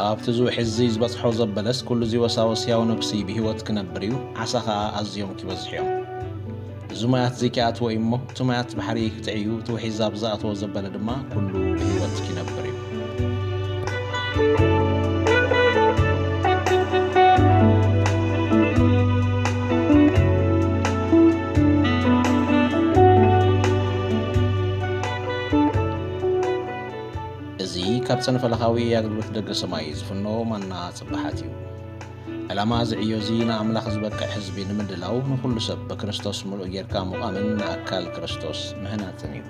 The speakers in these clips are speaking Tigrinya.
ኣብቲ እዚ ውሒዝ እዚ ዝበጽሖ ዘበለስ፣ ኩሉ እዚ ወሳወስ ሕያው ነብሲ ብህይወት ክነብር እዩ፣ ዓሳ ኸኣ ኣዝዮም ኪበዝሑ እዮም። እዚ ማያት እዚ ኪኣትዎ እዩ እሞ፣ እቲ ማያት ባሕሪ ኪጥዕዩ፣ እቲ ውሒዝ ኣብ ዝኣትዎ ዘበለ ድማ ኩሉ ብህይወት ኪነብር እዩ። እዚ ካብ ጽንፈለኻዊ ኣገልግሎት ደገ ሰማይ ዝፍኖ ማና ጽባሓት እዩ። ዕላማ እዚ ዕዮ እዚ ንኣምላኽ ዝበቅዕ ህዝቢ ንምድላው፣ ንኹሉ ሰብ ብክርስቶስ ምሉእ ጌርካ ምቋምን ንኣካል ክርስቶስ ምህናጽን እዩ።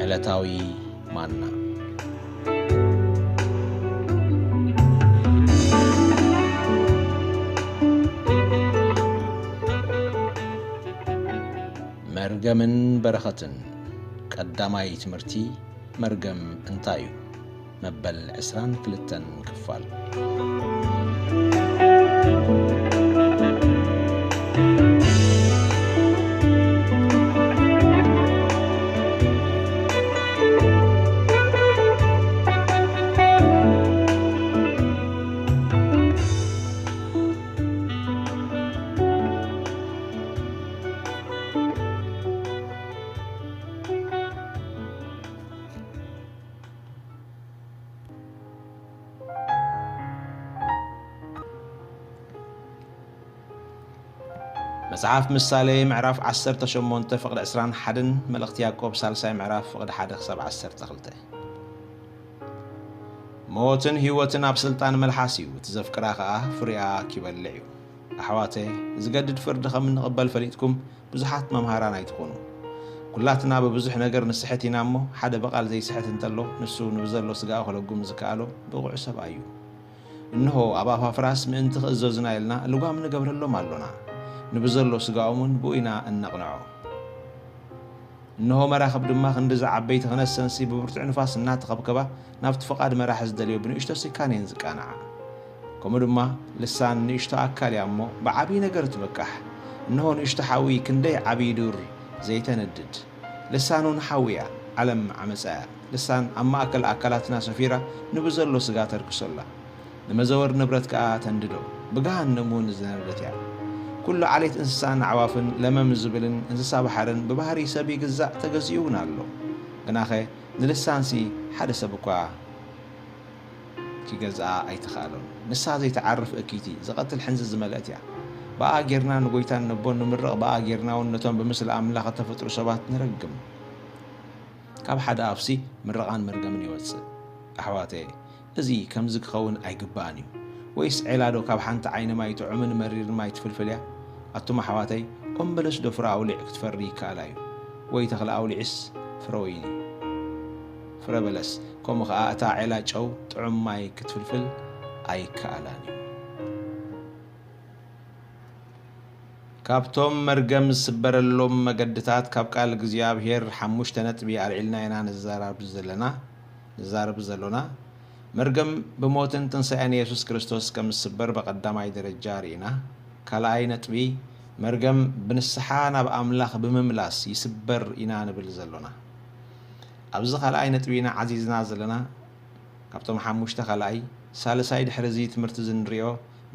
ዕለታዊ ማና። መርገምን በረኸትን። ቀዳማይ ትምህርቲ፣ መርገም እንታይ እዩ? መበል ዕስራን ክልተን ክፋል። መጽሓፍ ምሳሌ ምዕራፍ ዓሰርተ ሸሞንተ ፍቕዲ ዕስራን ሓደን፣ መልእኽቲ ያዕቆብ ሳልሳይ ምዕራፍ ፍቕዲ ሓደ ክሳብ ዓሰርተ ክልተ። ሞትን ህይወትን ኣብ ስልጣን መልሓስ እዩ፣ እቲ ዘፍቅራ ኸኣ ፍሪኣ ኪበልዕ እዩ። ኣሕዋተ፣ ዝገድድ ፍርዲ ከም እንቕበል ፈሊጥኩም፣ ብዙሓት መምሃራን ኣይትኹኑ። ኩላትና ብብዙሕ ነገር ንስሕት ኢና እሞ፣ ሓደ ብቓል ዘይስሕት እንተሎ፣ ንሱ ንብዘሎ ስጋኡ ክለጉም ዝከኣሎ ብቑዕ ሰብኣይ እዩ። እንሆ፣ ኣብ ኣፋፍራስ ምእንቲ ክእዘዙና ኢልና ልጓም ንገብረሎም ኣሎና። ንብዘሎ ስጋኦም እውን ብኡ ኢና እነቕንዖ። እንሆ፣ መራኽብ ድማ ክንድዚ ዓበይቲ ክነሰንሲ ብብርቱዕ ንፋስ እናተኸብከባ ናብቲ ፍቓድ መራሒ ዝደልዮ ብንእሽቶ ስካን እየን ዝቃንዓ። ከምኡ ድማ ልሳን ንእሽቶ ኣካል እያ እሞ ብዓብዪ ነገር ትበቃሕ። እንሆ፣ ንእሽቶ ሓዊ ክንደይ ዓብዪ ዱር ዘይተንድድ። ልሳን እውን ሓዊ እያ፣ ዓለም ዓመፃ እያ። ልሳን ኣብ ማእከል ኣካላትና ሰፊራ ንብዘሎ ስጋ ተርክሶ ኣላ። ንመዘወር ንብረት ከኣ ተንድዶ፣ ብገሃነም እውን ዝነደደት እያ። ኩሉ ዓሌት እንስሳን ኣዕዋፍን ለመም ዝብልን እንስሳ ባሕርን ብባህሪ ሰብ ይግዛእ፣ ተገዚኡ እውን ኣሎ። ግናኸ ንልሳንሲ ሓደ ሰብ እኳ ኪገዝኣ ኣይተኻእሎን። ንሳ ዘይትዓርፍ እክይቲ፣ ዝቐትል ሕንዝዝ ዝመልአት እያ። ብኣ ጌርና ንጎይታን ነቦን ንምርቕ፣ ብኣ ጌርና እውን ነቶም ብምስሊ ኣምላኽ እተፈጥሩ ሰባት ንረግም። ካብ ሓደ ኣፍሲ ምርቓን መርገምን ይወጽእ። ኣሕዋተየ፣ እዚ ከምዚ ክኸውን ኣይግባእን እዩ። ወይስ ዔላ ዶ ካብ ሓንቲ ዓይኒ ማይ ጥዑምን መሪርን ማይ ትፍልፍል እያ? ኣቱም ኣሕዋተይ፣ ኦም በለስ ዶ ፍረ ኣውሊዕ ክትፈሪ ይከኣላ እዩ? ወይ ተኽሊ ኣውሊዕስ ፍረ ወይኒ? ፍረ በለስ፣ ከምኡ ኸኣ እታ ዔላ ጨው ጥዑም ማይ ክትፍልፍል ኣይከኣላን እዩ። ካብቶም መርገም ዝስበረሎም መገድታት ካብ ቃል እግዚኣብሔር ሓሙሽተ ነጥቢ ኣልዒልና ኢና ንዛረብ ዘለና፣ ንዛረብ ዘሎና። መርገም ብሞትን ትንሳኤን የሱስ ክርስቶስ ከም ዝስበር ብቐዳማይ ደረጃ ርኢና። ካልኣይ ነጥቢ፣ መርገም ብንስሓ ናብ ኣምላኽ ብምምላስ ይስበር ኢና ንብል ዘሎና። ኣብዚ ካልኣይ ነጥቢ ኢና ዓዚዝና ዘለና። ካብቶም ሓሙሽተ ካልኣይ፣ ሳልሳይ ድሕሪ እዚ ትምህርቲ እዚ ንሪኦ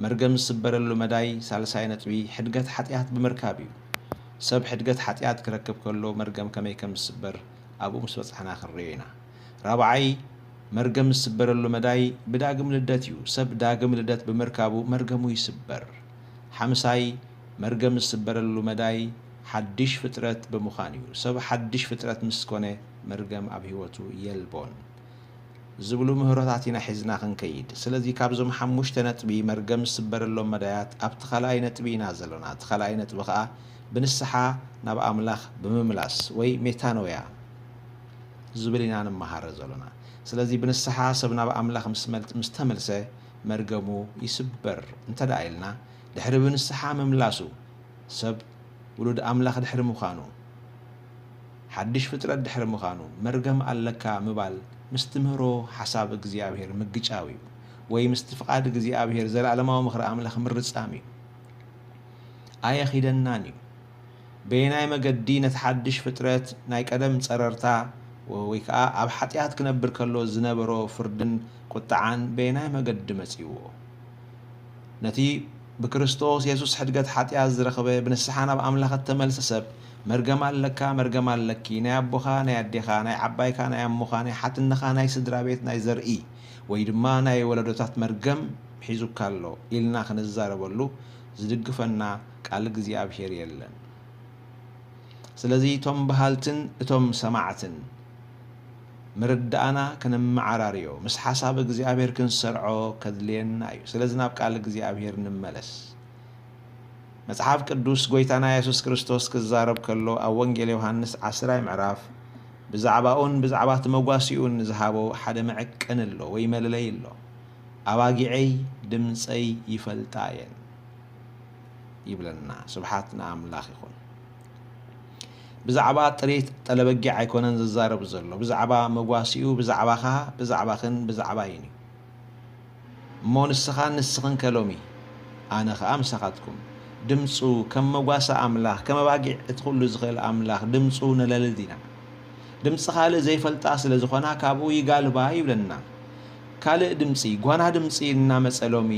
መርገም ዝስበረሉ መዳይ፣ ሳልሳይ ነጥቢ፣ ሕድገት ሓጢኣት ብምርካብ እዩ። ሰብ ሕድገት ሓጢኣት ክረክብ ከሎ መርገም ከመይ ከም ዝስበር ኣብኡ ምስ በጻሕና ክንሪኦ ኢና። ራብዓይ፣ መርገም ዝስበረሉ መዳይ ብዳግም ልደት እዩ። ሰብ ዳግም ልደት ብምርካቡ መርገሙ ይስበር። ሓምሳይ፣ መርገም ዝስበረሉ መዳይ ሓድሽ ፍጥረት ብምዃን እዩ። ሰብ ሓድሽ ፍጥረት ምስ ኮነ መርገም ኣብ ህይወቱ የልቦን። ዝብሉ ምህሮታት ኢና ሒዝና ክንከይድ። ስለዚ ካብዞም ሓሙሽተ ነጥቢ መርገም ዝስበረሎም መዳያት ኣብቲ ካልኣይ ነጥቢ ኢና ዘሎና። እቲ ካልኣይ ነጥቢ ኸኣ ብንስሓ ናብ ኣምላኽ ብምምላስ ወይ ሜታኖያ ዝብል ኢና ንመሃረ ዘሎና። ስለዚ ብንስሓ ሰብ ናብ ኣምላኽ ምስ መል-፣ ምስ ተመልሰ መርገሙ ይስበር እንተ ደኣ ኢልና፣ ድሕሪ ብንስሓ ምምላሱ ሰብ ውሉድ ኣምላኽ ድሕሪ ምዃኑ፣ ሓድሽ ፍጥረት ድሕሪ ምዃኑ፣ መርገም ኣለካ ምባል ምስ ትምህሮ ሓሳብ እግዚኣብሔር ምግጫው እዩ። ወይ ምስቲ ፍቓድ እግዚኣብሔር ዘለዓለማዊ ምኽሪ ኣምላኽ ምርጻም እዩ። ኣየኺደናን እዩ። በየናይ መገዲ ነቲ ሓድሽ ፍጥረት ናይ ቀደም ጸረርታ ወይ ከኣ ኣብ ሓጢኣት ክነብር ከሎ ዝነበሮ ፍርድን ቁጥዓን በየናይ መገዲ መጺእዎ? ነቲ ብክርስቶስ የሱስ ሕድገት ሓጢኣት ዝረኸበ ብንስሓ ናብ ኣምላኽ እተመልሰ ሰብ፣ መርገም ኣለካ፣ መርገም ኣለኪ፣ ናይ ኣቦኻ፣ ናይ ኣዴኻ፣ ናይ ዓባይካ፣ ናይ ኣሞኻ፣ ናይ ሓትነኻ፣ ናይ ስድራ ቤት፣ ናይ ዘርኢ ወይ ድማ ናይ ወለዶታት መርገም ሒዙካ ኣሎ ኢልና ክንዛረበሉ ዝድግፈና ቃል እግዚኣብሔር የለን። ስለዚ እቶም በሃልትን እቶም ሰማዕትን ምርዳእና ክንመዓራርዮ፣ ምስ ሓሳብ እግዚኣብሔር ክንሰርዖ ከድልየና እዩ። ስለዚ ናብ ቃል እግዚኣብሔር ንመለስ። መጽሓፍ ቅዱስ ጎይታና የሱስ ክርስቶስ ክዛረብ ከሎ ኣብ ወንጌል ዮሃንስ ዓስራይ ምዕራፍ ብዛዕባኡን ብዛዕባ እቲ መጓሲኡን ዝሃቦ ሓደ መዐቀኒ ኣሎ ወይ መለለይ ኣሎ። "ኣባጊዐይ ድምፀይ ይፈልጣ እየን" ይብለና። ስብሓት ንኣምላኽ ይኹን። ብዛዕባ ጥሪት ጠለበጊዕ ኣይኮነን ዝዛረብ ዘሎ፣ ብዛዕባ መጓሲኡ፣ ብዛዕባኻ፣ ብዛዕባኽን ብዛዕባይን እዩ። እሞ ንስኻን ንስኽን ከ ሎሚ፣ ኣነ ኸኣ ምሳኻትኩም፣ ድምፁ ከም መጓሰ ኣምላኽ፣ ከም ኣባጊዕ እቲ ኹሉ ዝኽእል ኣምላኽ ድምፁ ነለሊ ዲና? ድምፂ ካልእ ዘይፈልጣ ስለ ዝኾና ካብኡ ይጋልባ ይብለና። ካልእ ድምፂ፣ ጓና ድምፂ እናመፀ ሎሚ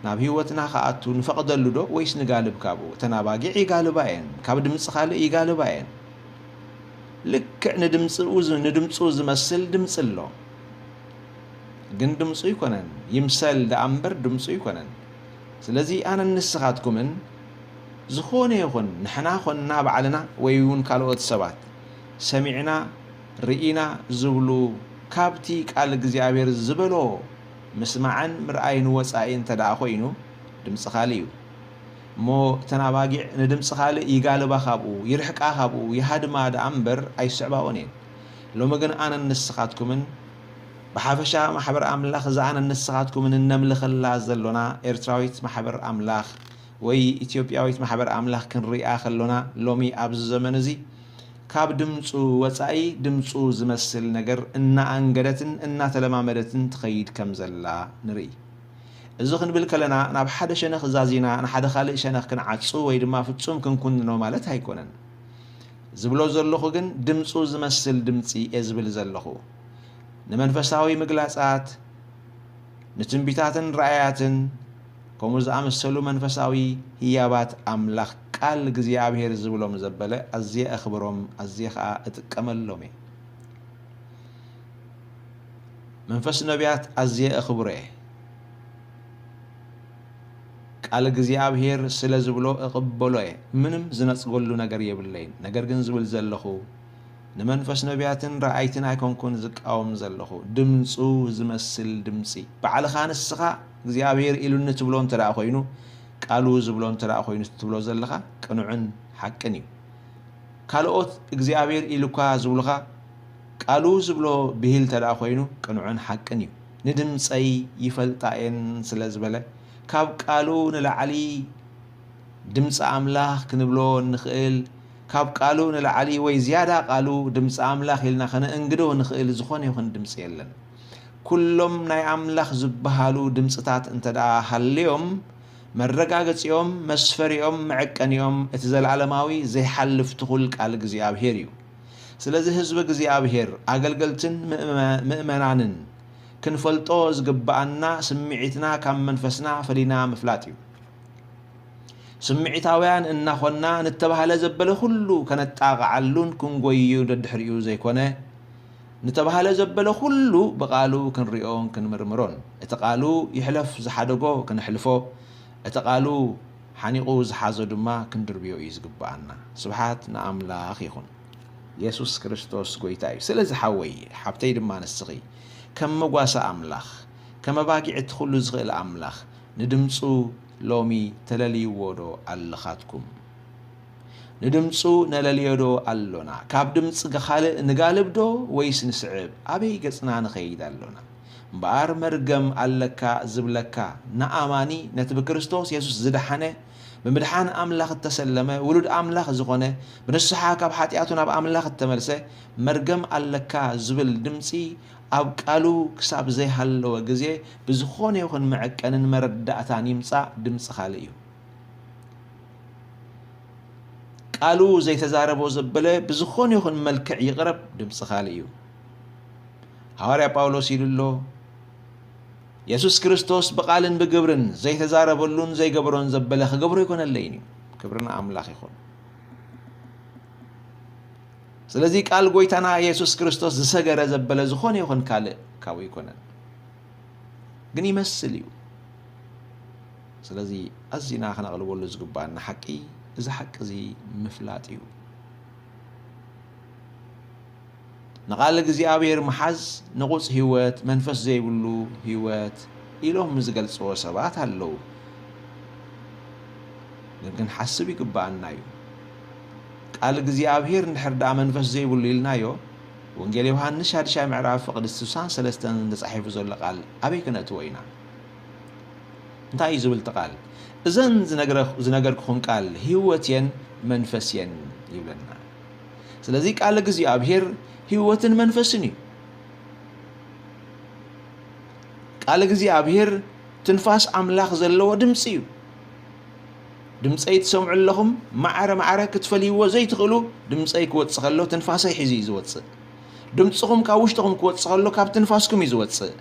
ናብ ህይወትና ክኣቱ ንፈቕደሉ ዶ ወይስ ንጋልብ ካብኡ? እተን ኣባጊዕ ይጋልባ እየን፣ ካብ ድምፂ ካልእ ይጋልባ እየን። ልክዕ ንድምፅኡ ዝ-፣ ንድምፁ ዝመስል ድምፂ ኣሎ። ግን ድምፁ ኣይኮነን፣ ይምሰል ደኣ እምበር ድምፁ ኣይኮነን። ስለዚ ኣነን ንስኻትኩምን ዝኾነ ይኹን ንሕና ኾንና ባዕልና ወይ እውን ካልኦት ሰባት ሰሚዕና ርኢና ዝብሉ ካብቲ ቃል እግዚኣብሔር ዝበሎ ምስማዕን ምርኣይን ወፃኢ እንተ ደኣ ኾይኑ ድምፂ ካልእ እዩ። እሞ እተን ኣባጊዕ ንድምፂ ካልእ ይጋልባ ካብኡ፣ ይርሕቃ ካብኡ፣ ይሃድማ ደኣ እምበር ኣይስዕባኦን እየን። ሎሚ ግን ኣነን ንስኻትኩምን ብሓፈሻ ማሕበር ኣምላኽ እዛ ኣነን ንስኻትኩምን እነምልኸላ ዘሎና ኤርትራዊት ማሕበር ኣምላኽ ወይ ኢትዮጵያዊት ማሕበር ኣምላኽ ክንሪኣ ከሎና ሎሚ ኣብዚ ዘመን እዚ ካብ ድምፁ ወፃኢ ድምፁ ዝመስል ነገር እናኣንገደትን እናተለማመደትን ትኸይድ ከም ዘላ ንርኢ። እዚ ክንብል ከለና ናብ ሓደ ሸነኽ ዛዚና ንሓደ ካልእ ሸነኽ ክንዓጹ ወይ ድማ ፍጹም ክንኩንኖ ማለት ኣይኮነን። ዝብሎ ዘለኹ ግን ድምፁ ዝመስል ድምፂ እየ ዝብል ዘለኹ። ንመንፈሳዊ ምግላጻት፣ ንትንቢታትን ራእያትን ከምኡ ዝኣመሰሉ መንፈሳዊ ህያባት ኣምላኽ ቃል እግዚኣብሔር ዝብሎም ዘበለ ኣዝየ ኣኽብሮም፣ ኣዝየ ኸኣ እጥቀመሎም እየ። መንፈስ ነቢያት ኣዝየ እኽብሮ እየ። ቃል እግዚኣብሔር ስለ ዝብሎ እቕበሎ እየ። ምንም ዝነጽገሉ ነገር የብለይን። ነገር ግን ዝብል ዘለኹ ንመንፈስ ነቢያትን ረኣይትን ኣይኮንኩን ዝቃወም ዘለኹ። ድምፁ ዝመስል ድምፂ። ባዕልኻ ንስኻ እግዚኣብሔር ኢሉኒ ትብሎ እንተ ደኣ ኮይኑ፣ ቃሉ ዝብሎ እንተ ደኣ ኮይኑ ትብሎ ዘለኻ ቅኑዕን ሓቅን እዩ። ካልኦት እግዚኣብሔር ኢሉካ ዝብሉኻ ቃሉ ዝብሎ ብሂል እንተ ደኣ ኮይኑ ቅኑዕን ሓቅን እዩ። ንድምፀይ ይፈልጣ እየን ስለ ዝበለ ካብ ቃሉ ንላዕሊ ድምፂ ኣምላኽ ክንብሎ እንኽእል፣ ካብ ቃሉ ንላዕሊ ወይ ዝያዳ ቃሉ ድምፂ ኣምላኽ ኢልና ከነእንግዶ እንኽእል ዝኾነ ይኹን ድምፂ የለን። ኩሎም ናይ ኣምላኽ ዝበሃሉ ድምፅታት እንተ ደኣ ሃልዮም፣ መረጋገፂኦም፣ መስፈሪኦም፣ መዐቀኒኦም እቲ ዘለኣለማዊ ዘይሓልፍ ትኹል ቃል እግዚኣብሔር እዩ። ስለዚ ህዝቢ እግዚኣብሔር፣ ኣገልገልትን ምእመ-፣ ምእመናንን ክንፈልጦ ዝግብኣና ስምዒትና ካብ መንፈስና ፈሊና ምፍላጥ እዩ። ስምዒታውያን እናኾንና ንተባህለ ዘበለ ኩሉ ከነጣቕዓሉን ክንጎይዩ ደድሕሪኡ ዘይኮነ፣ ንተባህለ ዘበለ ኩሉ ብቓሉ ክንሪኦን ክንምርምሮን፣ እቲ ቃሉ ይሕለፍ ዝሓደጎ ክነሕልፎ፣ እቲ ቃሉ ሓኒቑ ዝሓዞ ድማ ክንድርብዮ እዩ ዝግብኣና። ስብሓት ንኣምላኽ ይኹን። የሱስ ክርስቶስ ጐይታ እዩ። ስለዚ ሓወይ፣ ሓብተይ ድማ ንስኺ፣ ከም መጓሰ ኣምላኽ፣ ከም ኣባጊዕ እቲ ኹሉ ዝኽእል ኣምላኽ፣ ንድምፁ ሎሚ ተለልይዎ ዶ ኣለኻትኩም? ንድምፁ ነለልዮ ዶ ኣሎና? ካብ ድምፂ ካልእ ንጋልብ ዶ ወይስ ንስዕብ? ኣበይ ገፅና ንኸይድ ኣሎና? እምበኣር መርገም ኣለካ ዝብለካ ንኣማኒ፣ ነቲ ብክርስቶስ የሱስ ዝደሓነ፣ ብምድሓን ኣምላኽ እተሰለመ፣ ውሉድ ኣምላኽ ዝኾነ፣ ብንስሓ ካብ ሓጢኣቱ ናብ ኣምላኽ እተመልሰ፣ መርገም ኣለካ ዝብል ድምጺ ኣብ ቃሉ ክሳብ ዘይሃለወ ግዜ፣ ብዝኾነ ይኹን መዐቀንን መረዳእታን ይምጻእ፣ ድምጺ ካልእ እዩ። ቃሉ ዘይተዛረቦ ዘበለ ብዝኾነ ይኹን መልክዕ ይቕረብ፣ ድምጺ ካልእ እዩ። ሃዋርያ ጳውሎስ ኢሉ ኣሎ፣ የሱስ ክርስቶስ ብቓልን ብግብርን ዘይተዛረበሉን ዘይገበሮን ዘበለ ክገብሮ ኣይኮነለይን እዩ። ክብሪ ንኣምላኽ ይኹን። ስለዚ ቃል ጎይታና የሱስ ክርስቶስ ዝሰገረ ዘበለ ዝኾነ ይኹን ካልእ ካብኡ ኣይኮነን፣ ግን ይመስል እዩ። ስለዚ ኣዚና ክነቕልበሉ ዝግባኣና ሓቂ እዚ ሓቂ እዚ ምፍላጥ እዩ። ንቓል እግዚኣብሔር ምሓዝ ንቑጽ ህይወት፣ መንፈስ ዘይብሉ ህይወት ኢሎም ዝገልጽዎ ሰባት ኣለዉ። ግን ክንሓስብ ይግብኣና እዩ። ቃል እግዚኣብሔር እንድሕር ደኣ መንፈስ ዘይብሉ ኢልናዮ፣ ወንጌል ዮሃንስ ሻድሻይ ምዕራፍ ፍቕዲ ስሳን ሰለስተን ተጻሒፉ ዘሎ ቃል ኣበይ ክነእትዎ ኢና? እንታይ እዩ ዝብል እቲ ቃል? እዘን ዝነግረ-፣ ዝነገርኩኹም ቃል ህይወት እየን መንፈስ እየን ይብለና። ስለዚ ቃል እግዚኣብሔር ህይወትን መንፈስን እዩ። ቃል እግዚኣብሔር ትንፋስ ኣምላኽ ዘለዎ ድምፂ እዩ። ድምፀይ ትሰምዑ ኣለኹም፣ ማዕረ ማዕረ ክትፈልይዎ ዘይትኽእሉ፣ ድምፀይ ክወፅእ ከሎ ትንፋሰይ ሒዙ እዩ ዝወፅእ። ድምፅኹም ካብ ውሽጥኹም ክወፅእ ከሎ ካብ ትንፋስኩም እዩ ዝወፅእ።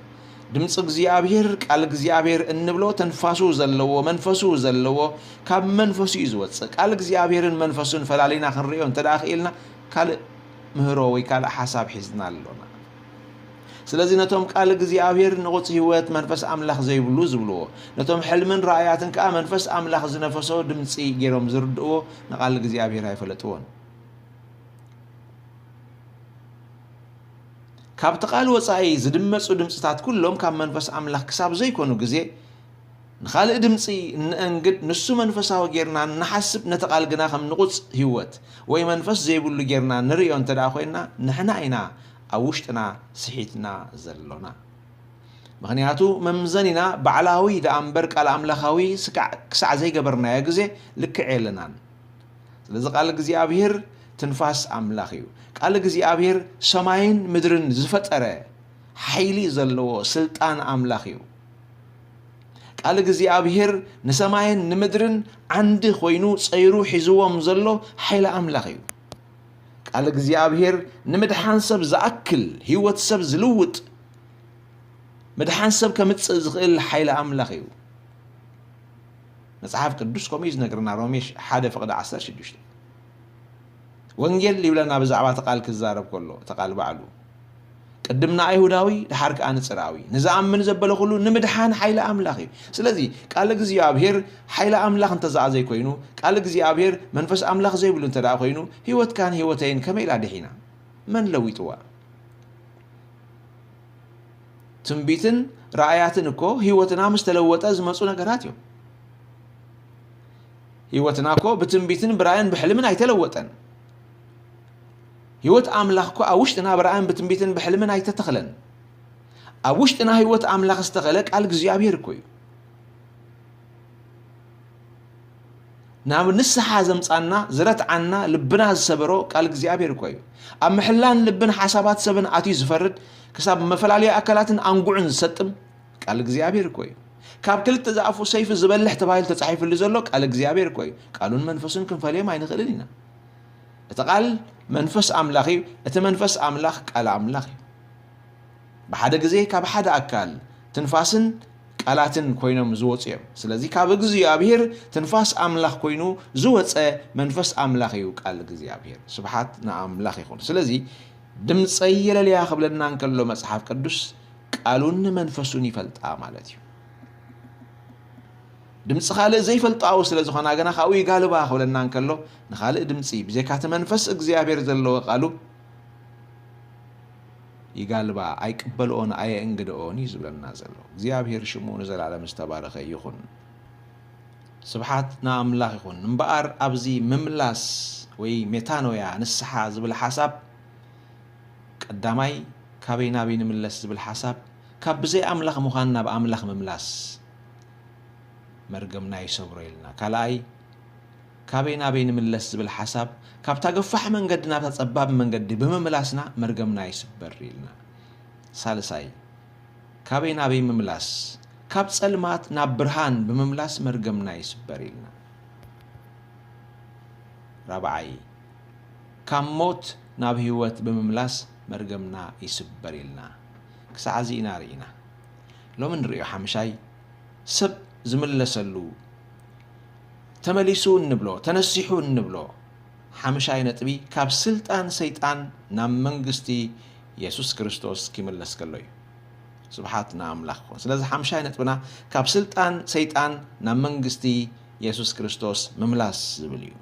ድምፂ እግዚኣብሔር፣ ቃል እግዚኣብሔር እንብሎ ትንፋሱ ዘለዎ፣ መንፈሱ ዘለዎ፣ ካብ መንፈሱ እዩ ዝወፅእ። ቃል እግዚኣብሔርን መንፈሱን ፈላሊና ክንርእዮ እንተ ደኣ ክኢልና ካልእ ምህሮ ወይ ካልእ ሓሳብ ሒዝና ኣሎና። ስለዚ ነቶም ቃል እግዚኣብሔር ንቑጽ ህይወት መንፈስ ኣምላኽ ዘይብሉ ዝብልዎ፣ ነቶም ሕልምን ራእያትን ከኣ መንፈስ ኣምላኽ ዝነፈሶ ድምጺ ገይሮም ዝርድእዎ ንቓል እግዚኣብሔር ኣይፈለጥዎን። ካብቲ ቃል ወጻኢ ዝድመጹ ድምጽታት ኩሎም ካብ መንፈስ ኣምላኽ ክሳብ ዘይኮኑ ግዜ ንኻልእ ድምጺ እንእንግድ፣ ንሱ መንፈሳዊ ጌርና እንሓስብ፣ ነቲ ቃል ግና ከም ንቑጽ ህይወት ወይ መንፈስ ዘይብሉ ጌርና ንርእዮ እንተ ደኣ ኮይንና፣ ንሕና ኢና ኣብ ውሽጥና ስሒትና ዘሎና። ምኽንያቱ መምዘኒና ባዕላዊ ደኣ እምበር ቃል ኣምላኻዊ ስካዕ-፣ ክሳዕ ዘይገበርናዮ ግዜ ልክዕ የለናን። ስለዚ ቃል እግዚኣብሔር ትንፋስ ኣምላኽ እዩ። ቃል እግዚኣብሔር ሰማይን ምድርን ዝፈጠረ ሓይሊ ዘለዎ ስልጣን ኣምላኽ እዩ። ቃል እግዚኣብሔር ንሰማይን ንምድርን ዓንዲ ኮይኑ ጸይሩ ሒዝዎም ዘሎ ሓይሊ ኣምላኽ እዩ። ቃል እግዚኣብሔር ንምድሓን ሰብ ዝኣክል፣ ህይወት ሰብ ዝልውጥ፣ ምድሓን ሰብ ከምጽእ ዝኽእል ሓይሊ ኣምላኽ እዩ። መጽሓፍ ቅዱስ ከምኡ እዩ ዝነግረና፣ ሮሜ ሓደ ፍቕዲ ዓሰርተ ሽዱሽተ። ወንጌል ይብለና ብዛዕባ እቲ ቃል ክዛረብ ከሎ፣ እቲ ቃል ባዕሉ። ቅድም ንኣይሁዳዊ፣ ደሓር ከኣ ንጽርኣዊ። ንዝኣምን ዘበለ ኩሉ ንምድሓን ሓይሊ ኣምላኽ እዩ። ስለዚ፣ ቃል እግዚኣብሔር ሓይሊ ኣምላኽ እንተ ደኣ ዘይኮይኑ፣ ቃል እግዚኣብሔር መንፈስ ኣምላኽ ዘይብሉ እንተ ደኣ ኮይኑ፣ ህይወትካን ህይወተይን ከመይ ኢላ ድሒና? መን ለዊጥዋ? ትንቢትን ራእያትን እኮ ህይወትና ምስ ተለወጠ ዝመጹ ነገራት እዮም። ህይወትና እኮ ብትንቢትን ብራእይን ብሕልምን ኣይተለወጠን። ህይወት ኣምላኽ እኮ ኣብ ውሽጥና ብራእይን ብትንቢትን ብሕልምን ኣይተተኽለን። ኣብ ውሽጥና ህይወት ኣምላኽ ዝተኸለ ቃል እግዚኣብሔር እኮ እዩ። ናብ ንስሓ ዘምጻና፣ ዝረትዓና፣ ልብና ዝሰበሮ ቃል እግዚኣብሔር እኮ እዩ። ኣብ ምሕላን ልብን ሓሳባት ሰብን ኣትዩ ዝፈርድ፣ ክሳብ መፈላለዩ ኣካላትን ኣንጉዕን ዝሰጥም ቃል እግዚኣብሔር እኮ እዩ። ካብ ክልተ ዝኣፉ ሰይፊ ዝበልሕ ተባሂሉ ተጻሒፉሉ ዘሎ ቃል እግዚኣብሔር እኮ እዩ። ቃሉን መንፈሱን ክንፈልዮም ኣይንኽእልን ኢና። እቲ ቃል መንፈስ ኣምላኽ እዩ። እቲ መንፈስ ኣምላኽ ቃል ኣምላኽ እዩ። ብሓደ ግዜ ካብ ሓደ ኣካል ትንፋስን ቃላትን ኮይኖም ዝወፁ እዮም። ስለዚ ካብ እግዚኣብሔር ትንፋስ ኣምላኽ ኮይኑ ዝወፀ መንፈስ ኣምላኽ እዩ ቃል እግዚኣብሔር። ስብሓት ንኣምላኽ ይኹን። ስለዚ ድምፀይ የለልያ ክብለና እንከሎ መጽሓፍ ቅዱስ ቃሉን መንፈሱን ይፈልጣ ማለት እዩ። ድምፂ ካልእ ዘይፈልጣዊ ስለ ዝኾና ግና ካብኡ ይጋልባ ክብለና እንከሎ ንኻልእ ድምፂ ብዘይካ እቲ መንፈስ እግዚኣብሔር ዘለዎ ቃሉ ይጋልባ፣ ኣይቅበልኦን ኣየእንግድኦን እዩ ዝብለና ዘሎ። እግዚኣብሔር ሽሙ ንዘላለም ዝተባረኸ ይኹን። ስብሓት ንኣምላኽ ይኹን። እምበኣር ኣብዚ ምምላስ ወይ ሜታኖያ ንስሓ ዝብል ሓሳብ ቀዳማይ ካበይ ናበይ ንምለስ ዝብል ሓሳብ ካብ ብዘይ ኣምላኽ ምዃን ናብ ኣምላኽ ምምላስ መርገምና ይሰብሮ ኢልና። ካልኣይ ካበይ ናበይ ንምለስ ዝብል ሓሳብ፣ ካብታ ገፋሕ መንገዲ ናብታ ጸባብ መንገዲ ብምምላስና መርገምና ይስበር ኢልና። ሳልሳይ፣ ካበይ ናበይ ምምላስ፣ ካብ ጸልማት ናብ ብርሃን ብምምላስ መርገምና ይስበር ኢልና። ራብዓይ፣ ካብ ሞት ናብ ህይወት ብምምላስ መርገምና ይስበር ኢልና። ክሳዕ እዚ ኢና ርኢና። ሎሚ ንርእዮ ሓምሻይ፣ ሰብ ዝምለሰሉ፣ ተመሊሱ እንብሎ፣ ተነሲሑ እንብሎ ሓምሻይ ነጥቢ፣ ካብ ስልጣን ሰይጣን ናብ መንግስቲ የሱስ ክርስቶስ ኪምለስ ከሎ እዩ። ስብሓት ንኣምላኽ ይኹን። ስለዚ ሓምሻይ ነጥብና ካብ ስልጣን ሰይጣን ናብ መንግስቲ የሱስ ክርስቶስ ምምላስ ዝብል እዩ።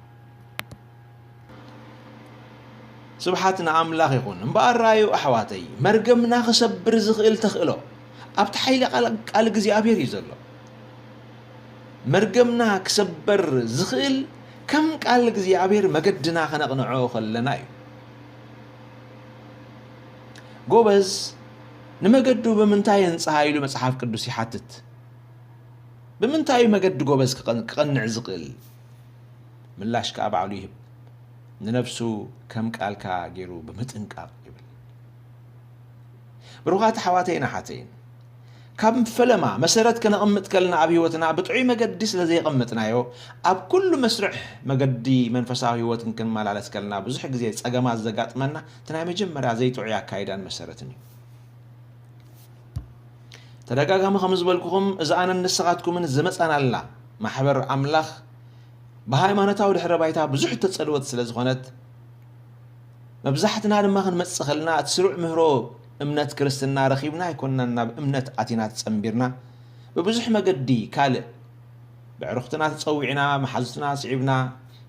ስብሓት ንኣምላኽ ይኹን። እምበኣር ራእዩ ኣሕዋተይ፣ መርገምና ክሰብር ዝኽእል ተኽእሎ ኣብቲ ሓይሊ ቃል፣ ቃል እግዚኣብሔር እዩ ዘሎ። መርገምና ክሰበር ዝኽእል ከም ቃል እግዚኣብሔር መገድና ከነቕንዖ ከለና እዩ። ጎበዝ ንመገዱ ብምንታይ የንጽሃ ኢሉ መጽሓፍ ቅዱስ ይሓትት። ብምንታይ እዩ መገዲ ጎበዝ ክቐን-፣ ክቐንዕ ዝኽእል? ምላሽ ከኣ ባዕሉ ይህብ። ንነፍሱ ከም ቃልካ ገይሩ ብምጥንቃቕ ይብል። ብሩኻት ኣሕዋተይን ኣሓተይን፣ ካብ ፈለማ መሰረት ከነቐምጥ ከለና ኣብ ህይወትና ብጥዑይ መገዲ ስለ ዘየቐመጥናዮ፣ ኣብ ኩሉ መስርሕ መገዲ መንፈሳዊ ህይወትን ክንመላለስ ከለና ብዙሕ ግዜ ጸገማት ዘጋጥመና እቲ ናይ መጀመርያ ዘይጥዑይ ኣካይዳን መሰረትን እዩ። ተደጋጋሚ ከም ዝበልኩኹም፣ እዚ ኣነን ንስኻትኩምን ዝመጻናላ ማሕበር ኣምላኽ ብሃይማኖታዊ ድሕረ ባይታ ብዙሕ ተጸልወት ስለ ዝኾነት፣ መብዛሕትና ድማ ክንመጽእ ከለና እቲ ስሩዕ ምህሮ እምነት ክርስትና ረኺብና ኣይኮንናን ናብ እምነት ኣቲና ተጸንቢርና። ብብዙሕ መገዲ ካልእ ብዕሩኽትና ተጸዊዕና፣ መሓዙትና ስዒብና፣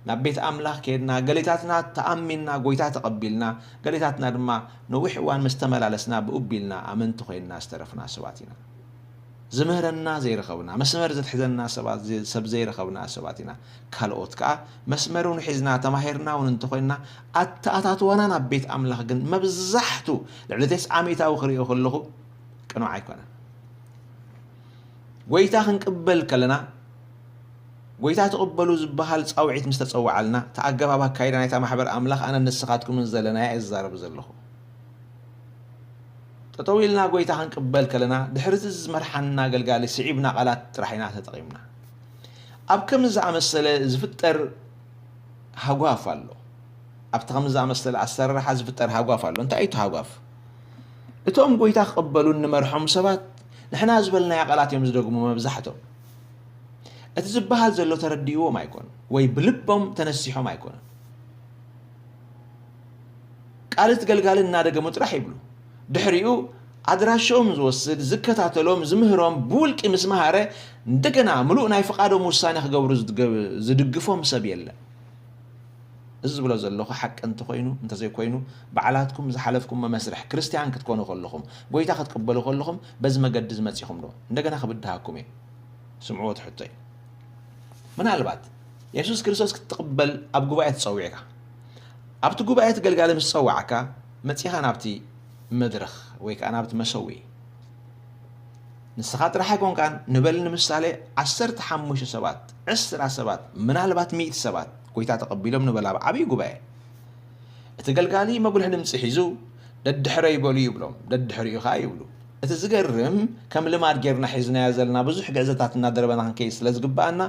ናብ ቤት ኣምላኽ ከይድና፣ ገሊታትና ተኣሚንና፣ ጎይታ ተቐቢልና፣ ገሊታትና ድማ ነዊሕ እዋን ምስ ተመላለስና፣ ብኡ ቢልና ኣመንቲ ኮይንና ዝተረፍና ሰባት ኢና። ዝምህረና ዘይረኸብና፣ መስመር ዘትሕዘና ሰባት ዘ-፣ ሰብ ዘይረኸብና ሰባት ኢና። ካልኦት ከኣ መስመር እውን ሒዝና፣ ተማሂርና እውን እንተኾይንና፣ ኣተኣታትዋና ናብ ቤት ኣምላኽ ግን መብዛሕቱ፣ ልዕሊ ተስዓ ሚእታዊ ክርእዮ ከለኹ፣ ቅኑዕ ኣይኮነን። ጎይታ ክንቅበል ከለና፣ ጎይታ ትቕበሉ ዝበሃል ጻውዒት ምስ ተጸውዓልና፣ እቲ ኣገባብ ኣካይዳ ናይታ ማሕበር ኣምላኽ ኣነን ንስኻትኩምን ዘለናያ እየ ዝዛረብ ዘለኹ። ጠጠው ኢልና ጎይታ ክንቅበል ከለና፣ ድሕሪ እቲ ዝመርሓና ኣገልጋሊ ስዒብና ቃላት ጥራሕ ኢና ተጠቒምና። ኣብ ከምዚ ዝኣመሰለ ዝፍጠር ሃጓፍ ኣሎ። ኣብቲ ከምዚ ዝኣመሰለ ኣሰራርሓ ዝፍጠር ሃጓፍ ኣሎ። እንታይ እዩ እቲ ሃጓፍ? እቶም ጎይታ ክቕበሉ እንመርሖም ሰባት ንሕና ዝበልናዮ ቃላት እዮም ዝደግሙ መብዛሕቶም። እቲ ዝበሃል ዘሎ ተረዲእዎም ኣይኮኑን ወይ ብልቦም ተነሲሖም ኣይኮኑን። ቃል እቲ ገልጋሊ እናደገሙ ጥራሕ ይብሉ። ድሕሪኡ ኣድራሽኦም ዝወስድ፣ ዝከታተሎም፣ ዝምህሮም ብውልቂ ምስ መሃረ እንደገና ምሉእ ናይ ፍቓዶም ውሳኔ ክገብሩ ዝድገ-፣ ዝድግፎም ሰብ የለን። እዚ ዝብሎ ዘለኹ ሓቂ እንተኾይኑ፣ እንተዘይኮይኑ፣ ባዕላትኩም ዝሓለፍኩሞ መስርሕ ክርስትያን ክትኮኑ ከለኹም፣ ጎይታ ክትቅበሉ ከለኹም፣ በዚ መገዲ ዝመጺኹም ዶ? እንደገና ክብድሃኩም እየ። ስምዕዎ እቲ ሕቶይ። ምናልባት የሱስ ክርስቶስ ክትቅበል ኣብ ጉባኤ ተጸዊዕካ፣ ኣብቲ ጉባኤ እቲ ገልጋሊ ምስ ጸዋዕካ፣ መጺኻ ናብቲ መድረኽ ወይ ከኣ ናብቲ መሰውኢ፣ ንስኻ ጥራሕ ኣይኮንካን፣ ንበል ንምሳሌ ዓሰርተ ሓሙሽተ ሰባት፣ ዕስራ ሰባት፣ ምናልባት ሚእቲ ሰባት ጎይታ ተቐቢሎም ንበል ኣብ ዓብዪ ጉባኤ። እቲ ገልጋሊ መጉልሒ ድምጺ ሒዙ፣ "ደድሕረይ በሉ" ይብሎም፣ ደድሕሪኡ ኸኣ ይብሉ። እቲ ዝገርም፣ ከም ልማድ ጌርና ሒዝናዮ ዘለና ብዙሕ ግዕዘታት እናደረበና ክንከይድ ስለ ዝግብኣና፣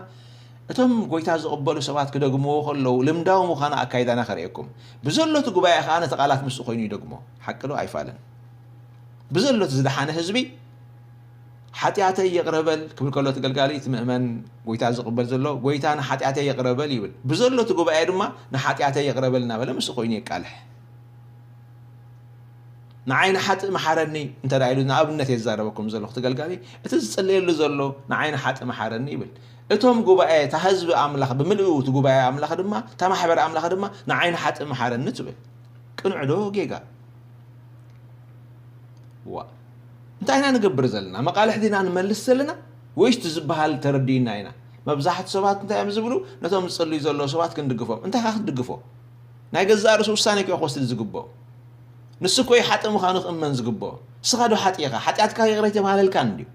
እቶም ጎይታ ዝቕበሉ ሰባት ክደግምዎ ከለዉ፣ ልምዳዊ ምዃኑ ኣካይዳና ከርእየኩም። ብዘሎ እቲ ጉባኤ ኸኣ ነቲ ቃላት ምስኡ ኮይኑ ይደግሞ። ሓቂ ዶ ኣይፋልን? ብዘሎ እቲ ዝደሓነ ህዝቢ፣ "ሓጢኣተይ ይቕረ በል" ክብል ከሎ እቲ ገልጋሊ፣ እቲ ምእመን ጎይታ ዝቕበል ዘሎ፣ "ጎይታ ንሓጢኣተይ ይቕረ በል" ይብል። ብዘሎ እቲ ጉባኤ ድማ፣ "ንሓጢኣተይ ይቕረ በል" እናበለ ምስኡ ኮይኑ የቃልሕ። "ንዓይ ንሓጥእ መሓረኒ" እንተ ደኣ ኢሉ፣ ንኣብነት እየ ዝዛረበኩም ዘለኹ፣ እቲ ገልጋሊ፣ እቲ ዝጽለየሉ ዘሎ፣ "ንዓይ ንሓጥእ መሓረኒ" ይብል። እቶም ጉባኤ፣ እታ ህዝቢ ኣምላኽ ብምልኡ፣ እቲ ጉባኤ ኣምላኽ ድማ፣ እታ ማሕበር ኣምላኽ ድማ፣ "ንዓይ ንሓጥእ መሓረኒ" ትብል። ቅኑዕ ዶ ጌጋ? ዋ፣ እንታይ ኢና ንገብር ዘለና? መቓልሕ ዲና ንመልስ ዘለና? ወይስ እቲ ዝበሃል ተረዲእና ኢና? መብዛሕቱ ሰባት እንታይ እዮም ዝብሉ? ነቶም ዝጽልዩ ዘለዉ ሰባት ክንድግፎም። እንታይ ኢኻ ክትድግፎ? ናይ ገዛእ ርእሱ ውሳኔ እኮ ክወስድ ዝግብኦ። ንሱ እኮ እዩ ሓጥእ ምዃኑ ክእመን ዝግብኦ። ንስኻ ዶ ሓጥእ ኢኻ? ሓጢኣትካ ይቕረ ኣይተባህለልካን እንድዩ?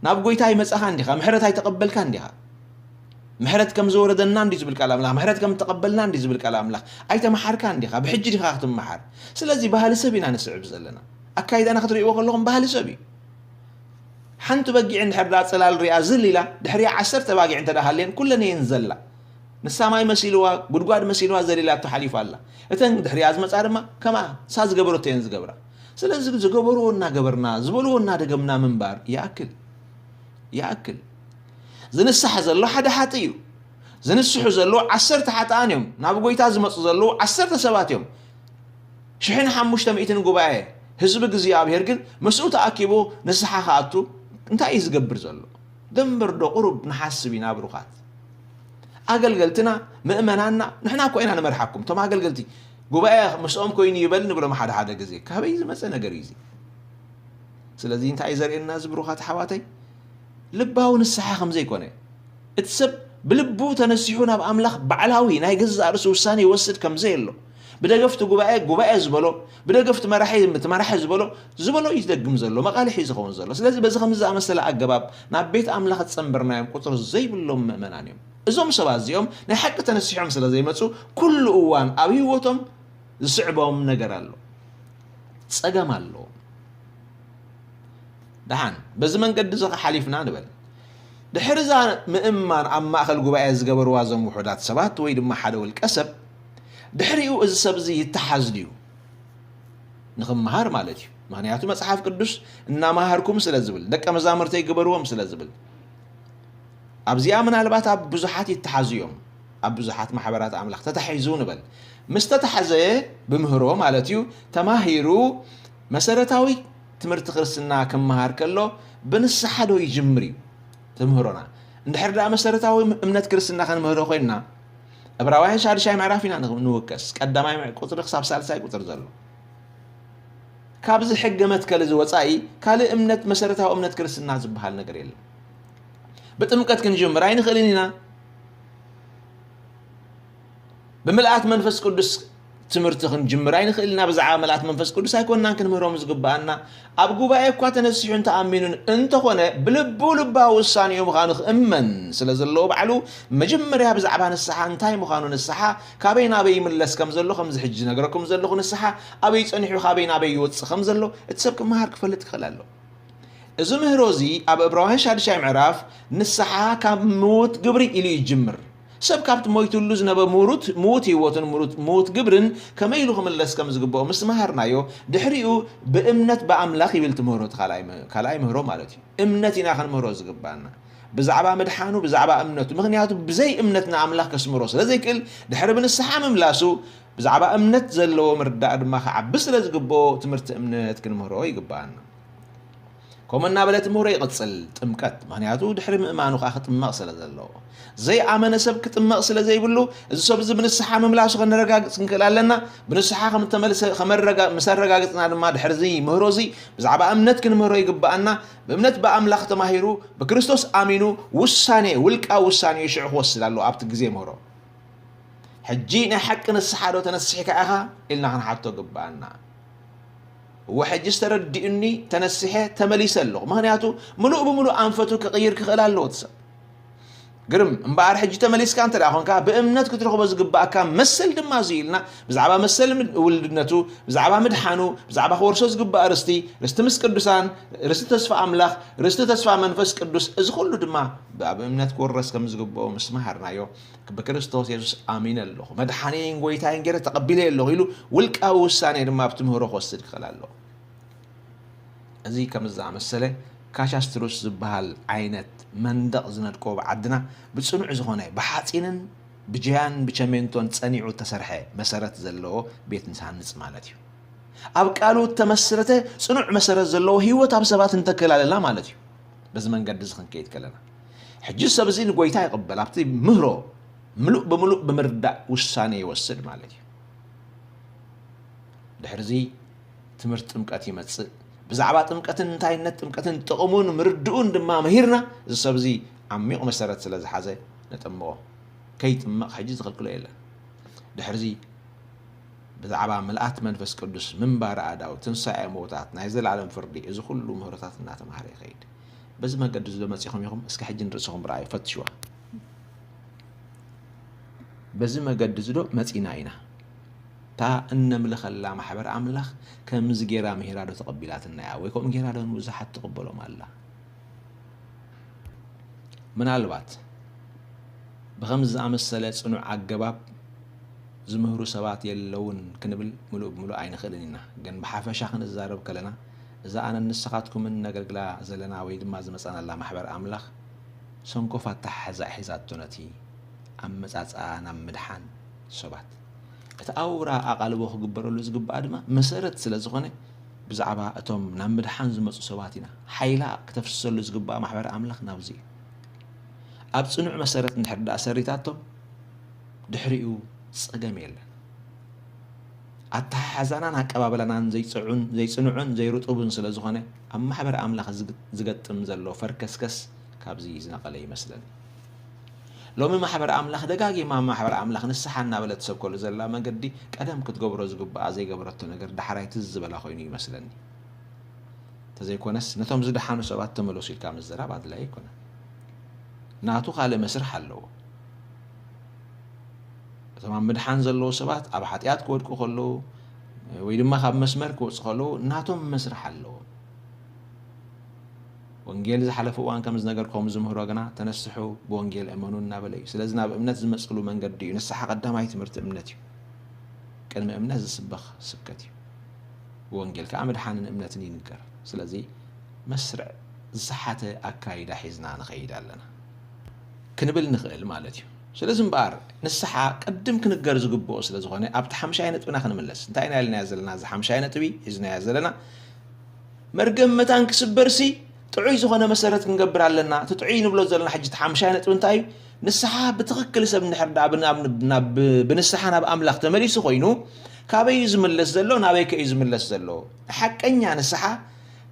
ናብ ጎይታ ኣይመጻኻን ዲኻ? ምሕረት ኣይተቐበልካን ዲኻ? ምሕረት ከም ዝወረደና እንዲ ዝብል ቃል ኣምላኽ፣ ምሕረት ከም ተቐበልና እንዲ ዝብል ቃል ኣምላኽ። ኣይተመሓርካ እንዲኻ፣ ብሕጂ ዲኻ ክትመሓር። ስለዚ ባህሊ ሰብ ኢና ንስዕብ ዘለና። ኣካይዳና ክትርእይዎ ከለኹም ባህሊ ሰብ እዩ። ሓንቲ በጊዕ እንድሕር ዳ ጽላል ሪኣ ዝል ኢላ፣ ድሕሪኣ ዓሰርተ ባጊዕ እንተ ደኣ ሃልየን፣ ኩለን እየን ዘላ። ንሳ ማይ መሲልዋ፣ ጉድጓድ መሲልዋ ዘሊላቶ ሓሊፋ ኣላ። እተን ድሕሪኣ ዝመጻ ድማ ከምኣ ንሳ ዝገበረቶ እየን ዝገብራ። ስለዚ ዝገበርዎ እናገበርና፣ ዝበልዎ እናደገምና ምንባር ይኣክል። ይኣክል። ዝንሳሕ ዘሎ ሓደ ሓጥእ እዩ። ዝንስሑ ዘለዉ ዓሰርተ ሓጥኣን እዮም። ናብ ጐይታ ዝመጹ ዘለዉ ዓሰርተ ሰባት እዮም። ሽሕን ሓሙሽተ ሚእትን ጉባኤ ህዝቢ እግዚኣብሔር ግን ምስኡ ተኣኪቡ ንስሓ ክኣቱ እንታይ እዩ ዝገብር ዘሎ? ደንበርዶ ቁሩብ ንሓስብ ኢና ብሩኻት። ኣገልገልትና፣ ምእመናንና፣ ንሕና እኮ ኢና ንመርሓኩም። እቶም ኣገልገልቲ ጉባኤ ምስኦም ኮይኑ ይበል ንብሎም ሓደ ሓደ ግዜ። ካበይ ዝመጸ ነገር እዩ እዚ? ስለዚ እንታይ እዩ ዘርእየና እዚ ብሩኻት ኣሕዋተይ? ልባዊ ንስሓ ከም ዘይኮነ። እቲ ሰብ ብልቡ ተነሲሑ ናብ ኣምላኽ ባዕላዊ ናይ ገዛእ ርእሱ ውሳኔ ይወስድ ከም ዘየሎ። ብደገፍቲ ጉባኤ፣ ጉባኤ ዝበሎ፣ ብደገፍቲ መራሒ፣ እቲ መራሒ ዝበሎ፣ ዝበሎ እዩ ዝደግም ዘሎ፣ መቓልሕ እዩ ዝኸውን ዘሎ። ስለዚ በዚ ከምዚ ዝኣመሰለ ኣገባብ ናብ ቤት ኣምላኽ ዝጸንበርናዮም ቁጽሪ ዘይብሎም ምእመናን እዮም። እዞም ሰባት እዚኦም ናይ ሓቂ ተነሲሖም ስለ ዘይመጹ፣ ኩሉ እዋን ኣብ ህይወቶም ዝስዕቦም ነገር ኣሎ። ጸገም ኣሎ። ደሓን፣ በዚ መንገዲ እዚ ሓሊፍና ንበል። ድሕሪ እዛ ምእማን ኣብ ማእከል ጉባኤ ዝገበርዋ እዞም ውሑዳት ሰባት ወይ ድማ ሓደ ውልቀ ሰብ፣ ድሕሪኡ እዚ ሰብ እዚ ይተሓዝ ድዩ? ንኽመሃር ማለት እዩ። ምኽንያቱ መጽሓፍ ቅዱስ እናመሃርኩም ስለ ዝብል፣ ደቀ መዛሙርተይ ግበርዎም ስለ ዝብል። ኣብዚኣ ምናልባት ኣብ ብዙሓት ይተሓዙ እዮም። ኣብ ብዙሓት ማሕበራት ኣምላኽ ተታሒዙ ንበል። ምስ ተታሕዘ ብምህሮ ማለት እዩ፣ ተማሂሩ መሰረታዊ ትምህርቲ ክርስትና ክመሃር ከሎ ብንስሓ ዶ ይጅምር እዩ ትምህሮና? እንድሕር ደኣ መሰረታዊ እምነት ክርስትና ክንምህሮ ኮይንና፣ ዕብራውያን ሻድሻይ ምዕራፍ ኢና ንውከስ፣ ቀዳማይ ምዕ-፣ ቁጽሪ ክሳብ ሳልሳይ ቁጽሪ ዘሎ። ካብዚ ሕገ መትከል እዚ ወጻኢ ካልእ እምነት፣ መሰረታዊ እምነት ክርስትና ዝበሃል ነገር የለን። ብጥምቀት ክንጅምር ኣይንኽእልን ኢና። ብምልኣት መንፈስ ቅዱስ ትምህርቲ ክንጅምር ኣይንኽእልን ኢና። ብዛዕባ ምልኣት መንፈስ ቅዱስ ኣይኮንናን ክንምህሮም ዝግብኣና። ኣብ ጉባኤ እኳ ተነሲሑ እንተኣሚኑን እንተኾነ፣ ብልቡ ልባዊ ውሳኔኡ ምዃኑ ክእመን ስለ ዘለዎ፣ ባዕሉ መጀመርያ ብዛዕባ ንስሓ እንታይ ምዃኑ፣ ንስሓ ካበይ ናበይ ይምለስ ከም ዘሎ፣ ከምዚ ሕጂ ዝነግረኩም ዘለኹ ንስሓ ኣበይ ጸኒሑ ካበይ ናበይ ይወጽእ ከም ዘሎ፣ እቲ ሰብ ክመሃር ክፈልጥ ክኽእል ኣለዎ። እዚ ምህሮ እዚ ኣብ ዕብራውያን ሻድሻይ ምዕራፍ ንስሓ ካብ ምዉት ግብሪ ኢሉ ይጅምር። ሰብ ካብቲ ሞይትሉ ዝነበ ምሩት፣ ምዉት ህይወትን ምሩት፣ ምዉት ግብርን ከመይ ኢሉ ክምለስ ከም ዝግብኦ ምስ መሃርናዮ፣ ድሕሪኡ ብእምነት ብኣምላኽ ይብል እቲ ምህሮ፣ እቲ ካልኣይ ም-፣ ካልኣይ ምህሮ ማለት እዩ። እምነት ኢና ክንምህሮ ዝግብኣና። ብዛዕባ ምድሓኑ፣ ብዛዕባ እምነቱ። ምኽንያቱ ብዘይ እምነት ንኣምላኽ ከስምሮ ስለ ዘይክእል፣ ድሕሪ ብንስሓ ምምላሱ፣ ብዛዕባ እምነት ዘለዎ ምርዳእ ድማ ክዓቢ ስለ ዝግብኦ፣ ትምህርቲ እምነት ክንምህሮ ይግብኣና። ከምኡ እናበለ እቲ ምህሮ ይቕጽል። ጥምቀት፣ ምኽንያቱ ድሕሪ ምእማኑ ከኣ ክጥመቕ ስለ ዘለዎ። ዘይኣመነ ሰብ ክጥመቕ ስለ ዘይብሉ፣ እዚ ሰብ እዚ ብንስሓ ምምላሱ ከነረጋግጽ ክንክእል ኣለና። ብንስሓ ከም እተመልሰ፣ ከም ኣረጋ-፣ ምስ ኣረጋግጽና ድማ፣ ድሕሪ እዚ ምህሮ እዚ ብዛዕባ እምነት ክንምህሮ ይግብኣና። ብእምነት ብኣምላኽ ተማሂሩ፣ ብክርስቶስ ኣሚኑ፣ ውሳኔ፣ ውልቃዊ ውሳኔ ሽዑ ክወስድ ኣለዎ ኣብቲ ግዜ ምህሮ። ሕጂ ናይ ሓቂ ንስሓ ዶ ተነሲሕካ ኢኻ? ኢልና ክንሓቶ ግብኣና። እወ፣ ሕጂስ ተረዲኡኒ፣ ተነሲሐ፣ ተመሊሰ ኣለኹ። ምኽንያቱ ምሉእ ብምሉእ ኣንፈቱ ክቕይር ክኽእል ኣለዎ እቲ ሰብ። ግርም እምበኣር፣ ሕጂ ተመሊስካ እንተ ደኣ ኾንካ፣ ብእምነት ክትረኽቦ ዝግብኣካ መሰል ድማ እዚ እዩ ኢልና፣ ብዛዕባ መሰል ምድ-፣ ውልድነቱ፣ ብዛዕባ ምድሓኑ፣ ብዛዕባ ክወርሶ ዝግባእ ርስቲ፣ ርስቲ ምስ ቅዱሳን፣ ርስቲ ተስፋ ኣምላኽ፣ ርስቲ ተስፋ መንፈስ ቅዱስ፣ እዚ ኹሉ ድማ ብ-፣ ኣብ እምነት ክውረስ ከም ዝግብኦ ምስ መሃርናዮ፣ ብክርስቶስ የሱስ ኣሚነ ኣለኹ፣ መድሓኒየይን ጐይታየይን ገይረ ተቐቢለዮ ኣለኹ ኢሉ ውልቃዊ ውሳኔ ድማ ኣብቲ ምህሮ ክወስድ ክኽእል ኣለዎ። እዚ ከም ዝኣመሰለ ካሻስትሩስ ዝበሃል ዓይነት መንደቕ ዝነድቆ፣ ብዓድና ብጽኑዕ ዝኾነ፣ ብሓጺንን ብጀያን ብቸሜንቶን ጸኒዑ እተሰርሐ መሰረት ዘለዎ ቤት ንዝሃንጽ ማለት እዩ። ኣብ ቃሉ እተመስረተ ጽኑዕ መሰረት ዘለዎ ህይወት ኣብ ሰባት እንተክል ኣለና ማለት እዩ። በዚ መንገዲ እዚ ክንከይድ ከለና፣ ሕጂ ሰብ እዚ ንጎይታ ይቕበል፣ ኣብቲ ምህሮ ምሉእ ብምሉእ ብምርዳእ ውሳኔ ይወስድ ማለት እዩ። ድሕሪ እዚ ትምህርቲ ጥምቀት ይመጽእ። ብዛዕባ ጥምቀትን እንታይነት ጥምቀትን ጥቕሙን ምርድኡን ድማ መሂርና፣ እዚ ሰብ እዚ ዓሚቕ መሰረት ስለ ዝሓዘ ነጠምቖ። ከይጥመቕ ሕጂ ዝኽልክሎ የለን። ድሕሪ እዚ ብዛዕባ ምልኣት መንፈስ ቅዱስ፣ ምንባር ኣእዳው፣ ትንሳኤ ምዉታት፣ ናይ ዘላለም ፍርዲ፣ እዚ ኩሉ ምህሮታት እናተማህረ ይኸይድ። በዚ መገዲ እዚ ዶ መጺኹም ኢኹም? እስከ ሕጂ ንርእስኹም ርኣዩ፣ ፈትሽዋ። በዚ መገዲ እዚ ዶ መጺና ኢና? እታ እነምልኸላ ማሕበር ኣምላኽ ከምዚ ጌራ ምሂራ ዶ ተቐቢላትና እያ? ወይ ከምኡ ጌራ ዶ ንብዙሓት ትቕበሎም ኣላ? ምናልባት ብኸምዚ ዝኣመሰለ ጽኑዕ ኣገባብ ዝምህሩ ሰባት የለውን ክንብል ምሉእ ብምሉእ ኣይንኽእልን ኢና። ግን ብሓፈሻ ክንዛረብ ከለና፣ እዛ ኣነን ንስኻትኩምን ነገልግላ ዘለና ወይ ድማ ዝመጻናላ ማሕበር ኣምላኽ ሰንኮፍ ኣተሓሕዛ ሒዛቶ ነቲ ኣመጻጽኣ ናብ ምድሓን ሰባት። እቲ ኣውራ ኣቓልቦ ክግበረሉ ዝግባኣ ድማ መሰረት ስለ ዝኾነ፣ ብዛዕባ እቶም ናብ ምድሓን ዝመጹ ሰባት ኢና ሓይላ ክተፍስሰሉ ዝግባኣ። ማሕበር ኣምላኽ ናብዚ እዩ። ኣብ ጽኑዕ መሰረት እንድሕር ደኣ ሰሪታቶ፣ ድሕሪኡ ጸገም የለን። ኣተሓሕዛናን ኣቀባብላናን ዘይጽዑን፣ ዘይጽኑዕን ዘይርጡብን ስለ ዝኾነ፣ ኣብ ማሕበር ኣምላኽ ዝግ-፣ ዝገጥም ዘሎ ፈርከስከስ ካብዚ ዝነቐለ ይመስለኒ። ሎሚ ማሕበር ኣምላኽ ደጋጊማ ማሕበር ኣምላኽ ንስሓ እናበለት ትሰብከሉ ዘላ መገዲ፣ ቀደም ክትገብሮ ዝግብኣ ዘይገበረቶ ነገር ዳሕራይ ትዝ ዝበላ ኮይኑ ይመስለኒ። እንተዘይኮነስ፣ ነቶም ዝደሓኑ ሰባት ተመለሱ ኢልካ ምዝራብ ኣድላዪ ኣይኮነን። ናቱ ካልእ መስርሕ ኣለዎ። እቶም ኣብ ምድሓን ዘለዉ ሰባት ኣብ ሓጢኣት ክወድቁ ከለዉ፣ ወይ ድማ ካብ መስመር ክወጹ ከለዉ፣ ናቶም መስርሕ ኣለዎም። ወንጌል ዝሓለፈ እዋን ከም ዝነገርኩም ዝምህሮ ግና፣ "ተነስሑ፣ ብወንጌል እመኑ" እናበለ እዩ። ስለዚ ናብ እምነት ዝመጽሉ መንገዲ እዩ። ንስሓ ቀዳማይ ትምህርቲ እምነት እዩ። ቅድሚ እምነት ዝስበኽ ስብከት እዩ። ብወንጌል ከኣ ምድሓንን እምነትን ይንገር። ስለዚ መስርዕ ዝሰሓተ ኣካይዳ ሒዝና ንኸይድ ኣለና ክንብል ንኽእል ማለት እዩ። ስለዚ እምበኣር ንስሓ ቅድም ክንገር ዝግብኦ ስለ ዝኾነ፣ ኣብቲ ሓምሻይ ነጥብና ክንምለስ። እንታይ ኢና ኢልናዮ ዘለና? እዚ ሓምሻይ ነጥቢ ሒዝናዮ ዘለና፣ መርገም መታን ክስበርሲ ጥዑይ ዝኾነ መሰረት ክንገብር ኣለና። እቲ ጥዑይ ንብሎ ዘለና ሕጂ እቲ ሓምሻይ ነጥቢ እንታይ እዩ? ንስሓ ብትኽክል ሰብ እንድሕር ደኣ ብን-፣ ኣብ ን-፣ ናብ፣ ብንስሓ ናብ ኣምላኽ ተመሊሱ ኮይኑ፣ ካበይ እዩ ዝምለስ ዘሎ? ናበይ ከ እዩ ዝምለስ ዘሎ? ሓቀኛ ንስሓ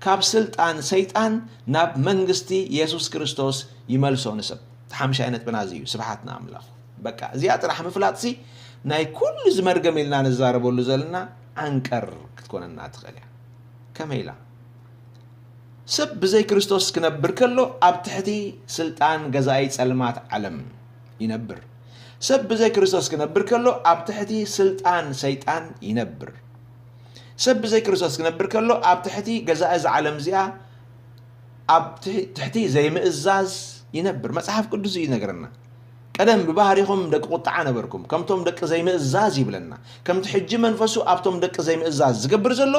ካብ ስልጣን ሰይጣን ናብ መንግስቲ የሱስ ክርስቶስ ይመልሶ ንሰብ። እቲ ሓምሻይ ነጥብና እዚ እዩ። ስብሓት ንኣምላኽ። በቃ እዚኣ ጥራሕ ምፍላጥሲ ናይ ኩሉ እዚ መርገም ኢልና ንዛረበሉ ዘለና ዓንቀር ክትኮነና ትኽእል እያ። ከመይ ኢላ? ሰብ ብዘይ ክርስቶስ ክነብር ከሎ ኣብ ትሕቲ ስልጣን ገዛኢ ጸልማት ዓለም ይነብር። ሰብ ብዘይ ክርስቶስ ክነብር ከሎ ኣብ ትሕቲ ስልጣን ሰይጣን ይነብር። ሰብ ብዘይ ክርስቶስ ክነብር ከሎ ኣብ ትሕቲ ገዛኢ እዛ ዓለም እዚኣ፣ ኣብ ትሕ-፣ ትሕቲ ዘይምእዛዝ ይነብር። መጽሓፍ ቅዱስ እዩ ይነግረና። ቀደም ብባህሪኹም ደቂ ቁጥዓ ነበርኩም፣ ከምቶም ደቂ ዘይምእዛዝ ይብለና። ከምቲ ሕጂ መንፈሱ ኣብቶም ደቂ ዘይምእዛዝ ዝገብር ዘሎ፣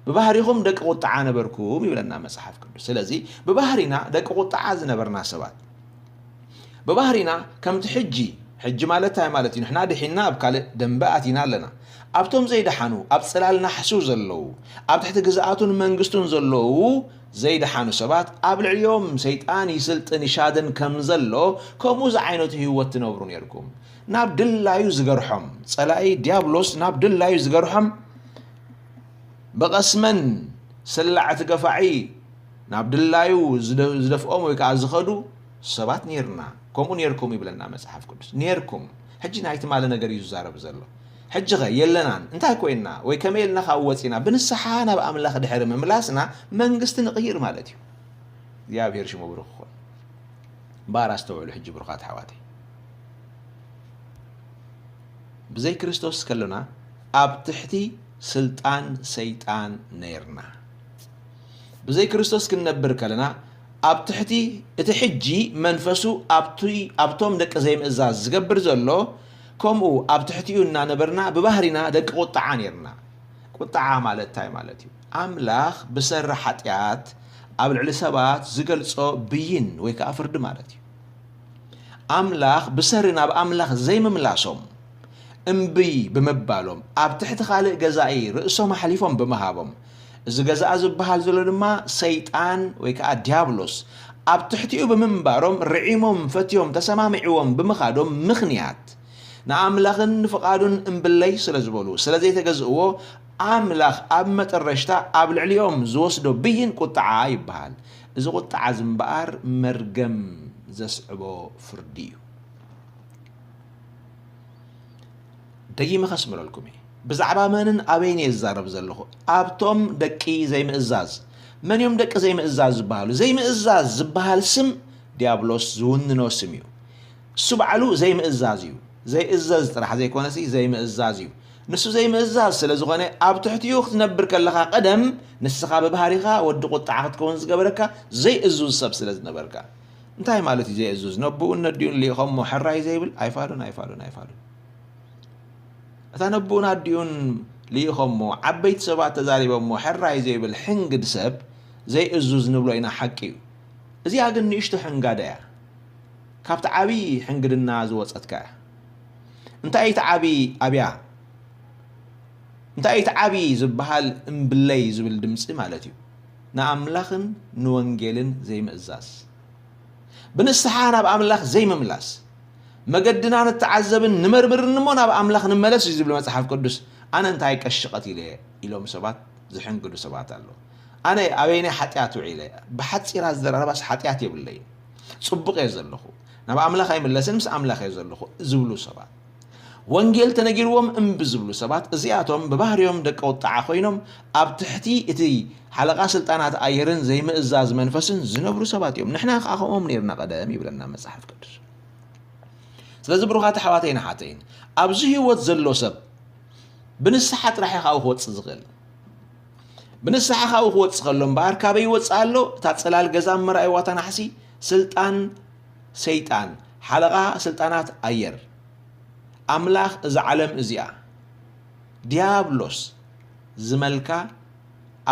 ብባህሪኹም ደቂ ቁጥዓ ነበርኩም ይብለና መጽሓፍ ቅዱስ። ስለዚ ብባህሪና ደቂ ቁጥዓ ዝነበርና ሰባት፣ ብባህሪና ከምቲ ሕጂ፣ ሕጂ ማለት እንታይ ማለት እዩ? ንሕና ድሒንና ኣብ ካልእ ደንበ ኣቲና ኣለና። ኣብቶም ዘይደሓኑ፣ ኣብ ጽላል ናሕሱ ዘለዉ፣ ኣብ ትሕቲ ግዝኣቱን መንግስቱን ዘለዉ ዘይደሓኑ ሰባት፣ ኣብ ልዕሊኦም ሰይጣን ይስልጥን ይሻድን ከም ዘሎ፣ ከምኡ ዝዓይነቱ ህይወት ትነብሩ ነይርኩም። ናብ ድላዩ ዝገርሖም፣ ጸላኢ ዲያብሎስ ናብ ድላዩ ዝገርሖም፣ ብቐስመን ስላዕ እቲ ገፋዒ ናብ ድላዩ ዝደ-፣ ዝደፍኦም ወይ ከኣ ዝኸዱ ሰባት ኔርና። ከምኡ ኔርኩም ይብለና መጽሓፍ ቅዱስ። ኔርኩም። ሕጂ ናይ ትማሊ ነገር እዩ ዝዛረብ ዘሎ። ሕጂ ኸ የለናን። እንታይ ኮይንና? ወይ ከመይ ኢልና ካብ ወጺና? ብንስሓ ናብ ኣምላኽ ድሕሪ ምምላስና መንግስቲ ንቕይር ማለት እዩ። እግዚኣብሔር ሽሙ ብሩኽ ይኹን። እምበኣር ኣስተውዕሉ ሕጂ ብሩኻት ኣሕዋተይ። ብዘይ ክርስቶስ ከሎና ኣብ ትሕቲ ስልጣን ሰይጣን ነይርና። ብዘይ ክርስቶስ ክንነብር ከለና ኣብ ትሕቲ እቲ ሕጂ መንፈሱ ኣብቲ፣ ኣብቶም ደቂ ዘይምእዛዝ ዝገብር ዘሎ፣ ከምኡ ኣብ ትሕቲኡ እናነበርና ብባህሪና ደቂ ቁጥዓ ነይርና። ቁጥዓ ማለት እንታይ ማለት እዩ? ኣምላኽ ብሰሪ ሓጢኣት ኣብ ልዕሊ ሰባት ዝገልጾ ብይን ወይ ከኣ ፍርዲ ማለት እዩ። ኣምላኽ ብሰሪ ናብ ኣምላኽ ዘይምምላሶም፣ እምቢ ብምባሎም፣ ኣብ ትሕቲ ካልእ ገዛኢ ርእሶም ኣሕሊፎም ብምሃቦም፣ እዚ ገዛኢ ዝበሃል ዘሎ ድማ ሰይጣን ወይ ከኣ ዲያብሎስ ኣብ ትሕቲኡ ብምንባሮም፣ ርዒሞም፣ ፈትዮም፣ ተሰማሚዕዎም ብምኻዶም ምኽንያት፣ ንኣምላኽን ንፍቓዱን እምብለይ ስለ ዝበሉ፣ ስለ ዘይተገዝእዎ፣ ኣምላኽ ኣብ መጠረሽታ ኣብ ልዕሊኦም ዝወስዶ ብይን ቁጥዓ ይበሃል። እዚ ቁጥዓ እዚ እምበኣር መርገም ዘስዕቦ ፍርዲ እዩ። ደጊመ ከስምረልኩም እየ። ብዛዕባ መንን ኣበይን እየ ዝዛረብ ዘለኹ? ኣብቶም ደቂ ዘይምእዛዝ። መን እዮም ደቂ ዘይምእዛዝ ዝበሃሉ? ዘይምእዛዝ ዝበሃል ስም ዲያብሎስ ዝውንኖ ስም እዩ። እሱ ባዕሉ ዘይምእዛዝ እዩ። ዘይእዘዝ ጥራሕ ዘይኮነሲ ዘይምእዛዝ እዩ። ንሱ ዘይምእዛዝ ስለ ዝኾነ፣ ኣብ ትሕቲኡ ክትነብር ከለኻ ቀደም ንስኻ ብባህሪኻ ወዲ ቁጥዓ ክትከውን ዝገበረካ ዘይእዙዝ ሰብ ስለ ዝነበርካ። እንታይ ማለት እዩ ዘይእዙዝ? ነብኡን ነዲኡን ልኢኾሞ ሕራይ ዘይብል ኣይፋሉን ኣይፋሉን ኣይፋሉን። እታ ነብኡን ኣዲኡን ልኢኾሞ፣ ዓበይቲ ሰባት ተዛሪቦሞ ሕራይ ዘይብል ሕንግድ ሰብ ዘይእዙዝ ንብሎ ኢና፣ ሓቂ እዩ። እዚኣ ግን ንእሽቶ ሕንጋደ እያ። ካብቲ ዓብዪ ሕንግድና ዝወጸትካ እያ። እንታይ እቲ ዓብዪ ኣብያ? እንታይ እቲ ዓብዪ ዝበሃል እምብለይ ዝብል ድምጺ ማለት እዩ? ንኣምላኽን ንወንጌልን ዘይምእዛዝ። ብንስሓ ናብ ኣምላኽ ዘይምምላስ። መገድና ንተዓዘብን ንመርምርን እሞ ናብ ኣምላኽ ንመለስ እዩ ዝብል መጽሓፍ ቅዱስ። ኣነ እንታይ ቀሽቐት ኢለ እየ ኢሎም ሰባት ዝሕንግዱ ሰባት ኣለዉ። ኣነ ኣበይናይ ሓጢኣት ውዒለ? ብሓጺር ኣዘራርባስ ሓጢኣት የብለይን። ጽቡቕ እየ ዘለኹ። ናብ ኣምላኽ ኣይምለስን፣ ምስ ኣምላኽ እየ ዘለኹ ዝብሉ ሰባት። ወንጌል ተነጊርዎም እምቢ ዝብሉ ሰባት፣ እዚኣቶም ብባህሪኦም ደቂ ቁጥዓ ኮይኖም፣ ኣብ ትሕቲ እቲ ሓለቓ ስልጣናት ኣየርን ዘይምእዛዝ መንፈስን ዝነብሩ ሰባት እዮም። ንሕና ከኣ ከምኦም ነይርና ቀደም ይብለና መጽሓፍ ቅዱስ። ስለዚ ብሩኻት ኣሕዋተይን ኣሓተይን፣ ኣብዚ ህይወት ዘሎ ሰብ ብንስሓ ጥራሕ እዩ ካብኡ ክወጽእ ዝኽእል። ብንስሓ ካብኡ ክወጽእ ከሎ እምበኣር፣ ካበይ ይወጽእ ኣሎ? እታ ጽላል ገዛ እመራይዋ፣ እታ ናሕሲ፣ ስልጣን ሰይጣን፣ ሓለቓ ስልጣናት ኣየር፣ ኣምላኽ እዛ ዓለም እዚኣ፣ ዲያብሎስ ዝመልካ፣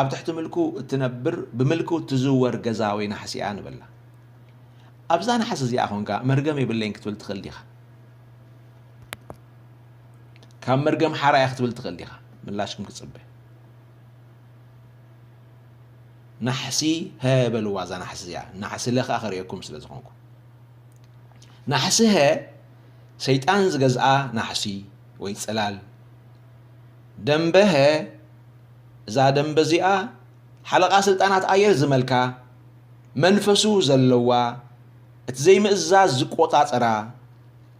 ኣብ ትሕቲ ምልኩ እትነብር፣ ብምልኩ እትዝወር ገዛ ወይ ናሕሲ እያ ንበላ። ኣብዛ ናሕሲ እዚኣ ኾንካ መርገም የብለይን ክትብል ትኽእል ዲኻ? ካብ መርገም ሓራ እየ ክትብል ትኽእል ዲኻ? ምላሽኩም ክጽበ። ናሕሲ ሀ በልዋ እዛ ናሕሲ እዚኣ። ናሕሲ ለ ኸኣ ከርእየኩም ስለ ዝኾንኩ። ናሕሲ ሀ ሰይጣን ዝገዝኣ ናሕሲ ወይ ጽላል። ደንበ ሀ፣ እዛ ደንበ እዚኣ ሓለቓ ስልጣናት ኣየር ዝመልካ፣ መንፈሱ ዘለዋ፣ እቲ ዘይምእዛዝ ዝቆጻጸራ፣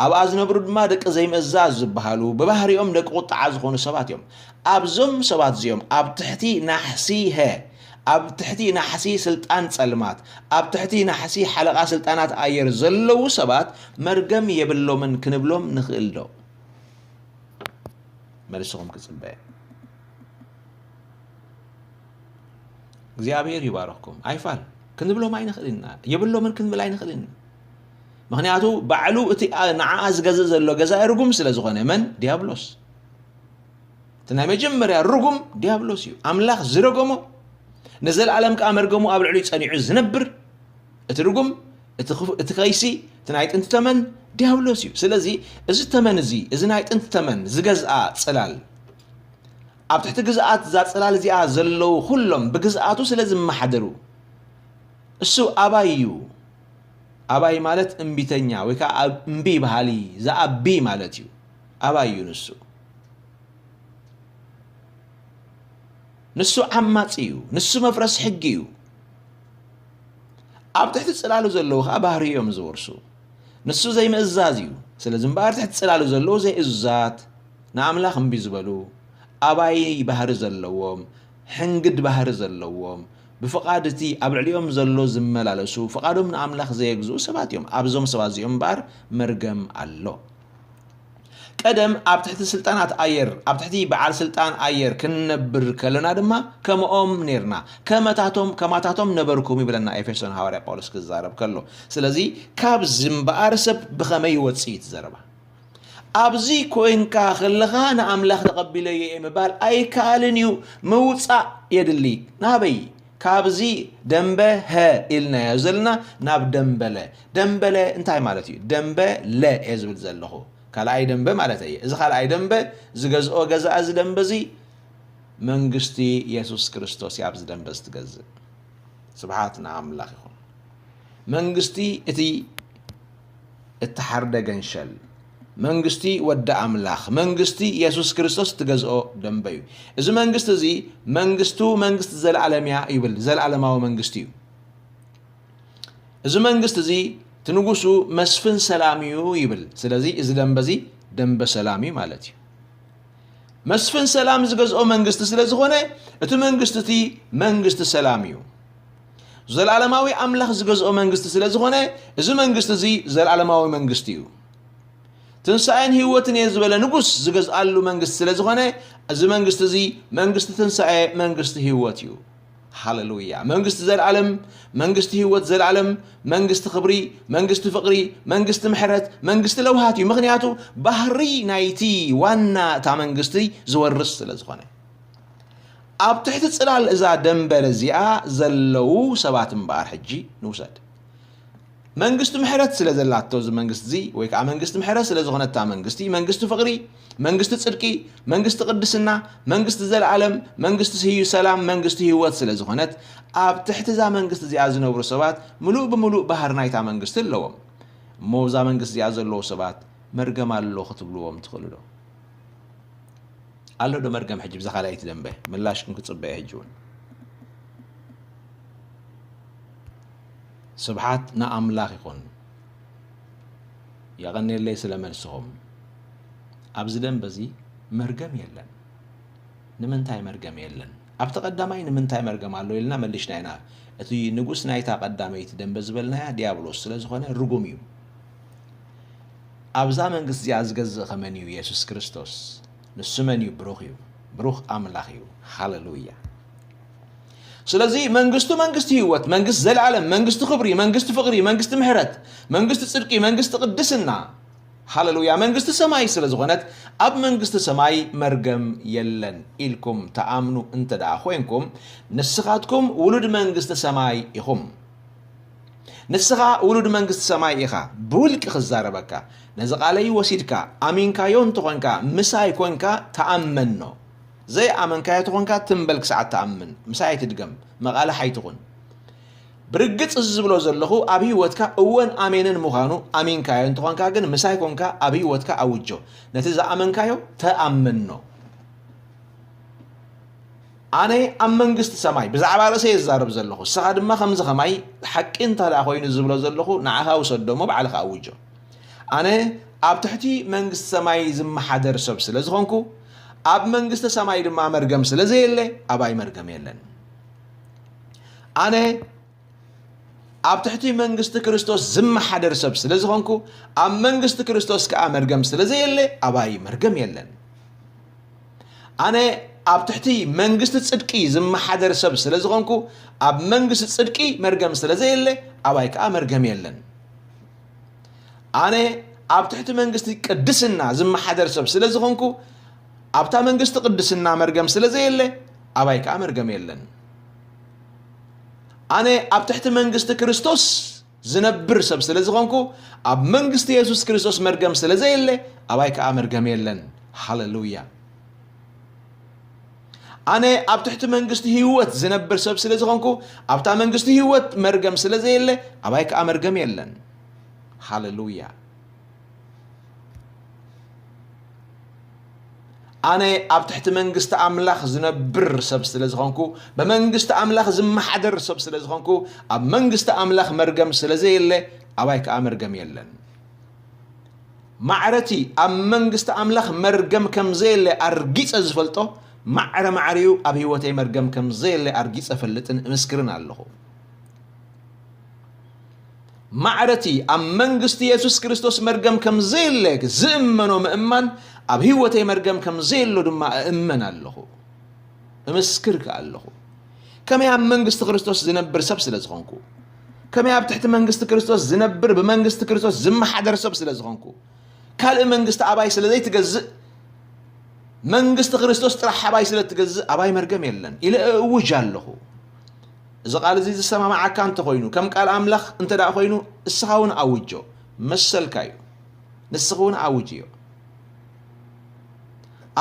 ኣብኣ ዝነብሩ ድማ ደቂ ዘይምእዛዝ ዝበሃሉ፣ ብባህሪኦም ደቂ ቁጥዓ ዝኾኑ ሰባት እዮም። ኣብዞም ሰባት እዚኦም፣ ኣብ ትሕቲ ናሕሲ ሀ፣ ኣብ ትሕቲ ናሕሲ ስልጣን ጸልማት፣ ኣብ ትሕቲ ናሕሲ ሓለቓ ስልጣናት ኣየር ዘለዉ ሰባት መርገም የብሎምን ክንብሎም ንኽእል ዶ? መልስኹም ክጽበ እየ። እግዚኣብሔር ይባርኽኩም። ኣይፋል ክንብሎም ኣይንኽእል ኢና። የብሎምን ክንብል ኣይንኽእል ኢና። ምኽንያቱ ባዕሉ እቲ ኣ-፣ ንዓኣ ዝገዝእ ዘሎ ገዛኢ ርጉም ስለ ዝኾነ። መን? ዲያብሎስ። እቲ ናይ መጀመርያ ርጉም ዲያብሎስ እዩ። ኣምላኽ ዝረገሞ፣ ንዘለኣለም ከኣ መርገሙ ኣብ ልዕሊኡ ጸኒዑ ዝነብር፣ እቲ ርጉም፣ እቲ ክፉ-፣ እቲ ከይሲ፣ እቲ ናይ ጥንቲ ተመን ዲያብሎስ እዩ። ስለዚ እዚ ተመን እዚ፣ እዚ ናይ ጥንቲ ተመን ዝገዝኣ ጽላል፣ ኣብ ትሕቲ ግዝኣት እዛ ጽላል እዚኣ ዘለዉ ኩሎም ብግዝኣቱ ስለ ዝመሓደሩ፣ እሱ ኣባይ እዩ። ኣባይ ማለት እምቢተኛ ወይ ከኣ ኣብ-፣ እምቢ በሃሊ፣ ዝኣቢ ማለት እዩ። ኣባይ እዩ ንሱ። ንሱ ዓማጺ እዩ። ንሱ መፍረሲ ሕጊ እዩ። ኣብ ትሕቲ ጽላሉ ዘለዉ ከኣ ባህሪ እዮም ዝወርሱ። ንሱ ዘይምእዛዝ እዩ። ስለዚ እምበኣር ትሕቲ ጽላሉ ዘለዉ ዘይእዙዛት፣ ንኣምላኽ እምቢ ዝበሉ፣ ኣባይ ባህሪ ዘለዎም፣ ሕንግድ ባህሪ ዘለዎም፣ ብፍቓድ እቲ ኣብ ልዕሊኦም ዘሎ ዝመላለሱ፣ ፍቓዶም ንኣምላኽ ዘየግዝኡ ሰባት እዮም። ኣብዞም ሰባት እዚኦም እምበኣር መርገም ኣሎ። ቀደም ኣብ ትሕቲ ስልጣናት ኣየር፣ ኣብ ትሕቲ በዓል ስልጣን ኣየር ክንነብር ከለና ድማ ከምኦም ኔርና፣ ከመታቶም፣ ከማታቶም ነበርኩም ይብለና ኤፌሶን ሃዋርያ ጳውሎስ ክዛረብ ከሎ። ስለዚ ካብዚ እምበኣር ሰብ ብኸመይ ይወጽእ እዩ እቲ ዘረባ። ኣብዚ ኮይንካ ከለኻ ንኣምላኽ ተቐቢለዮ እየ ምባል ኣይከኣልን እዩ። ምውጻእ የድሊ። ናበይ? ካብዚ ደንበ ሀ ኢልናዮ ዘለና ናብ ደንበለ። ደንበለ እንታይ ማለት እዩ? ደንበ ለ እየ ዝብል ዘለኹ። ካልኣይ ደንበ ማለት እየ። እዚ ካልኣይ ደንበ ዝገዝኦ ገዛ፣ እዚ ደንበ እዚ መንግስቲ የሱስ ክርስቶስ እያ ኣብዚ ደንበ እዚ ትገዝእ። ስብሓት ንኣምላኽ ይኹን። መንግስቲ እቲ እተሓርደ ገንሸል፣ መንግስቲ ወዲ ኣምላኽ፣ መንግስቲ የሱስ ክርስቶስ እትገዝኦ ደንበ እዩ። እዚ መንግስቲ እዚ መንግስቱ መንግስቲ ዘለኣለም እያ ይብል። ዘለኣለማዊ መንግስቲ እዩ። እዚ መንግስቲ እዚ እቲ ንጉሱ መስፍን ሰላም እዩ ይብል። ስለዚ እዚ ደንበ እዚ ደንበ ሰላም እዩ ማለት እዩ። መስፍን ሰላም ዝገዝኦ መንግስቲ ስለ ዝኾነ፣ እቲ መንግስቲ እቲ መንግስቲ ሰላም እዩ። ዘለኣለማዊ ኣምላኽ ዝገዝኦ መንግስቲ ስለ ዝኾነ፣ እዚ መንግስቲ እዚ ዘለኣለማዊ መንግስቲ እዩ። ትንሳኤን ህይወትን እየ ዝበለ ንጉስ ዝገዝኣሉ መንግስቲ ስለ ዝኾነ፣ እዚ መንግስቲ እዚ መንግስቲ ትንሳኤ፣ መንግስቲ ህይወት እዩ። ሃሌሉያ! መንግስቲ ዘልኣለም፣ መንግስቲ ህይወት ዘልኣለም፣ መንግስቲ ክብሪ፣ መንግስቲ ፍቕሪ፣ መንግስቲ ምሕረት፣ መንግስቲ ለውሃት እዩ። ምኽንያቱ ባህሪ ናይቲ ዋና እታ መንግስቲ ዝወርስ ስለ ዝኾነ። ኣብ ትሕቲ ጽላል እዛ ደንበል እዚኣ ዘለዉ ሰባት እምበኣር ሕጂ ንውሰድ። መንግስቲ ምሕረት ስለ ዘላቶ እዚ መንግስቲ እዚ፣ ወይ ከዓ መንግስቲ ምሕረት ስለ ዝኾነታ መንግስቲ፣ መንግስቲ ፍቕሪ፣ መንግስቲ ጽድቂ፣ መንግስቲ ቅድስና፣ መንግስቲ ዘለኣለም፣ መንግስቲ ህዩ ሰላም፣ መንግስቲ ህይወት ስለ ዝኾነት፣ ኣብ ትሕቲ እዛ መንግስቲ እዚኣ ዝነብሩ ሰባት ምሉእ ብምሉእ ባህር ናይታ መንግስቲ ኣለዎም። እሞ እዛ መንግስቲ እዚኣ ዘለዉ ሰባት መርገም ኣሎ ክትብልዎም ትኽእሉ ዶ? ኣሎ ዶ መርገም? ሕጂ ብዛ ካልኣይቲ ደንበ ምላሽኩም ክጽበ እየ። ሕጂ እውን ስብሓት ንኣምላኽ ይኹን። የቐንየለይ ስለ መልስኹም። ኣብዚ ደንበ እዚ መርገም የለን። ንምንታይ መርገም የለን? ኣብቲ ቀዳማይ ንምንታይ መርገም ኣሎ ኢልና መሊሽና ኢና። እቲ ንጉስ ናይታ ቀዳመይቲ ደንበ ዝበልናያ ዲያብሎስ ስለ ዝኾነ ርጉም እዩ። ኣብዛ መንግስቲ እዚኣ ዝገዝእ ኸ መን እዩ? የሱስ ክርስቶስ። ንሱ መን እዩ? ብሩኽ እዩ። ብሩኽ ኣምላኽ እዩ። ሃሌሉያ። ስለዚ መንግስቱ መንግስቲ ህይወት፣ መንግስቲ ዘለኣለም፣ መንግስቲ ክብሪ፣ መንግስቲ ፍቕሪ፣ መንግስቲ ምሕረት፣ መንግስቲ ጽድቂ፣ መንግስቲ ቅድስና። ሃሌሉያ። መንግስቲ ሰማይ ስለ ዝኾነት ኣብ መንግስቲ ሰማይ መርገም የለን ኢልኩም ተኣምኑ እንተ ደኣ ኮይንኩም ንስኻትኩም ውሉድ መንግስቲ ሰማይ ኢኹም። ንስኻ ውሉድ መንግስቲ ሰማይ ኢኻ። ብውልቂ ክዛረበካ፣ ነዚ ቃለይ ወሲድካ ኣሚንካዮ እንተኾንካ፣ ምሳይ ኮንካ ተኣመኖ። ዘይኣመንካዮ ተኾንካ፣ ትም በል ክሳዕ ትኣምን። ምሳይ ኣይትድገም፣ መቓልሕ ኣይትኹን። ብርግጽ እዚ ዝብሎ ዘለኹ ኣብ ህይወትካ እወን ኣሜንን ምዃኑ ኣሚንካዮ እንተኾንካ ግን፣ ምሳይ ኮንካ ኣብ ህይወትካ ኣውጆ። ነቲ ዝኣመንካዮ ተኣመኖ። ኣነ ኣብ መንግስቲ ሰማይ ብዛዕባ ርእሰይ እዛረብ ዘለኹ፣ ንስኻ ድማ ከምዚ ከማይ ሓቂ እንተ ደኣ ኮይኑ ዝብሎ ዘለኹ፣ ንዓኻ ውሰዶ እሞ ባዕልኻ ኣውጆ። ኣነ ኣብ ትሕቲ መንግስቲ ሰማይ ዝመሓደር ሰብ ስለ ዝኾንኩ፣ ኣብ መንግስቲ ሰማይ ድማ መርገም ስለ ዘየለ፣ ኣባይ መርገም የለን። ኣነ ኣብ ትሕቲ መንግስቲ ክርስቶስ ዝመሓደር ሰብ ስለ ዝኾንኩ፣ ኣብ መንግስቲ ክርስቶስ ከኣ መርገም ስለ ዘየለ፣ ኣባይ መርገም የለን። ኣነ ኣብ ትሕቲ መንግስቲ ጽድቂ ዝመሓደር ሰብ ስለ ዝኾንኩ፣ ኣብ መንግስቲ ጽድቂ መርገም ስለ ዘየለ፣ ኣባይ ከኣ መርገም የለን። ኣነ ኣብ ትሕቲ መንግስቲ ቅድስና ዝመሓደር ሰብ ስለ ዝኾንኩ፣ ኣብታ መንግስቲ ቅድስና መርገም ስለ ዘየለ፣ ኣባይ ከኣ መርገም የለን። ኣነ ኣብ ትሕቲ መንግስቲ ክርስቶስ ዝነብር ሰብ ስለ ዝኾንኩ፣ ኣብ መንግስቲ የሱስ ክርስቶስ መርገም ስለ ዘየለ፣ ኣባይ ከኣ መርገም የለን። ሃሌሉያ። ኣነ ኣብ ትሕቲ መንግስቲ ህይወት ዝነብር ሰብ ስለ ዝኾንኩ፣ ኣብታ መንግስቲ ህይወት መርገም ስለ ዘየለ፣ ኣባይ ከኣ መርገም የለን። ሃሌሉያ። ኣነ ኣብ ትሕቲ መንግስቲ ኣምላኽ ዝነብር ሰብ ስለ ዝኾንኩ፣ ብመንግስቲ ኣምላኽ ዝመሓደር ሰብ ስለ ዝኾንኩ፣ ኣብ መንግስቲ ኣምላኽ መርገም ስለ ዘየለ፣ ኣባይ ከኣ መርገም የለን። ማዕረቲ ኣብ መንግስቲ ኣምላኽ መርገም ከም ዘየለ ኣርጊጸ ዝፈልጦ፣ ማዕረ ማዕሪኡ ኣብ ህይወተይ መርገም ከም ዘየለ ኣርጊጸ እፈልጥን እምስክርን ኣለኹ። ማዕረቲ ኣብ መንግስቲ የሱስ ክርስቶስ መርገም ከም ዘየለ ዝእመኖ ምእማን፣ ኣብ ህይወተይ መርገም ከም ዘየሎ ድማ እእመን ኣለኹ። እምስክር ከኣ ኣለኹ። ከመይ ኣብ መንግስቲ ክርስቶስ ዝነብር ሰብ ስለ ዝኾንኩ፣ ከመይ ኣብ ትሕቲ መንግስቲ ክርስቶስ ዝነብር፣ ብመንግስቲ ክርስቶስ ዝመሓደር ሰብ ስለ ዝኾንኩ፣ ካልእ መንግስቲ ኣባይ ስለ ዘይትገዝእ፣ መንግስቲ ክርስቶስ ጥራሕ ኣባይ ስለ እትገዝእ፣ ኣባይ መርገም የለን ኢለ እእውጅ ኣለኹ። እዚ ቃል እዚ ዝሰማማዓካ እንተኾይኑ፣ ከም ቃል ኣምላኽ እንተ ደኣ ኮይኑ፣ እስኻ እውን ኣውጆ፣ መሰልካ እዩ። ንስኺ እውን ኣውጅዮ።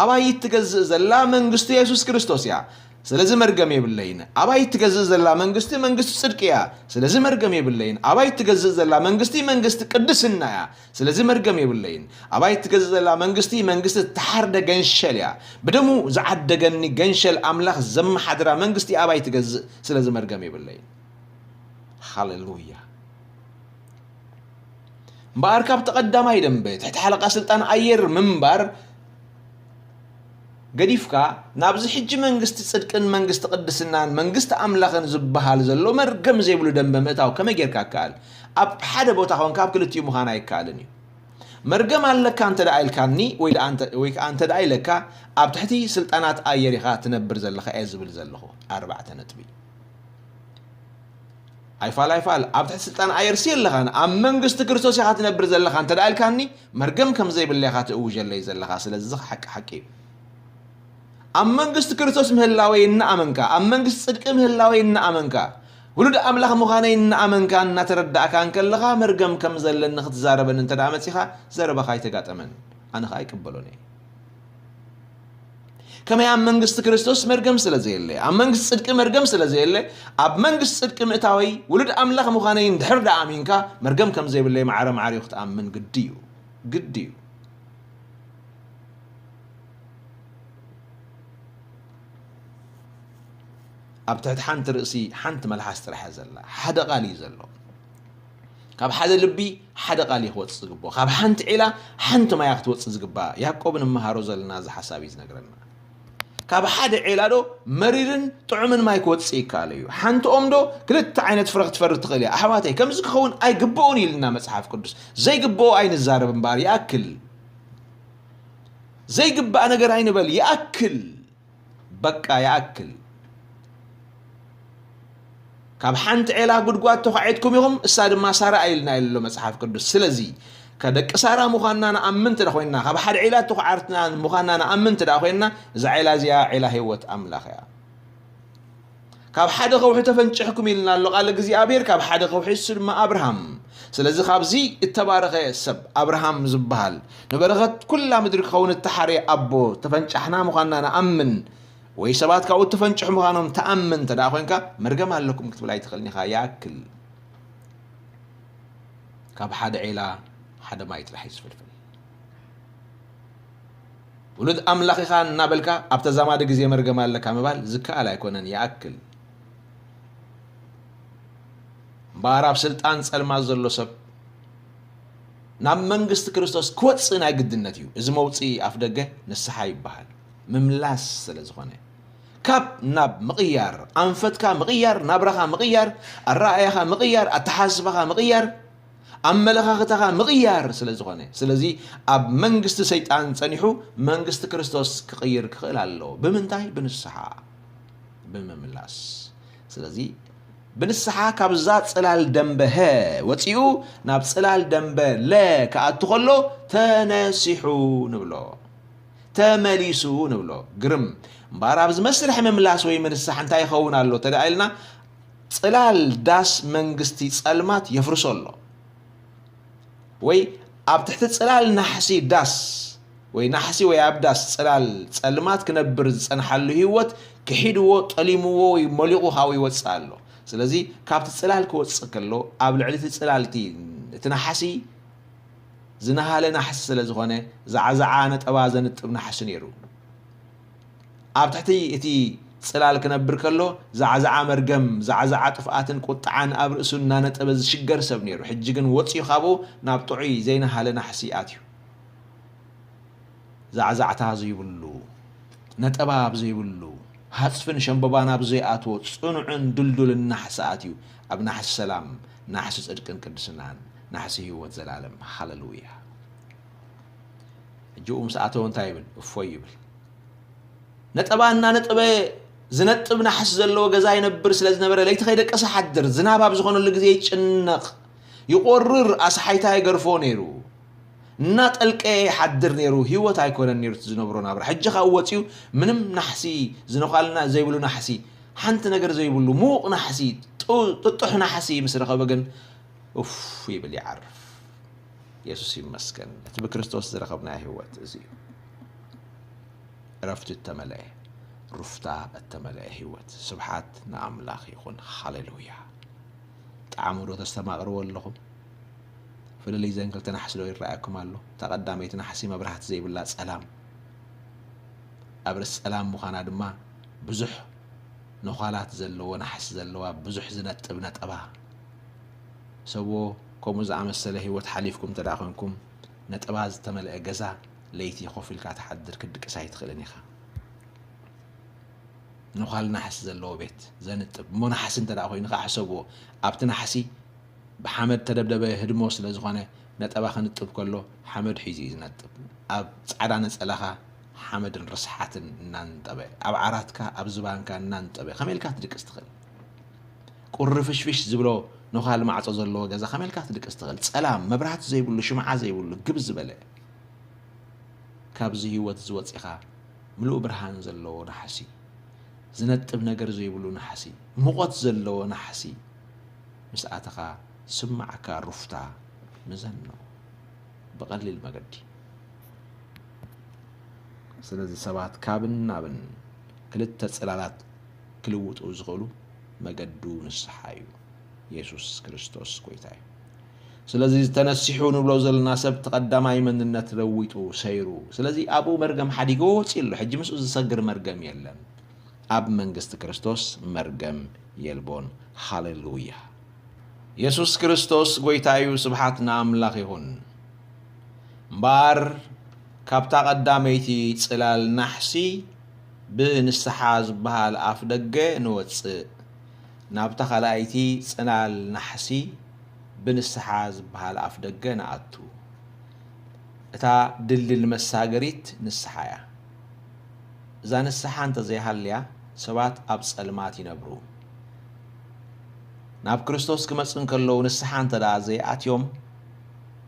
ኣባይ እትገዝእ ዘላ መንግስቲ የሱስ ክርስቶስ እያ። ስለዚ መርገም የብለይን። ኣባይ እትገዝእ ዘላ መንግስቲ መንግስቲ ጽድቂ እያ። ስለዚ መርገም የብለይን። ኣባይ እትገዝእ ዘላ መንግስቲ መንግስቲ ቅድስና እያ። ስለዚ መርገም የብለይን። ኣባይ እትገዝእ ዘላ መንግስቲ መንግስቲ እተሓርደ ገንሸል እያ። ብደሙ ዝዓደገኒ ገንሸል ኣምላኽ ዘመሓድራ መንግስቲ ኣባይ ትገዝእ። ስለዚ መርገም የብለይን። ሃሌሉያ። እምበኣር ካብቲ ቀዳማይ ደንበ ትሕቲ ሓለቓ ስልጣን ኣየር ምንባር ገዲፍካ ናብዚ ሕጂ መንግስቲ ጽድቅን መንግስቲ ቅድስናን መንግስቲ ኣምላኽን ዝበሃል ዘሎ መርገም ዘይብሉ ደንበ ምእታው ከመይ ጌርካ ይከኣል? ኣብ ሓደ ቦታ ኾንካ ኣብ ክልቲኡ ምዃን ኣይከኣልን እዩ። መርገም ኣለካ እንተ ደኣ ኢልካኒ፣ ወይ ደኣ እንተ-፣ ወይ ከኣ እንተ ደኣ ኢለካ፣ ኣብ ትሕቲ ስልጣናት ኣየር ኢኻ ትነብር ዘለኻ እየ ዝብል ዘለኹ። ኣርባዕተ ነጥቢ። ኣይፋል ኣይፋል፣ ኣብ ትሕቲ ስልጣን ኣየር ሲ የለኻን፣ ኣብ መንግስቲ ክርስቶስ ኢኻ ትነብር ዘለኻ እንተ ደኣ ኢልካኒ፣ መርገም ከም ዘይብለይ ኢኻ ትእውጀለይ ዘለኻ። ስለዚ እዚ ሓቂ ሓቂ እዩ። ኣብ መንግስቲ ክርስቶስ ምህላወይ እናኣመንካ፣ ኣብ መንግስቲ ጽድቂ ምህላወይ እናኣመንካ፣ ውሉድ ኣምላኽ ምዃነይ እናኣመንካ እናተረዳእካ እንከለኻ፣ መርገም ከም ዘለኒ ክትዛረበኒ እንተ ደኣ መጺኻ፣ ዘረባኻ ኣይተጋጠመን። ኣነ ኸኣ ኣይቅበሎን እየ። ከመይ ኣብ መንግስቲ ክርስቶስ መርገም ስለ ዘየለ፣ ኣብ መንግስቲ ጽድቂ መርገም ስለ ዘየለ፣ ኣብ መንግስቲ ጽድቂ ምእታወይ ውሉድ ኣምላኽ ምዃነይ እንድሕር ደኣ ኣሚንካ፣ መርገም ከም ዘይብለይ ማዕረ ማዕሪኡ ክትኣምን ግዲ እዩ። ግዲ እዩ። ኣብ ትሕቲ ሓንቲ ርእሲ ሓንቲ መልሓስ ጥራሕ እያ ዘላ። ሓደ ቃል እዩ ዘሎ። ካብ ሓደ ልቢ ሓደ ቃል እዩ ክወጽእ ዝግብኦ። ካብ ሓንቲ ዒላ ሓንቲ ማይ እያ ክትወጽእ ዝግባእ። ያዕቆብ ንምሃሮ ዘለና እዚ ሓሳብ እዩ ዝነግረና። ካብ ሓደ ዒላ ዶ መሪርን ጥዑምን ማይ ክወጽእ ይከኣል እዩ? ሓንቲ ኦም ዶ ክልተ ዓይነት ፍረ ክትፈሪ ትኽእል እያ? ኣሕዋተይ፣ ከምዚ ክኸውን ኣይግብኦን ኢልና መጽሓፍ ቅዱስ። ዘይግብኦ ኣይንዛረብ እምበኣር፣ ይኣክል። ዘይግባእ ነገር ኣይንበል፣ ይኣክል። በቃ ይኣክል። ካብ ሓንቲ ዒላ ጉድጓድ ተዃዒትኩም ኢኹም፣ እሳ ድማ ሳራ ኢልና ኢሉ ኣሎ መጽሓፍ ቅዱስ። ስለዚ፣ ከደቂ ሳራ ምዃንና ንኣምን እንተ ደኣ ኮይንና፣ ካብ ሓደ ዒላ ተዃዓትና ምዃንና ንኣምን እንተ ደኣ ኮይንና፣ እዛ ዒላ እዚኣ ዒላ ህይወት ኣምላኽ እያ። ካብ ሓደ ከውሒ ተፈንጭሕኩም ኢልና ኣሎ ቃል እግዚኣብሔር፣ ካብ ሓደ ከውሒ፣ እሱ ድማ ኣብርሃም። ስለዚ ካብዚ እተባረኸ ሰብ ኣብርሃም ዝበሃል፣ ንበረኸት ኩላ ምድሪ ክኸውን እተሓርየ ኣቦ ተፈንጫሕና ምዃንና ንኣምን፣ ወይ ሰባት ካብኡ እተፈንጭሑ ምዃኖም ትኣምን እንተ ደኣ ኮይንካ፣ መርገም ኣለኩም ክትብል ኣይትኽእልን ኢኻ። ይኣክል። ካብ ሓደ ዒላ ሓደ ማይ ጥራሕ እዩ ዝፍልፍል። ውሉድ ኣምላኽ ኢኻ እናበልካ ኣብ ተዛማዲ ግዜ መርገም ኣለካ ምባል ዝከኣል ኣይኮነን። ይኣክል። እምበኣር ኣብ ስልጣን ጸልማት ዘሎ ሰብ ናብ መንግስቲ ክርስቶስ ክወጽእ ናይ ግድነት እዩ። እዚ መውጽኢ ኣፍ ደገ ንስሓ ይበሃል። ምምላስ ስለ ዝኾነ። ካብ ናብ ምቕያር፣ ኣንፈትካ ምቕያር፣ ናብራኻ ምቕያር፣ ኣረኣእያኻ ምቕያር፣ ኣተሓሳስባኻ ምቕያር፣ ኣመለኻኽታኻ ምቕያር ስለ ዝኾነ። ስለዚ ኣብ መንግስቲ ሰይጣን ጸኒሑ መንግስቲ ክርስቶስ ክቕይር ክኽእል ኣለዎ። ብምንታይ? ብንስሓ፣ ብምምላስ። ስለዚ ብንስሓ ካብዛ ጽላል ደንበ ሀ ወጺኡ ናብ ጽላል ደንበ ለ ክኣቱ ከሎ ተነሲሑ ንብሎ። ተመሊሱ ንብሎ። ግርም። እምበኣር ኣብዚ መስርሕ ምምላስ ወይ ምንሳሕ እንታይ ይኸውን ኣሎ እንተ ደኣ ኢልና፣ ጽላል ዳስ መንግስቲ ጸልማት የፍርሶ ኣሎ። ወይ ኣብ ትሕቲ ጽላል ናሕሲ ዳስ ወይ ናሕሲ ወይ ኣብ ዳስ ጽላል ጸልማት ክነብር ዝጸንሓሉ ህይወት ክሒድዎ፣ ጠሊምዎ ወይ መሊቑ ካብኡ ይወጽእ ኣሎ። ስለዚ ካብቲ ጽላል ክወጽእ ከሎ ኣብ ልዕሊ እቲ ጽላል እቲ፣ እቲ ናሕሲ ዝነሃለ ናሕሲ ስለ ዝኾነ፣ ዛዕዛዓ ነጠባ ዘንጥብ ናሕሲ ነይሩ። ኣብ ትሕቲ እቲ ጽላል ክነብር ከሎ፣ ዛዕዛዓ መርገም፣ ዛዕዛዓ ጥፍኣትን ቁጥዓን ኣብ ርእሱ እናነጠበ ዝሽገር ሰብ ነይሩ። ሕጂ ግን ወጺኡ ካብኡ ናብ ጥዑይ ዘይነሃለ ናሕሲ ኣትዩ። ዛዕዛዕታ ዘይብሉ፣ ነጠባ ኣብ ዘይብሉ፣ ሃጽፍን ሸምበባን ኣብ ዘይኣትዎ ጽኑዕን ድልዱልን ናሕሲ ኣትዩ። ኣብ ናሕሲ ሰላም፣ ናሕሲ ጽድቅን ቅድስናን፣ ናሕሲ ህይወት ዘላለም። ሃሌሉያ። ሕጂ ኡ ምስ ኣተወ እንታይ ይብል? እፎይ ይብል። ነጠባ እናነጠበ ዝነጥብ ናሕሲ ዘለዎ ገዛ ይነብር ስለ ዝነበረ፣ ለይቲ ከይደቀሰ ሓድር። ዝናብ ኣብ ዝኾነሉ ግዜ ይጭነቕ፣ ይቖርር፣ ኣስሓይታ ይገርፎ ነይሩ። እናጠልቀየ ይሓድር ነይሩ። ህይወት ኣይኮነን ነይሩ እቲ ዝነብሮ ናብራ። ሕጂ ኻብ ወፂኡ ምንም ናሕሲ፣ ዝነዃልና ዘይብሉ ናሕሲ፣ ሓንቲ ነገር ዘይብሉ፣ ምዉቕ ናሕሲ፣ ጡ-፣ ጥጡሕ ናሕሲ ምስ ረኸበ ግን፣ ኡፍ ይብል፣ ይዓርፍ። የሱስ ይመስገን። እቲ ብክርስቶስ ዝረኸብናዮ ህይወት እዚ እዩ። ዕረፍቲ እተመልአ፣ ሩፍታ እተመልአ ህይወት። ስብሓት ንኣምላኽ ይኹን። ሃሌሉያ። ጣዕሙ ዶ ተስተማቕርዎ ኣለኹም? ፍልልይ ዘን ክልተ ናሕሲ ዶ ይረኣየኩም ኣሎ? እታ ቀዳመይቲ ናሕሲ መብራህቲ ዘይብላ ጸላም፣ ኣብ ርእሲ ጸላም ምዃና ድማ ብዙሕ ነዃላት ዘለዎ ናሕሲ ዘለዋ ብዙሕ ዝነጥብ ነጠባ። ሰብዎ ከምኡ ዝኣመሰለ ህይወት ሓሊፍኩም እንተ ደኣ ኮንኩም፣ ነጠባ ዝተመልአ ገዛ ለይቲ ኮፍ ኢልካ ትሓድር ክትድቅስ ኣይትኽእልን ኢኻ። ነዃል ናሕሲ ዘለዎ ቤት ዘንጥብ እሞ ናሕሲ እንተ ደኣ ኮይኑ ከዓ ሕሰብዎ። ኣብቲ ናሕሲ ብሓመድ ተደብደበ ህድሞ ስለ ዝኾነ ነጠባ ክንጥብ ከሎ ሓመድ ሒዙ እዩ ዝነጥብ። ኣብ ጻዕዳ ነጸላኻ ሓመድን ርስሓትን እናንጠበ፣ ኣብ ዓራትካ፣ ኣብ ዝባንካ እናንጠበ ከመይ ኢልካ ትድቅስ ትኽእል? ቁሪ ፍሽፍሽ ዝብሎ ነዃል ማዕጾ ዘለዎ ገዛ ከመይ ኢልካ ትድቅስ ትኽእል? ጸላም፣ መብራህቲ ዘይብሉ፣ ሽምዓ ዘይብሉ፣ ግብ ዝበለ። ካብዚ ህይወት ዝወጺኻ ምሉእ ብርሃን ዘለዎ ናሕሲ፣ ዝነጥብ ነገር ዘይብሉ ናሕሲ፣ ሙቐት ዘለዎ ናሕሲ ምስ ኣተኻ ዝስምዓካ ሩፍታ ምዘኖ ብቐሊል መገዲ። ስለዚ ሰባት ካብን ናብን ክልተ ጽላላት ክልውጡ ዝኽእሉ መገዱ ንስሓ እዩ። የሱስ ክርስቶስ ጎይታ እዩ። ስለዚ ዝተነሲሑ ንብሎ ዘለና ሰብ እቲ ቀዳማይ መንነት ለዊጡ ሰይሩ። ስለዚ ኣብኡ መርገም ሓዲጉ ወፂኡ ኣሎ። ሕጂ ምስኡ ዝሰግር መርገም የለን። ኣብ መንግስቲ ክርስቶስ መርገም የልቦን። ሃሌሉያ! የሱስ ክርስቶስ ጎይታ እዩ። ስብሓት ንኣምላኽ ይኹን። እምበኣር ካብታ ቀዳመይቲ ጽላል ናሕሲ ብንስሓ ዝበሃል ኣፍ ደገ ንወጽእ፣ ናብታ ካልኣይቲ ጽላል ናሕሲ ብንስሓ ዝበሃል ኣፍ ደገ ንኣቱ። እታ ድልድል መሳገሪት ንስሓ እያ። እዛ ንስሓ እንተዘይሃልያ ሰባት ኣብ ጸልማት ይነብሩ። ናብ ክርስቶስ ክመጽእ እንከለዉ ንስሓ እንተ ደኣ ዘይኣትዮም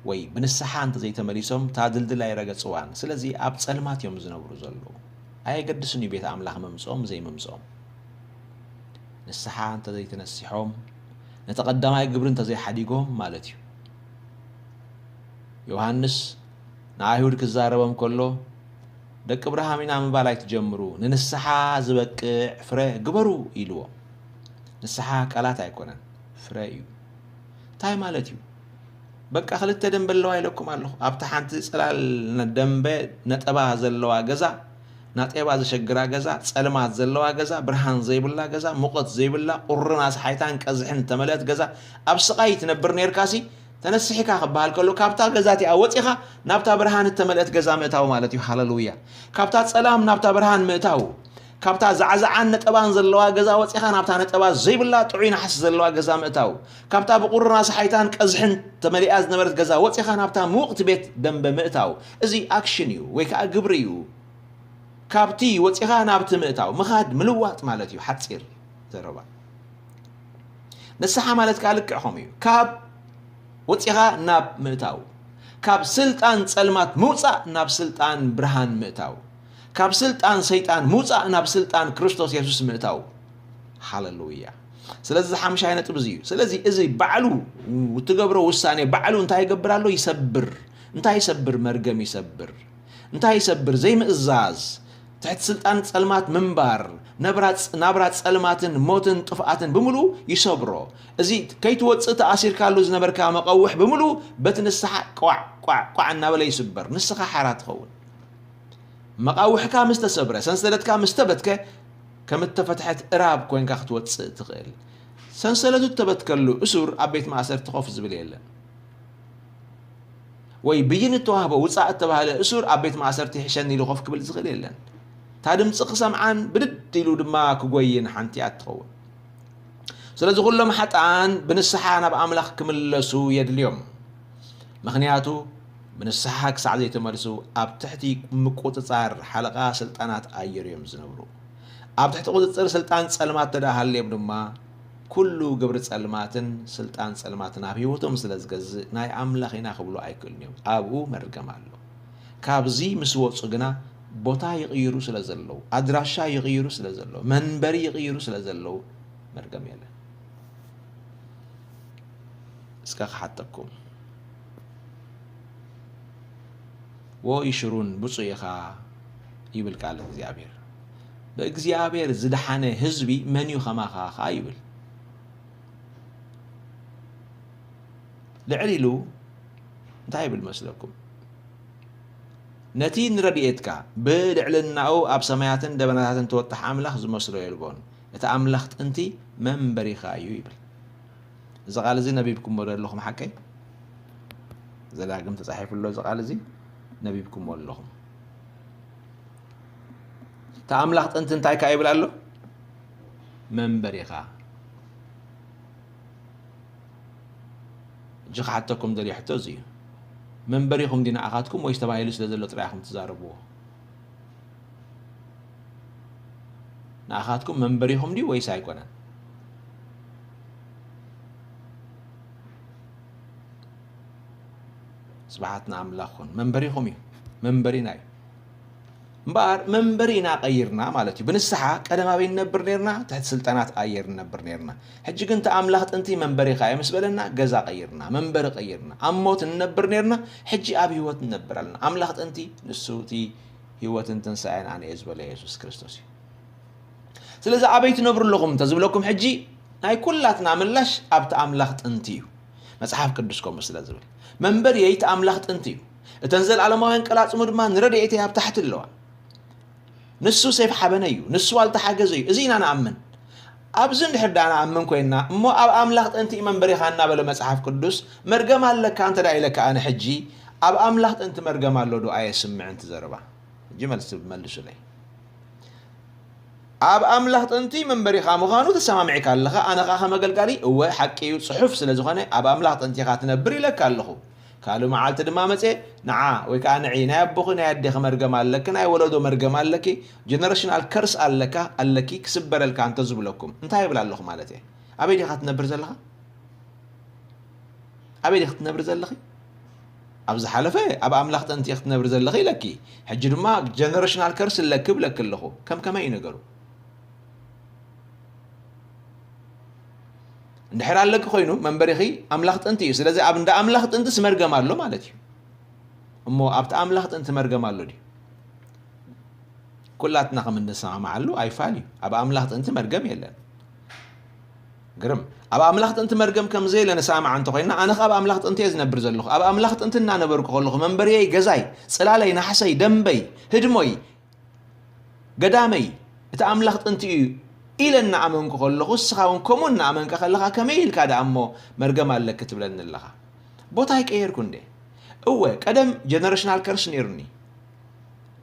ወይ ብንስሓ እንተ ዘይተመሊሶም እታ ድልድል ኣይረገጽዋን። ስለዚ ኣብ ጸልማት እዮም ዝነብሩ ዘለዉ። ኣየገድስን እዩ ቤት ኣምላኽ ምምጽኦም ዘይምምጽኦም። ንስሓ እንተ ዘይተነሲሖም ነቲ ቀዳማይ ግብሪ እንተ ዘይሓዲጎም ማለት እዩ። ዮሃንስ ንኣይሁድ ክዛረቦም ከሎ ደቂ እብርሃም ኢና ምባል ኣይትጀምሩ፣ ንንስሓ ዝበቅዕ ፍረ ግበሩ ኢልዎም። ንስሓ ቃላት ኣይኮነን፣ ፍረ እዩ። እንታይ ማለት እዩ? በቃ ክልተ ደንበ ኣለዋ ኢለኩም ኣለኹ። ኣብታ ሓንቲ ጽላል ደንበ ነጠባ ዘለዋ ገዛ፣ ናጤባ ዘሸግራ ገዛ፣ ጸልማት ዘለዋ ገዛ፣ ብርሃን ዘይብላ ገዛ፣ ሙቐት ዘይብላ፣ ቁርን ኣስሓይታን ቀዝሕን እተመልአት ገዛ ኣብ ስቓይ ትነብር ነርካሲ፣ ተነሲሕካ ክበሃል ከሎ ካብታ ገዛ እቲኣ ወጺኻ ናብታ ብርሃን እተመልአት ገዛ ምእታው ማለት እዩ። ሃለሉያ! ካብታ ጸላም ናብታ ብርሃን ምእታው፣ ካብታ ዛዕዛዓን ነጠባን ዘለዋ ገዛ ወጺኻ ናብታ ነጠባ ዘይብላ ጥዑይ ናሕሲ ዘለዋ ገዛ ምእታው፣ ካብታ ብቁርን ኣስሓይታን ቀዝሕን ተመሊኣ ዝነበረት ገዛ ወጺኻ ናብታ ምውቕቲ ቤት ደንበ ምእታው፣ እዚ ኣክሽን እዩ ወይ ከኣ ግብሪ እዩ። ካብቲ ወጺኻ ናብቲ ምእታው፣ ምኻድ፣ ምልዋጥ ማለት እዩ። ሓጺር ዘረባ። ንስሓ ማለት ከኣ ልክዕ ከምኡ እዩ። ካብ ወጺኻ ናብ ምእታው፣ ካብ ስልጣን ጸልማት ምውጻእ ናብ ስልጣን ብርሃን ምእታው፣ ካብ ስልጣን ሰይጣን ምውጻእ ናብ ስልጣን ክርስቶስ የሱስ ምእታው። ሃለሉያ! ስለዚ እዚ ሓምሻይ ነጥቢ እዚ እዩ። ስለዚ እዚ ባዕሉ እትገብሮ ውሳኔ ባዕሉ እንታይ ይገብር ኣሎ? ይሰብር። እንታይ ይሰብር? መርገም ይሰብር። እንታይ ይሰብር? ዘይምእዛዝ፣ ትሕቲ ስልጣን ጸልማት ምንባር፣ ነብራ ጸ-፣ ናብራ ጸልማትን ሞትን ጥፍኣትን ብምሉኡ ይሰብሮ። እዚ ከይትወጽእ ተኣሲርካሉ ዝነበርካ መቐውሕ ብምሉኡ በቲ ንስሓ ቋዕ፣ ቋዕ፣ ቋዕ እናበለ ይስበር። ንስኻ ሓራ ትኸውን። መቓውሕካ ምስ ተሰብረ፣ ሰንሰለትካ ምስ ተበትከ፣ ከም እተፈትሐት እራብ ኮይንካ ክትወጽእ ትኽእል። ሰንሰለቱ እተበትከሉ እሱር ኣብ ቤት ማእሰርቲ ኮፍ ዝብል የለን። ወይ ብይን እተዋህቦ ውጻእ እተባህለ እሱር ኣብ ቤት ማእሰርቲ ይሕሸኒ ኢሉ ኮፍ ክብል ዝኽእል የለን። እታ ድምጺ ክሰምዓን ብድድ ኢሉ ድማ ክጎይን ሓንቲ እያ እትኸውን። ስለዚ ኩሎም ሓጥኣን ብንስሓ ናብ ኣምላኽ ክምለሱ የድልዮም። ምኽንያቱ ብንስሓ ክሳዕ ዘይተመልሱ ኣብ ትሕቲ ምቁጽጻር ሓለቓ ስልጣናት ኣየር እዮም ዝነብሩ። ኣብ ትሕቲ ቁጽጽር ስልጣን ጸልማት ተደኣ ሃልዮም ድማ ኩሉ ግብሪ ጸልማትን ስልጣን ጸልማትን ኣብ ህይወቶም ስለ ዝገዝእ ናይ ኣምላኽ ኢና ክብሉ ኣይክእሉን እዮም። ኣብኡ መርገም ኣሎ። ካብዚ ምስ ወጹ ግና ቦታ ይቕይሩ ስለ ዘለዉ፣ ኣድራሻ ይቕይሩ ስለ ዘለዉ፣ መንበሪ ይቕይሩ ስለ ዘለዉ መርገም የለን። እስከ ክሓተኩም። ዎ ይሽሩን ብፁዕ ኢኻ ይብል ቃል እግዚኣብሔር። ብእግዚኣብሔር ዝደሓነ ህዝቢ መን እዩ ከማኻ ኸኣ ይብል። ልዕል ኢሉ እንታይ ይብል መስለኩም? ነቲ ንረድኤትካ ብልዕልናኡ ኣብ ሰማያትን ደበናታትን ተወጣሕ ኣምላኽ ዝመስሎ የልቦን። እቲ ኣምላኽ ጥንቲ መንበሪኻ እዩ ይብል። እዚ ቃል እዚ ነቢብኩምዎ ዶ ኣለኹም ሓቀይ? ዘዳግም ተጻሒፉ ኣሎ እዚ ቃል እዚ፣ ነቢብኩምዎ ኣለኹም። እቲ ኣምላኽ ጥንቲ እንታይ ከኣ ይብል ኣሎ? መንበሪኻ። ሕጂ ክሓተኩም ደልዮ ሕቶ እዚ እዩ። መንበሪኹም ድዩ ንኣኻትኩም ወይስ ተባሂሉ ስለ ዘሎ ጥራይ ኢኹም ትዛረብዎ? ንኣኻትኩም መንበሪኹም ድዩ ወይስ ኣይኮነን? ስብሓት ንኣምላኽ ኩን። መንበሪኹም እዩ። መንበሪና እዩ። እምበኣር መንበሪ ኢና ቀይርና ማለት እዩ። ብንስሓ ቀደም ኣበይ ንነብር ነርና? ትሕቲ ስልጣናት ኣየር ንነብር ነርና። ሕጂ ግን እቲ ኣምላኽ ጥንቲ መንበሪኻ እየ ምስ በለና ገዛ ቀይርና፣ መንበሪ ቀይርና። ኣብ ሞት ንነብር ነርና፣ ሕጂ ኣብ ህይወት ንነብር ኣለና። ኣምላኽ ጥንቲ ንሱ እቲ ህይወትን ትንሳኤን ኣነ እየ ዝበሎ የሱስ ክርስቶስ እዩ። ስለዚ ኣበይ ትነብሩ ኣለኹም እንተዝብለኩም ሕጂ ናይ ኩላትና ምላሽ ኣብቲ ኣምላኽ ጥንቲ እዩ። መጽሓፍ ቅዱስ ከምኡ ስለ ዝብል መንበሪ እቲ ኣምላኽ ጥንቲ እዩ። እተን ዘለኣለማውያን ቀላጽሙ ድማ ንረድኤተይ ኣብ ታሕቲ ኣለዋ። ንሱ ሴፍ ሓበነ እዩ፣ ንሱ ዋልታ ሓገዘ እዩ። እዚ ኢና ንኣምን። ኣብዚ እንድሕር ደኣ ንኣምን ኮይንና እሞ ኣብ ኣምላኽ ጥንቲ እዩ መንበሪኻ እናበለ መጽሓፍ ቅዱስ መርገም ኣለካ እንተ ደኣ ኢለካ ኣነ ሕጂ ኣብ ኣምላኽ ጥንቲ መርገም ኣሎ ዶ ኣየስምዕን እቲ ዘረባ? ሕጂ መልሲ መልሱለይ። ኣብ ኣምላኽ ጥንቲ መንበሪኻ ምዃኑ ተሰማሚዕካ ኣለኻ። ኣነ ኸኣ ከም ኣገልጋሊ እወ ሓቂ እዩ ጽሑፍ ስለ ዝኾነ ኣብ ኣምላኽ ጥንቲ ኢኻ ትነብር ኢለካ ኣለኹ። ካልእ መዓልቲ ድማ መጽየ ንዓ ወይ ከኣ ንዒ ናይ ኣቦኺ ናይ ኣዴኺ መርገም ኣለኪ፣ ናይ ወለዶ መርገም ኣለኪ፣ ጀነሬሽናል ከርስ ኣለካ ኣለኪ ክስበረልካ እንተ ዝብለኩም እንታይ ይብል ኣለኹ ማለት እየ? ኣበይ ዲኻ ትነብር ዘለኻ? ኣበይ ዲኺ ክትነብሪ ዘለኺ? ኣብ ዝሓለፈ ኣብ ኣምላኽ ጥንቲ ኢኺ ክትነብሪ ዘለኺ ኢለኪ። ሕጂ ድማ ጀነሬሽናል ከርስ ኣለኪ እብለኪ ኣለኹ። ከም ከመይ እዩ ነገሩ? እንድሕር ኣለኪ ኮይኑ መንበሪኺ ኣምላኽ ጥንቲ እዩ። ስለዚ ኣብ እንዳ ኣምላኽ ጥንትስ መርገም ኣሎ ማለት እዩ። እሞ ኣብቲ ኣምላኽ ጥንቲ መርገም ኣሎ ድዩ? ኩላትና ከም እንሰማማዓሉ ኣይፋል እዩ። ኣብ ኣምላኽ ጥንቲ መርገም የለን። ግርም። ኣብ ኣምላኽ ጥንቲ መርገም ከም ዘየለ ንሰማማዕ እንተኾይንና፣ ኣነ ኸኣ ኣብ ኣምላኽ ጥንቲ እየ ዝነብር ዘለኹ። ኣብ ኣምላኽ ጥንቲ እናነበርኩ ከለኹ መንበርየይ፣ ገዛይ፣ ጽላለይ፣ ናሕሰይ፣ ደምበይ፣ ህድሞይ፣ ገዳመይ፣ እቲ ኣምላኽ ጥንቲ እዩ ኢለ እናኣመንኩ ከለኹ፣ እስኻ እውን ከምኡ እናኣመንካ ከለኻ ከመይ ኢልካ ደኣ እሞ መርገም ኣለኪ ትብለኒ ኣለኻ? ቦታ ኣይቀየርኩ እንዴ? እወ፣ ቀደም ጀነሬሽናል ከርስ ነይሩኒ።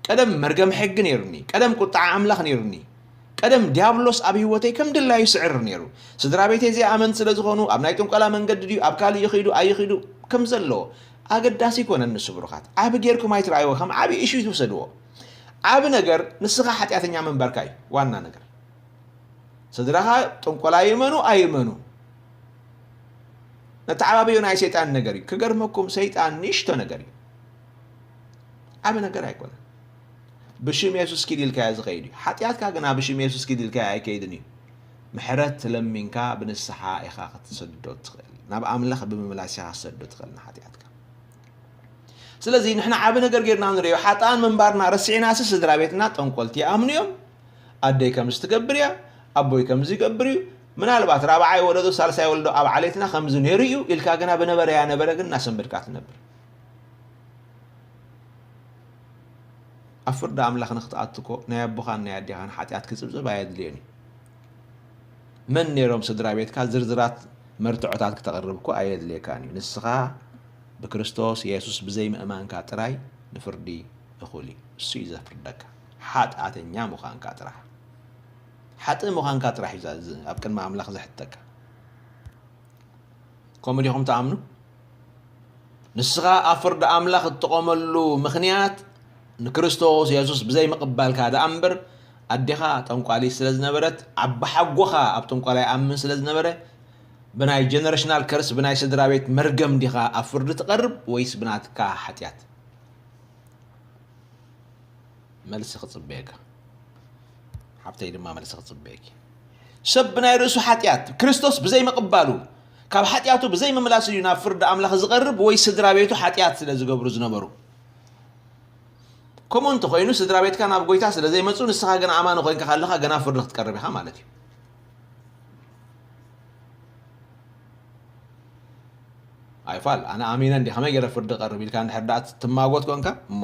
ቀደም መርገም ሕጊ ነይሩኒ። ቀደም ቁጥዓ ኣምላኽ ነይሩኒ። ቀደም ዲያብሎስ ኣብ ህይወተይ ከም ድላዩ ይስዕር ነይሩ። ስድራ ቤተይ ዘይኣመንቲ ስለ ዝኾኑ፣ ኣብ ናይ ጥንቆላ መንገዲ ድዩ፣ ኣብ ካልእ ይኺዱ፣ ኣይኺዱ፣ ከም ዘለዎ ኣገዳሲ ኣይኮነን ንሱ ብሩኻት። ዓቢ ጌርኩም ኣይትረኣይዎ፣ ከም ዓቢ ኢሹ ኣይትውሰድዎ። ዓቢ ነገር ንስኻ ሓጢኣተኛ ምንባርካ እዩ ዋና ነገር። ስድራኻ ጥንቆላ ይእመኑ ኣይእመኑ፣ ነተዓባብዮ ናይ ሰይጣን ነገር እዩ። ክገርመኩም ሰይጣን ንእሽቶ ነገር እዩ፣ ዓቢ ነገር ኣይኮነን። ብሽም የሱስ ኪድ ኢልካዮ ዝኸይድ እዩ። ሓጢኣትካ ግና ብሽም የሱስ ኪድ ኢልካዮ ኣይከይድን እዩ። ምሕረት ተለሚንካ ብንስሓ ኢኻ ክትሰዶ ትኽእል። ናብ ኣምላኽ ብምምላስ ኢኻ ክትሰዶ ትኽእል ንሓጢኣትካ። ስለዚ ንሕና ዓቢ ነገር ጌርና ንርእዮ ሓጥኣን ምንባርና ረሲዕናሲ ስድራ ቤትና ጠንቆልቲ ይኣምኑ እዮም። ኣደይ ከምዚ ትገብር እያ፣ ኣቦይ ከምዚ ይገብር እዩ። ምናልባት ራብዓይ ወለዶ ሳልሳይ ወለዶ ኣብ ዓሌትና ከምዚ ነይሩ እዩ ኢልካ ግና ብነበረ ያነበረ ግን እናሰንበድካ ትነብር። ኣብ ፍርዲ ኣምላኽ ንክትኣቱ እኮ ናይ ኣቦኻን ናይ ኣዴኻን ሓጢኣት ክጽብጽብ ኣየድልዮን እዩ። መን ነይሮም ስድራ ቤትካ ዝርዝራት መርትዖታት ክተቕርብ እኮ ኣየድልየካን እዩ። ንስኻ ብክርስቶስ የሱስ ብዘይምእማንካ ጥራይ ንፍርዲ እኹል እዩ። እሱ እዩ ዘፍርደካ። ሓጥኣተኛ ምዃንካ ጥራሕ። ሓጥእ ምዃንካ ጥራሕ እዩ ዛ-፣ ዝ-፣ ኣብ ቅድሚ ኣምላኽ ዘሕተካ። ከምኡ ዲኹም ትኣምኑ? ንስኻ ኣብ ፍርዲ ኣምላኽ እትቖመሉ ምኽንያት ንክርስቶስ የሱስ ብዘይምቕባልካ ደኣ እምበር፣ ኣዴኻ ጠንቋሊት ስለ ዝነበረት፣ ዓቢ ሓጎኻ ኣብ ጥንቆላ ይኣምን ስለ ዝነበረ፣ ብናይ ጀነሬሽናል ከርስ፣ ብናይ ስድራ ቤት መርገም ዲኻ ኣብ ፍርዲ ትቐርብ ወይስ ብናትካ ሓጢኣት? መልሲ ክጽበየካ። ሓብተይ ድማ መልሲ ክጽበየኪ። ሰብ ብናይ ርእሱ ሓጢኣት፣ ክርስቶስ ብዘይምቕባሉ፣ ካብ ሓጢኣቱ ብዘይምምላሱ እዩ ናብ ፍርዲ ኣምላኽ ዝቐርብ ወይ ስድራ ቤቱ ሓጢኣት ስለ ዝገብሩ ዝነበሩ? ከምኡ እንተኾይኑ፣ ስድራ ቤትካ ናብ ጎይታ ስለ ዘይመጹ፣ ንስኻ ግን ኣማኒ ኮይንካ ካለኻ ገና ፍርዲ ክትቀርብ ኢኻ ማለት እዩ። ኣይፋል፣ ኣነ ኣሚነ እንዲ ከመይ ገይረ ፍርዲ ቀርብ ኢልካ እንድሕር ደኣ ትማጎት ኮንካ እሞ፣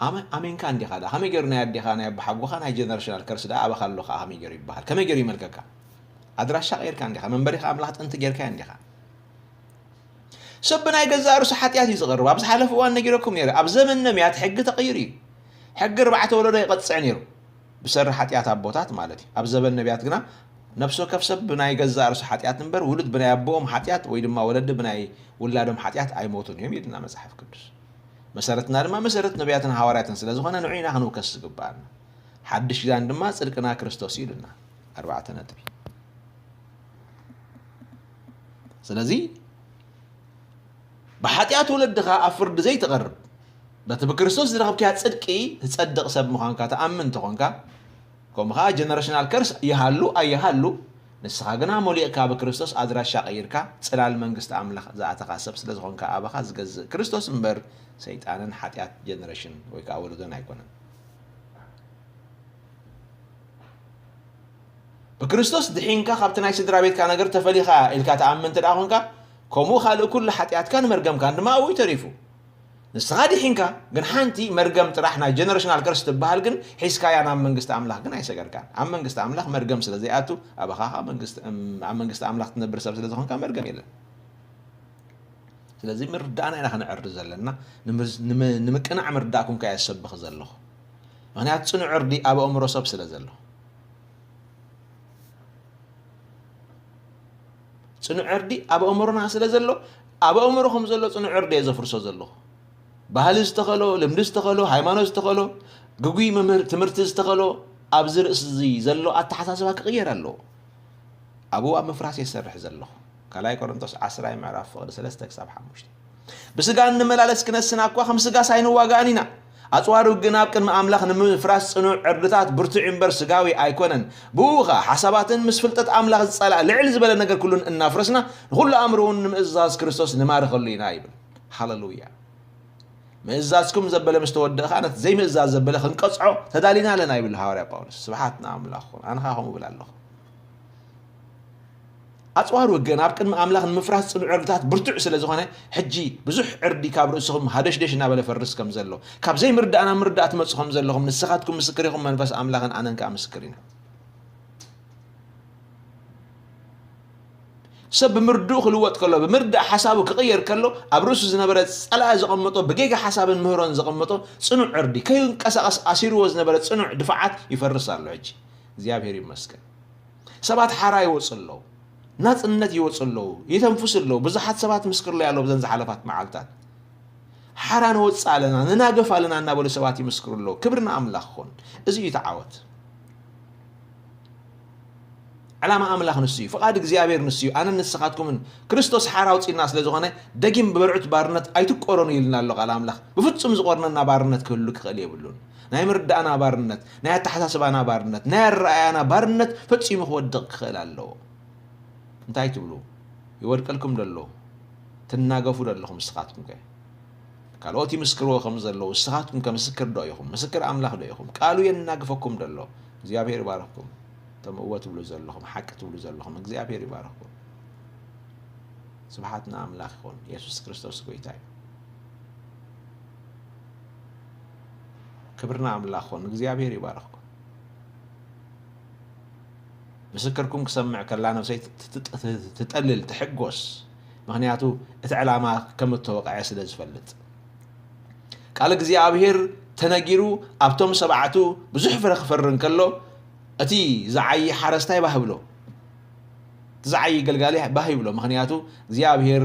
ኣመ-፣ ኣሚንካ እንዲኻ ደኣ፣ ከመይ ገይሩ ናይ ኣዴኻ፣ ናይ ኣቦሓጎኻ፣ ናይ ጀነሬሽናል ከርስ ደኣ ኣባኻ ኣሎ ከኣ ከመይ ገይሩ ይበሃል? ከመይ ገይሩ ይመልከካ? ኣድራሻ ቀይርካ እንዲኻ፣ መንበሪኻ ኣምላኽ ጥንቲ ገይርካዮ እንዲኻ። ሰብ ብናይ ገዛእ ርእሱ ሓጢኣት እዩ ዝቐርብ። ኣብ ዝሓለፈ እዋን ነጊረኩም ነይረ። ኣብ ዘመን ነቢያት ሕጊ ተቐይሩ እዩ። ሕጊ ኣርባዕተ ወለዶ ይቐጽዕ ነይሩ። ብሰሪ ሓጢኣት ኣቦታት ማለት እዩ። ኣብ ዘበን ነቢያት ግና ነፍሲ ወከፍ ሰብ ብናይ ገዛእ ርእሱ ሓጢኣት እምበር፣ ውሉድ ብናይ ኣቦኦም ሓጢኣት ወይ ድማ ወለዲ ብናይ ውላዶም ሓጢኣት ኣይሞቱን እዮም ይብልና መጽሓፍ ቅዱስ። መሰረትና ድማ መሰረት ነቢያትን ሃዋርያትን ስለ ዝኾነ፣ ንዑ ኢና ክንውከስ ዝግብኣና። ሓድሽ ኪዳን ድማ ጽድቅና ክርስቶስ እዩ ኢሉና። ኣርባዕተ ነጥቢ። ስለዚ ብሓጢኣት ወለድኻ ኣብ ፍርዲ ዘይትቐርብ፣ በቲ ብክርስቶስ ዝረኸብካያ ጽድቂ ትጸድቕ ሰብ ምዃንካ ትኣምን እንተኾንካ፣ ከምኡ ኸኣ ጀነሬሽናል ከርስ ይሃሉ ኣይሃሉ፣ ንስኻ ግና መሊእካ ብክርስቶስ ኣድራሻ ቀይርካ ጽላል መንግስቲ ኣምላኽ ዝኣተኻ ሰብ ስለ ዝኾንካ፣ ኣባኻ ዝገዝእ ክርስቶስ እምበር ሰይጣንን ሓጢኣት ጀነሬሽን ወይ ከኣ ወለዶን ኣይኮነን። ብክርስቶስ ድሒንካ ካብቲ ናይ ስድራ ቤትካ ነገር ተፈሊኻ ኢልካ ትኣምን እንተ ደኣ ኾንካ፣ ከምኡ ካልእ ኩሉ ሓጢኣትካን መርገምካን ድማ ኣብኡ እዩ ተሪፉ። ንስኻ ድሒንካ፣ ግን ሓንቲ መርገም ጥራሕ ናይ ጀነሬሽናል ከርስ ትበሃል ግን ሒዝካያ ናብ መንግስቲ ኣምላኽ ግን ኣይሰገርካን። ኣብ መንግስቲ ኣምላኽ መርገም ስለ ዘይኣቱ፣ ኣባኻ ኸኣ መንግስቲ፣ እም፣ ኣብ መንግስቲ ኣምላኽ ትነብር ሰብ ስለ ዝኾንካ መርገም የለን። ስለዚ ምርዳእና ኢና ከነዕሪ ዘለና። ንምዝ-፣ ንመ-፣ ንምቅናዕ ምርዳእኩም ከኣ የሰብኽ ዘለኹ። ምኽንያቱ ጽኑዕ ዕርዲ ኣብ ኣእምሮ ሰብ ስለ ዘሎ። ጽኑዕ ዕርዲ ኣብ ኣእምሮና ስለ ዘሎ፣ ኣብ ኣእምሮኹም ዘሎ ጽኑዕ ዕርዲ እየ ዘፍርሶ ዘለኹ። ባህሊ ዝተኸሎ፣ ልምዲ ዝተኸሎ፣ ሃይማኖት ዝተኸሎ፣ ግጉይ መምህር ትምህርቲ ዝተኸሎ፣ ኣብዚ ርእሲ እዚ ዘሎ ኣተሓሳስባ ክቕየር ኣለዎ። ኣብኡ ኣብ ምፍራስ እየ ዝሰርሕ ዘለኹ። ካልኣይ ቆሮንቶስ ዓስራይ ምዕራፍ ፍቕዲ ሰለስተ ክሳብ ሓሙሽተ። ብስጋ እንመላለስ ክነስና እኳ ከም ስጋስ ኣይንዋጋእን ኢና። ኣጽዋሩ ግን ኣብ ቅድሚ ኣምላኽ ንምፍራስ ጽኑዕ ዕርድታት ብርቱዕ እምበር ስጋዊ ኣይኮነን። ብኡ ኸኣ ሓሳባትን ምስ ፍልጠት ኣምላኽ ዝጸላእ ልዕል ዝበለ ነገር ኩሉን እናፍረስና ንኹሉ ኣእምሮ እውን ንምእዛዝ ክርስቶስ ንማርኸሉ ኢና ይብል። ሃለሉያ። ምእዛዝኩም ዘበለ ምስ ተወደእ ኸኣ ነቲ ዘይምእዛዝ ዘበለ ክንቀጽዖ ተዳሊና ኣለና ይብል ሃዋርያ ጳውሎስ። ስብሓት ንኣምላኽ ይኹን። ኣነ ኸኣ ከምኡ እብል ኣለኹ። ኣጽዋር ውግእና ኣብ ቅድሚ ኣምላኽ ንምፍራስ ጽኑዕ ዕርድታት ብርቱዕ ስለ ዝኾነ፣ ሕጂ ብዙሕ ዕርዲ ካብ ርእስኹም ሃደሽደሽ እናበለ ፈርስ ከም ዘሎ፣ ካብ ዘይምርዳእ ናብ ምርዳእ ትመጹ ከም ዘለኹም ንስኻትኩም ምስክር ኢኹም፣ መንፈስ ኣምላኽን ኣነን ከኣ ምስክር ኢና። ሰብ ብምርድኡ ክልወጥ ከሎ፣ ብምርዳእ ሓሳቡ ክቕየር ከሎ፣ ኣብ ርእሱ ዝነበረ ጸላኢ ዘቐመጦ፣ ብጌጋ ሓሳብን ምህሮን ዘቐመጦ ጽኑዕ ዕርዲ፣ ከይንቀሳቐስ ኣሲርዎ ዝነበረ ጽኑዕ ድፋዓት ይፈርስ ኣሎ። ሕጂ እግዚኣብሔር ይመስገን። ሰባት ሓራ ይወጹ ኣለዉ፣ ናጽነት ይወጹ ኣለዉ፣ ይተንፍሱ ኣለዉ። ብዙሓት ሰባት ምስክርለይ ኣለዉ ብዘን ዝሓለፋት መዓልታት። ሓራ ንወጽእ ኣለና፣ ንናገፍ ኣለና እናበሉ ሰባት ይምስክሩ ኣለዉ። ክብሪ ንኣምላኽ ይኹን። እዚ እዩ እቲ ዓወት። ዕላማ ኣምላኽ ንሱ እዩ፣ ፍቓድ እግዚኣብሔር ንሱ እዩ። ኣነን ንስኻትኩምን ክርስቶስ ሓራ ኣውጺእና ስለ ዝኾነ፣ ደጊም ብመርዑት ባርነት ኣይትቆረኑ ኢልና ኣሎ ቃል ኣምላኽ። ብፍጹም ዝቆርነና ባርነት ክህሉ ክኽእል የብሉን። ናይ ምርዳእና ባርነት፣ ናይ ኣተሓሳስባና ባርነት፣ ናይ ኣረኣእያና ባርነት ፈጺሙ ክወድቕ ክኽእል ኣለዎ። እንታይ ትብሉ? ይወድቀልኩም ዶ ኣሎ? ትናገፉ ዶ ኣለኹም ንስኻትኩም ከ? ካልኦት ይምስክርዎ ከም ዘለዉ፣ ንስኻትኩም ከ ምስክር ዶ ኢኹም? ምስክር ኣምላኽ ዶ ኢኹም? ቃሉ የናግፈኩም ዶ ኣሎ? እግዚኣብሔር ይባርኽኩም። እቶም እወ ትብሉ ዘለኹም፣ ሓቂ ትብሉ ዘለኹም፣ እግዚኣብሔር ይባርኽኩም። ስብሓት ንኣምላኽ ይኹን። የሱስ ክርስቶስ ጎይታ እዩ። ክብሪ ንኣምላኽ ይኹን። እግዚኣብሔር ይባርኽኩም። ምስክርኩም ክሰምዕ ከላ ነብሰይ ት-፣ ት-፣ ት-፣ ትጠልል፣ ትሕጎስ። ምኽንያቱ እቲ ዕላማ ከም እተወቕዐ ስለ ዝፈልጥ። ቃል እግዚኣብሔር ተነጊሩ ኣብቶም ሰብዓቱ ብዙሕ ፍረ ክፈሪ እንከሎ፣ እቲ ዝዓዪ ሓረስታይ ባህ ብሎ። እቲ ዝዓዪ ገልጋሊ ባህ ይብሎ። ምኽንያቱ እግዚኣብሔር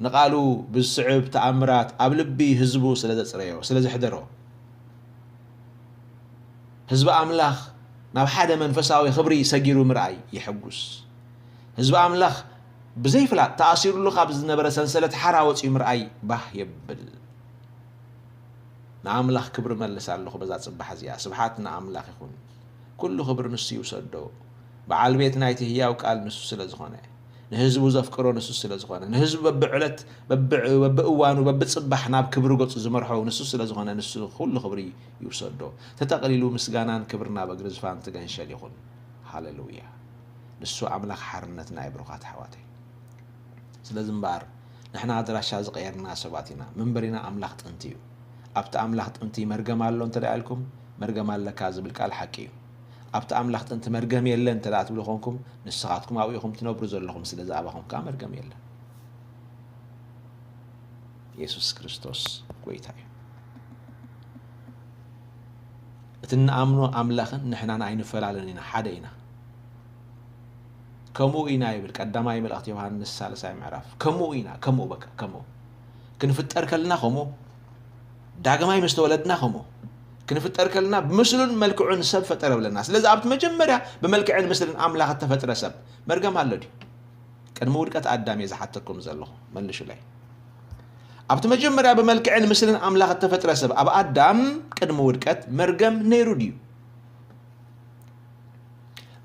ንቓሉ ብዝስዕብ ተኣምራት ኣብ ልቢ ህዝቡ ስለ ዘጽረዮ፣ ስለ ዘሕደሮ። ህዝቢ ኣምላኽ ናብ ሓደ መንፈሳዊ ክብሪ ሰጊሩ ምርኣይ የሐጉስ። ህዝቢ ኣምላኽ ብዘይፍላጥ ተኣሲሩሉ ካብ ዝነበረ ሰንሰለት ሓራ ወጺኡ ምርኣይ ባህ የብል። ንኣምላኽ ክብሪ መልስ ኣለኹ በዛ ጽባሕ እዚኣ። ስብሓት ንኣምላኽ ይኹን። ኩሉ ክብሪ ንሱ ይውሰዶ። በዓል ቤት ናይቲ ህያው ቃል ንሱ ስለ ዝኾነ፣ ንህዝቡ ዘፍቅሮ ንሱ ስለ ዝኾነ፣ ንህዝቡ በብዕለት፣ በብዕ-፣ በብእዋኑ፣ በብጽባሕ ናብ ክብሪ ገጹ ዝመርሖ ንሱ ስለ ዝኾነ፣ ንሱ ኩሉ ክብሪ ይውሰዶ። ተጠቕሊሉ ምስጋናን ክብርን ኣብ እግሪ ዝፋን ትገንሸል ይኹን። ሃሌሉያ። ንሱ ኣምላኽ ሓርነትና እዩ፣ ብሩኻት ኣሕዋተይ። ስለዚ እምበኣር ንሕና ኣድራሻ ዝቐየርና ሰባት ኢና። መንበሪና ኣምላኽ ጥንቲ እዩ። ኣብቲ ኣምላኽ ጥንቲ መርገም ኣሎ እንተ ደኣ ኢልኩም፣ መርገም ኣለካ ዝብል ቃል ሓቂ እዩ። ኣብቲ ኣምላኽ ጥንቲ መርገም የለን እንተ ደኣ ትብሉ ኾንኩም፣ ንስኻትኩም ኣብኡ ኢኹም ትነብሩ ዘለኹም፣ ስለዚ ኣባኹም ከኣ መርገም የለን። የሱስ ክርስቶስ ጎይታ እዩ። እቲ እንኣምኖ ኣምላኽን ንሕናን ኣይንፈላለን ኢና፣ ሓደ ኢና። ከምኡ ኢና ይብል ቀዳማይ መልእኽቲ ዮሃንስ ሳልሳይ ምዕራፍ። ከምኡ ኢና፣ ከምኡ በቃ፣ ከምኡ። ክንፍጠር ከለና ከምኡ፣ ዳግማይ ምስ ተወለድና ከምኡ። ክንፍጠር ከለና ብምስሉን መልክዑን ሰብ ፈጠረ ብለና። ስለዚ ኣብቲ መጀመርያ ብመልክዕን ምስልን ኣምላኽ እተፈጥረ ሰብ መርገም ኣሎ ድዩ? ቅድሚ ውድቀት ኣዳም እየ ዝሓተኩም ዘለኹ፣ መልሹለይ። ኣብቲ መጀመርያ ብመልክዕን ምስልን ኣምላኽ እተፈጥረ ሰብ ኣብ ኣዳም ቅድሚ ውድቀት መርገም ነይሩ ድዩ?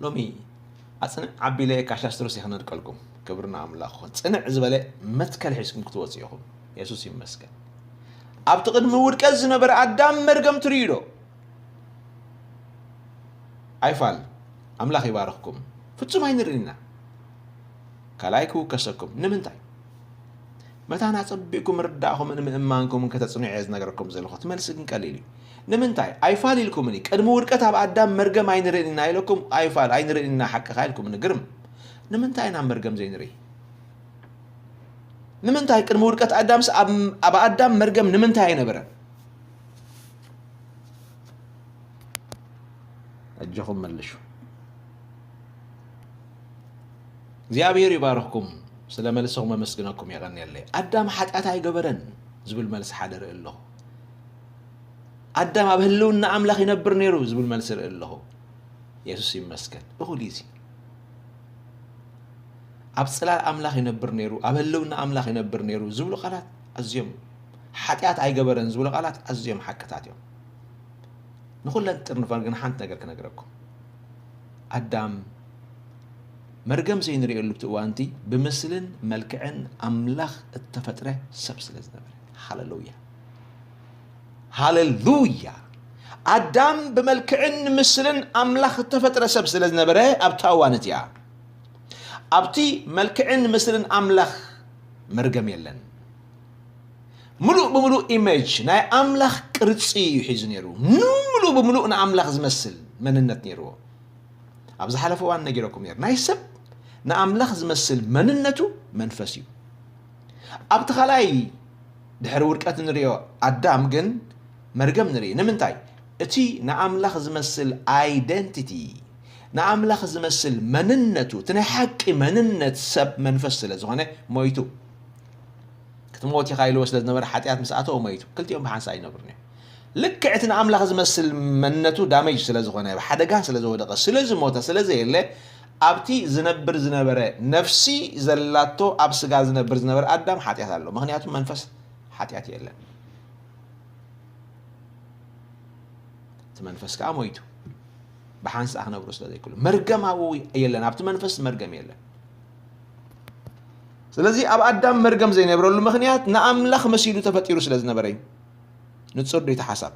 ሎሚ ኣጽንዕ ዓቢለ ካሻስትሮስ እየ ክነድቀልኩም። ክብሪ ንኣምላኽ ይኹን። ጽንዕ ዝበለ መትከል ሒዝኩም ክትወጽኡ ኢኹም። የሱስ ይመስገን። ኣብቲ ቅድሚ ውድቀት ዝነበረ ኣዳም መርገም ትርእዩ ዶ? ኣይፋል። ኣምላኽ ይባርኽኩም። ፍጹም ኣይንርእን ኢና። ካልኣይ ክውከሰኩም። ንምንታይ? መታን ኣጸቢቕኩም ምርዳእኹምን ምእማንኩምን ከተጽንዑ እየ ዝነግረኩም ዘለኹ። እቲ መልሲ ግን ቀሊል እዩ። ንምንታይ? ኣይፋል ኢልኩምኒ። ቅድሚ ውድቀት ኣብ ኣዳም መርገም ኣይንርእን ኢና ኢለኩም። ኣይፋል፣ ኣይንርእን ኢና፣ ሓቅኻ ኢልኩምኒ። ግርም። ንምንታይ ኢና መርገም ዘይንርኢ? ንምንታይ ቅድሚ ውድቀት ኣዳምስ ኣብ፣ ኣብ ኣዳም መርገም ንምንታይ ኣይነበረን? ኣጆኹም መልሹ። እግዚኣብሔር ይባርኽኩም። ስለ መልስኹም ኣመስግነኩም፣ የቐንየለይ። ኣዳም ሓጢኣት ኣይገበረን ዝብል መልሲ ሓደ ርኢ ኣለኹ። ኣዳም ኣብ ህልውና ኣምላኽ ይነብር ነይሩ ዝብል መልሲ ርኢ ኣለኹ። የሱስ ይመስገን። እኹል እዩ እዚ። ኣብ ጽላል ኣምላኽ ይነብር ነይሩ፣ ኣብ ህልውና ኣምላኽ ይነብር ነይሩ ዝብሉ ቃላት ኣዝዮም፣ ሓጢኣት ኣይገበረን ዝብሉ ቃላት ኣዝዮም ሓቅታት እዮም። ንኹለን ጥርንፈን ግን ሓንቲ ነገር ክነግረኩም። ኣዳም መርገም ዘይንርእየሉ እቲ እዋንቲ ብምስልን መልክዕን ኣምላኽ እተፈጥረ ሰብ ስለ ዝነበረ። ሃሌሉያ። ሃሌሉያ። ኣዳም ብመልክዕን ምስልን ኣምላኽ እተፈጥረ ሰብ ስለ ዝነበረ ኣብታ እዋን እቲኣ፣ ኣብቲ መልክዕን ምስልን ኣምላኽ መርገም የለን። ምሉእ ብምሉእ ኢሜጅ ናይ ኣምላኽ ቅርጺ እዩ ሒዙ ነይሩ። ምሉእ ብምሉእ ንኣምላኽ ዝመስል መንነት ነይርዎ። ኣብ ዝሓለፈ እዋን ነጊረኩም ነይሩ። ናይ ሰብ ንኣምላኽ ዝመስል መንነቱ መንፈስ እዩ። ኣብቲ ካልኣይ ድሕሪ ውድቀት ንሪኦ ኣዳም ግን መርገም ንርኢ። ንምንታይ? እቲ ንኣምላኽ ዝመስል ኣይደንቲቲ፣ ንኣምላኽ ዝመስል መንነቱ፣ እቲ ናይ ሓቂ መንነት ሰብ መንፈስ ስለ ዝኾነ ሞይቱ። ክትሞት ኢኻ ኢልዎ ስለ ዝነበረ ሓጢኣት ምስ ኣተወ ሞይቱ። ክልቲኦም ብሓንሳእ ኣይነብሩን እዮም። ልክዕ እቲ ንኣምላኽ ዝመስል መንነቱ ዳሜጅ ስለ ዝኾነ፣ ብሓደጋ ስለ ዝወደቐ፣ ስለ ዝሞተ፣ ስለ ዘየለ፣ ኣብቲ ዝነብር ዝነበረ ነፍሲ ዘላቶ ኣብ ስጋ ዝነብር ዝነበረ ኣዳም ሓጢኣት ኣሎ። ምኽንያቱ መንፈስ ሓጢኣት የለን። እቲ መንፈስ ከኣ ሞይቱ። ብሓንሳእ ክነብሩ ስለ ዘይክእሉ። መርገም ኣብኡ የለን። ኣብቲ መንፈስ መርገም የለን። ስለዚ ኣብ ኣዳም መርገም ዘይነብረሉ ምኽንያት ንኣምላኽ መሲሉ ተፈጢሩ ስለ ዝነበረ እዩ። ንጹር ዶ እቲ ሓሳብ?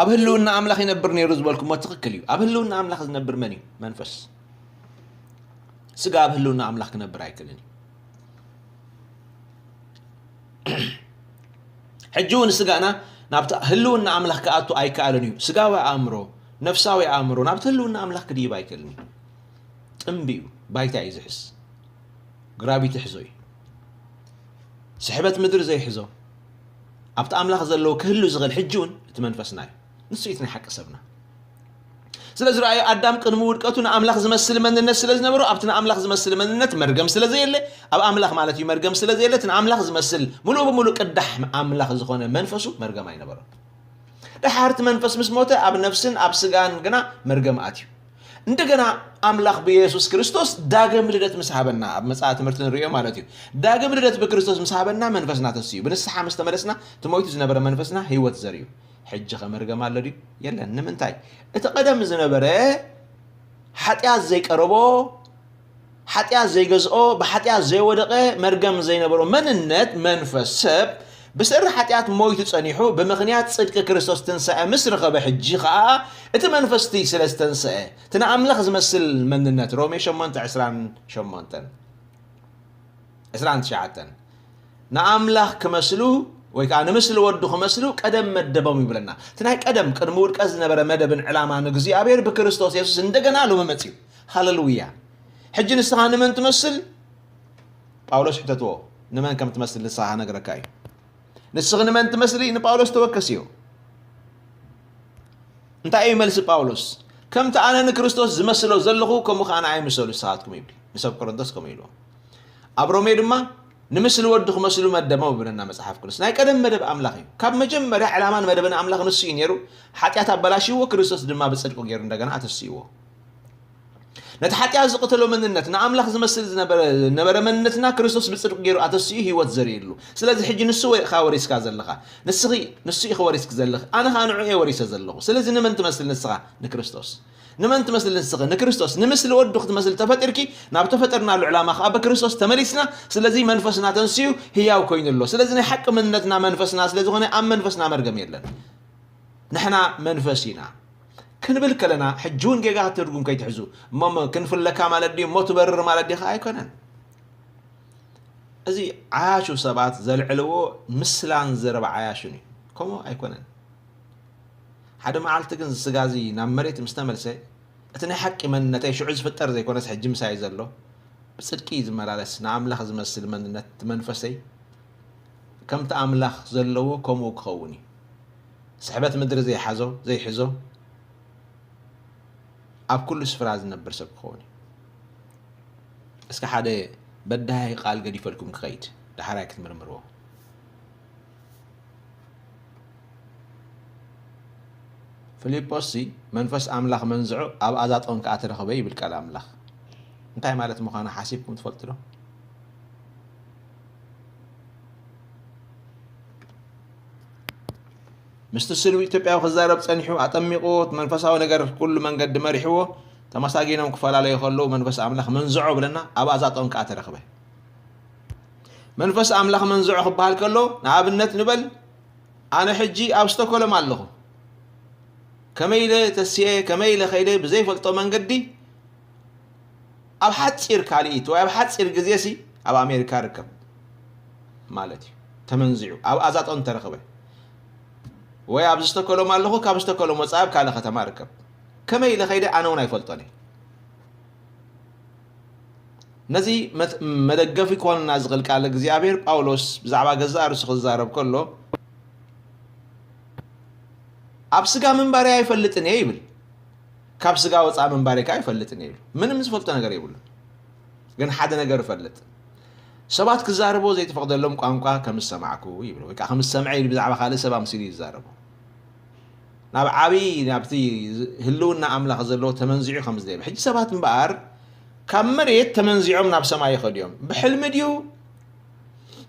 ኣብ ህልውና ኣምላኽ ይነብር ነይሩ ዝበልኩሞ ትኽክል እዩ። ኣብ ህልውና ኣምላኽ ዝነብር መን እዩ? መንፈስ። ስጋ ኣብ ህልውና ኣምላኽ ክነብር ኣይክእልን እዩ። ሕጂ እውን ስጋና ናብቲ ህልውና ኣምላኽ ክኣቱ ኣይከኣልን እዩ። ስጋዊ ኣእምሮ፣ ነፍሳዊ ኣእምሮ ናብቲ ህልውና ኣምላኽ ክድይብ ኣይክእልን እዩ። ጥምቢ እዩ፣ ባይታ እዩ ዝሕዝ። ግራቪቲ ይሕዞ እዩ። ስሕበት ምድሪ ዘይሕዞ፣ ኣብቲ ኣምላኽ ዘለዎ ክህሉ ዝኽእል ሕጂ እውን እቲ መንፈስና እዩ። ንሱ እዩ እቲ ናይ ሓቂ ሰብና። ስለዚ ረኣዩ፣ ኣዳም ቅድሚ ውድቀቱ ንኣምላኽ ዝመስል መንነት ስለ ዝነበሮ፣ ኣብቲ ንኣምላኽ ዝመስል መንነት መርገም ስለ ዘየለ፣ ኣብ ኣምላኽ ማለት እዩ መርገም ስለ ዘየለ፣ እቲ ንኣምላኽ ዝመስል ምሉእ ብምሉእ ቅዳሕ ኣምላኽ ዝኾነ መንፈሱ መርገም ኣይነበሮን። ደሓር እቲ መንፈስ ምስ ሞተ፣ ኣብ ነፍስን ኣብ ስጋን ግና መርገም ኣትዩ። እንደገና ኣምላኽ ብየሱስ ክርስቶስ ዳግም ልደት ምስ ሃበና፣ ኣብ መጻኢ ትምህርቲ ንርእዮ ማለት እዩ። ዳግም ልደት ብክርስቶስ ምስ ሃበና መንፈስና ተስዩ። ብንስሓ ምስ ተመለስና፣ እቲ ሞይቱ ዝነበረ መንፈስና ህይወት ዘርእዩ። ሕጂ ከ መርገም ኣሎ ድዩ? የለን። ንምንታይ? እቲ ቀደም ዝነበረ ሓጢኣት ዘይቀረቦ፣ ሓጢኣት ዘይገዝኦ፣ ብሓጢኣት ዘይወደቐ፣ መርገም ዘይነበሮ መንነት መንፈስ ሰብ ብሰሪ ሓጢኣት ሞይቱ ጸኒሑ፣ ብምኽንያት ጽድቂ ክርስቶስ ትንሳኤ ምስ ረኸበ፣ ሕጂ ኸኣ እቲ መንፈስ እቲ ስለ ዝተንስአ፣ እቲ ንኣምላኽ ዝመስል መንነት፣ ሮሜ ሸሞንተ ዕስራን ሸሞንተን፣ ዕስራን ትሽዓተን፣ ንኣምላኽ ክመስሉ ወይ ከኣ ንምስሊ ወዱ ክመስሉ ቀደም መደቦም ይብለና። እቲ ናይ ቀደም ቅድሚ ውድቀት ዝነበረ መደብን ዕላማን እግዚኣብሔር ብክርስቶስ የሱስ እንደገና ሎሚ መጺኡ። ሃሌሉያ። ሕጂ ንስኻ ንመን ትመስል? ጳውሎስ ሕተትዎ፣ ንመን ከም ትመስል ንስኻ ክነግረካ እዩ። ንስኺ ንመን ትመስሊ? ንጳውሎስ ተወከስዮ። እንታይ እዩ መልሲ ጳውሎስ? ከምቲ ኣነ ንክርስቶስ ዝመስሎ ዘለኹ፣ ከምኡ ከኣ ንዓይ ምሰሉ ንስኻትኩም ይብል። ንሰብ ቆሮንቶስ ከምኡ ኢልዎ። ኣብ ሮሜ ድማ፣ ንምስሊ ወዱ ክመስሉ መደቦም ይብለና መጽሓፍ ቅዱስ። ናይ ቀደም መደብ ኣምላኽ እዩ። ካብ መጀመርያ ዕላማን መደብን ኣምላኽ ንሱ እዩ ነይሩ። ሓጢኣት ኣበላሽዎ፣ ክርስቶስ ድማ ብጽድቁ ገይሩ እንደገና ኣተስእዎ። ነቲ ሓጢኣት ዝቕተሎ መንነት፣ ንኣምላኽ ዝመስል ዝነበረ፣ ነበረ መንነትና ክርስቶስ ብጽድቁ ገይሩ ኣተስኡ ህይወት ዘርእየሉ። ስለዚ ሕጂ ንሱ ወ-፣ ኢኻ ወሪስካ ዘለኻ። ንስኺ፣ ንሱ ኢኺ ወሪስክ ዘለኺ። ኣነ ኸኣ ንዕኡ እየ ወሪሰ ዘለኹ። ስለዚ ንመን ትመስል ንስኻ? ንክርስቶስ። ንመን ትመስል ንስኺ? ንክርስቶስ። ንምስሊ ወዱ ክትመስል ተፈጢርኪ፣ ናብ ተፈጠርናሉ ዕላማ ኸኣ ብክርስቶስ ተመሊስና። ስለዚ መንፈስና ተንስኡ ህያው ኮይኑ ኣሎ። ስለዚ ናይ ሓቂ መንነትና መንፈስና ስለ ዝኾነ ኣብ መንፈስና መርገም የለን። ንሕና መንፈስ ኢና። ክንብል ከለና፣ ሕጂ እውን ጌጋ ትርጉም ከይትሕዙ። እሞ፣ እሞ ክንፍለካ ማለት ድዩ? እሞ ትበርር ማለት ድዩ? ከኣ ኣይኮነን። እዚ ዓያሹ ሰባት ዘልዕልዎ ምስላን ዘረባ ዓያሹን እዩ። ከምኡ ኣይኮነን። ሓደ መዓልቲ ግን እዚ ስጋ እዚ ናብ መሬት ምስ ተመልሰ፣ እቲ ናይ ሓቂ መንነተይ ሽዑ ዝፍጠር ዘይኮነስ ሕጂ ምሳይ ዘሎ፣ ብጽድቂ ዝመላለስ ንኣምላኽ ዝመስል መንነት እቲ መንፈሰይ፣ ከምቲ ኣምላኽ ዘለዎ ከምኡ ክኸውን እዩ። ስሕበት ምድሪ ዘይሓዞ፣ ዘይሕዞ፣ ኣብ ኩሉ ስፍራ ዝነብር ሰብ ክኸውን እዩ። እስከ ሓደ በዳሂ ቃል ገዲፈልኩም ክኸይድ፣ ዳሕራይ ክትምርምርዎ። ፊልጶስሲ መንፈስ ኣምላኽ መንዝዑ ኣብ ኣዛጦን ከኣ ተረኽበ ይብል ቃል ኣምላኽ። እንታይ ማለት ምዃኑ ሓሲብኩም ትፈልጡ ዶ? ምስቲ ስሉብ ኢትዮጵያዊ ክዛረብ ጸኒሑ፣ ኣጠሚቕዎ፣ እቲ መንፈሳዊ ነገር ኩሉ መንገዲ መሪሕዎ፣ ተመሳጊኖም ክፈላለዩ ከለዉ መንፈስ ኣምላኽ መንዝዖ ብለና፣ ኣብ ኣዛጦን ከኣ ተረኽበ። መንፈስ ኣምላኽ መንዝዖ ክበሃል ከሎ፣ ንኣብነት ንበል፣ ኣነ ሕጂ ኣብ ስቶኮሎም ኣለኹ። ከመይ ኢለ ተስኤ፣ ከመይ ኢለ ከይደ ብዘይፈልጦ መንገዲ፣ ኣብ ሓጺር ካልኢት ወይ ኣብ ሓጺር ግዜሲ ኣብ ኣሜሪካ ርከብ ማለት እዩ። ተመንዚዑ ኣብ ኣዛጦን ተረኽበ። ወይ ኣብ ስቶኮሎም ኣለኹ፣ ካብ ስቶኮሎም ወጻኢ ኣብ ካልእ ከተማ ርከብ። ከመይ ኢለ ከይደ ኣነ እውን ኣይፈልጦን እየ። ነዚ መት-፣ መደገፊ ክኾንና ዝኽእል ቃል እግዚኣብሔር፣ ጳውሎስ ብዛዕባ ገዛእ ርእሱ ክዛረብ ከሎ፣ "ኣብ ስጋ ምንባረይ ኣይፈልጥን እየ" ይብል። "ካብ ስጋ ወጻኢ ምንባረይ ከኣ ኣይፈልጥን እየ" ይብል። ምንም ዝፈልጦ ነገር የብሉን። ግን ሓደ ነገር እፈልጥ፣ ሰባት ክዛረብዎ ዘይተፈቕደሎም ቋንቋ ከም ዝሰማዕኩ ይብል፣ ወይ ከኣ ከም ዝሰምዐ ኢሉ ብዛዕባ ካልእ ሰብ ኣምሲሉ እዩ ዝዛረቦ። ናብ ዓብዪ፣ ናብቲ ህልውና ኣምላኽ ዘለዎ ተመንዚዑ ከም ዝደየበ። ሕጂ ሰባት እምበኣር ካብ መሬት ተመንዚዖም ናብ ሰማይ ይኸዱ እዮም። ብሕልሚ ድዩ?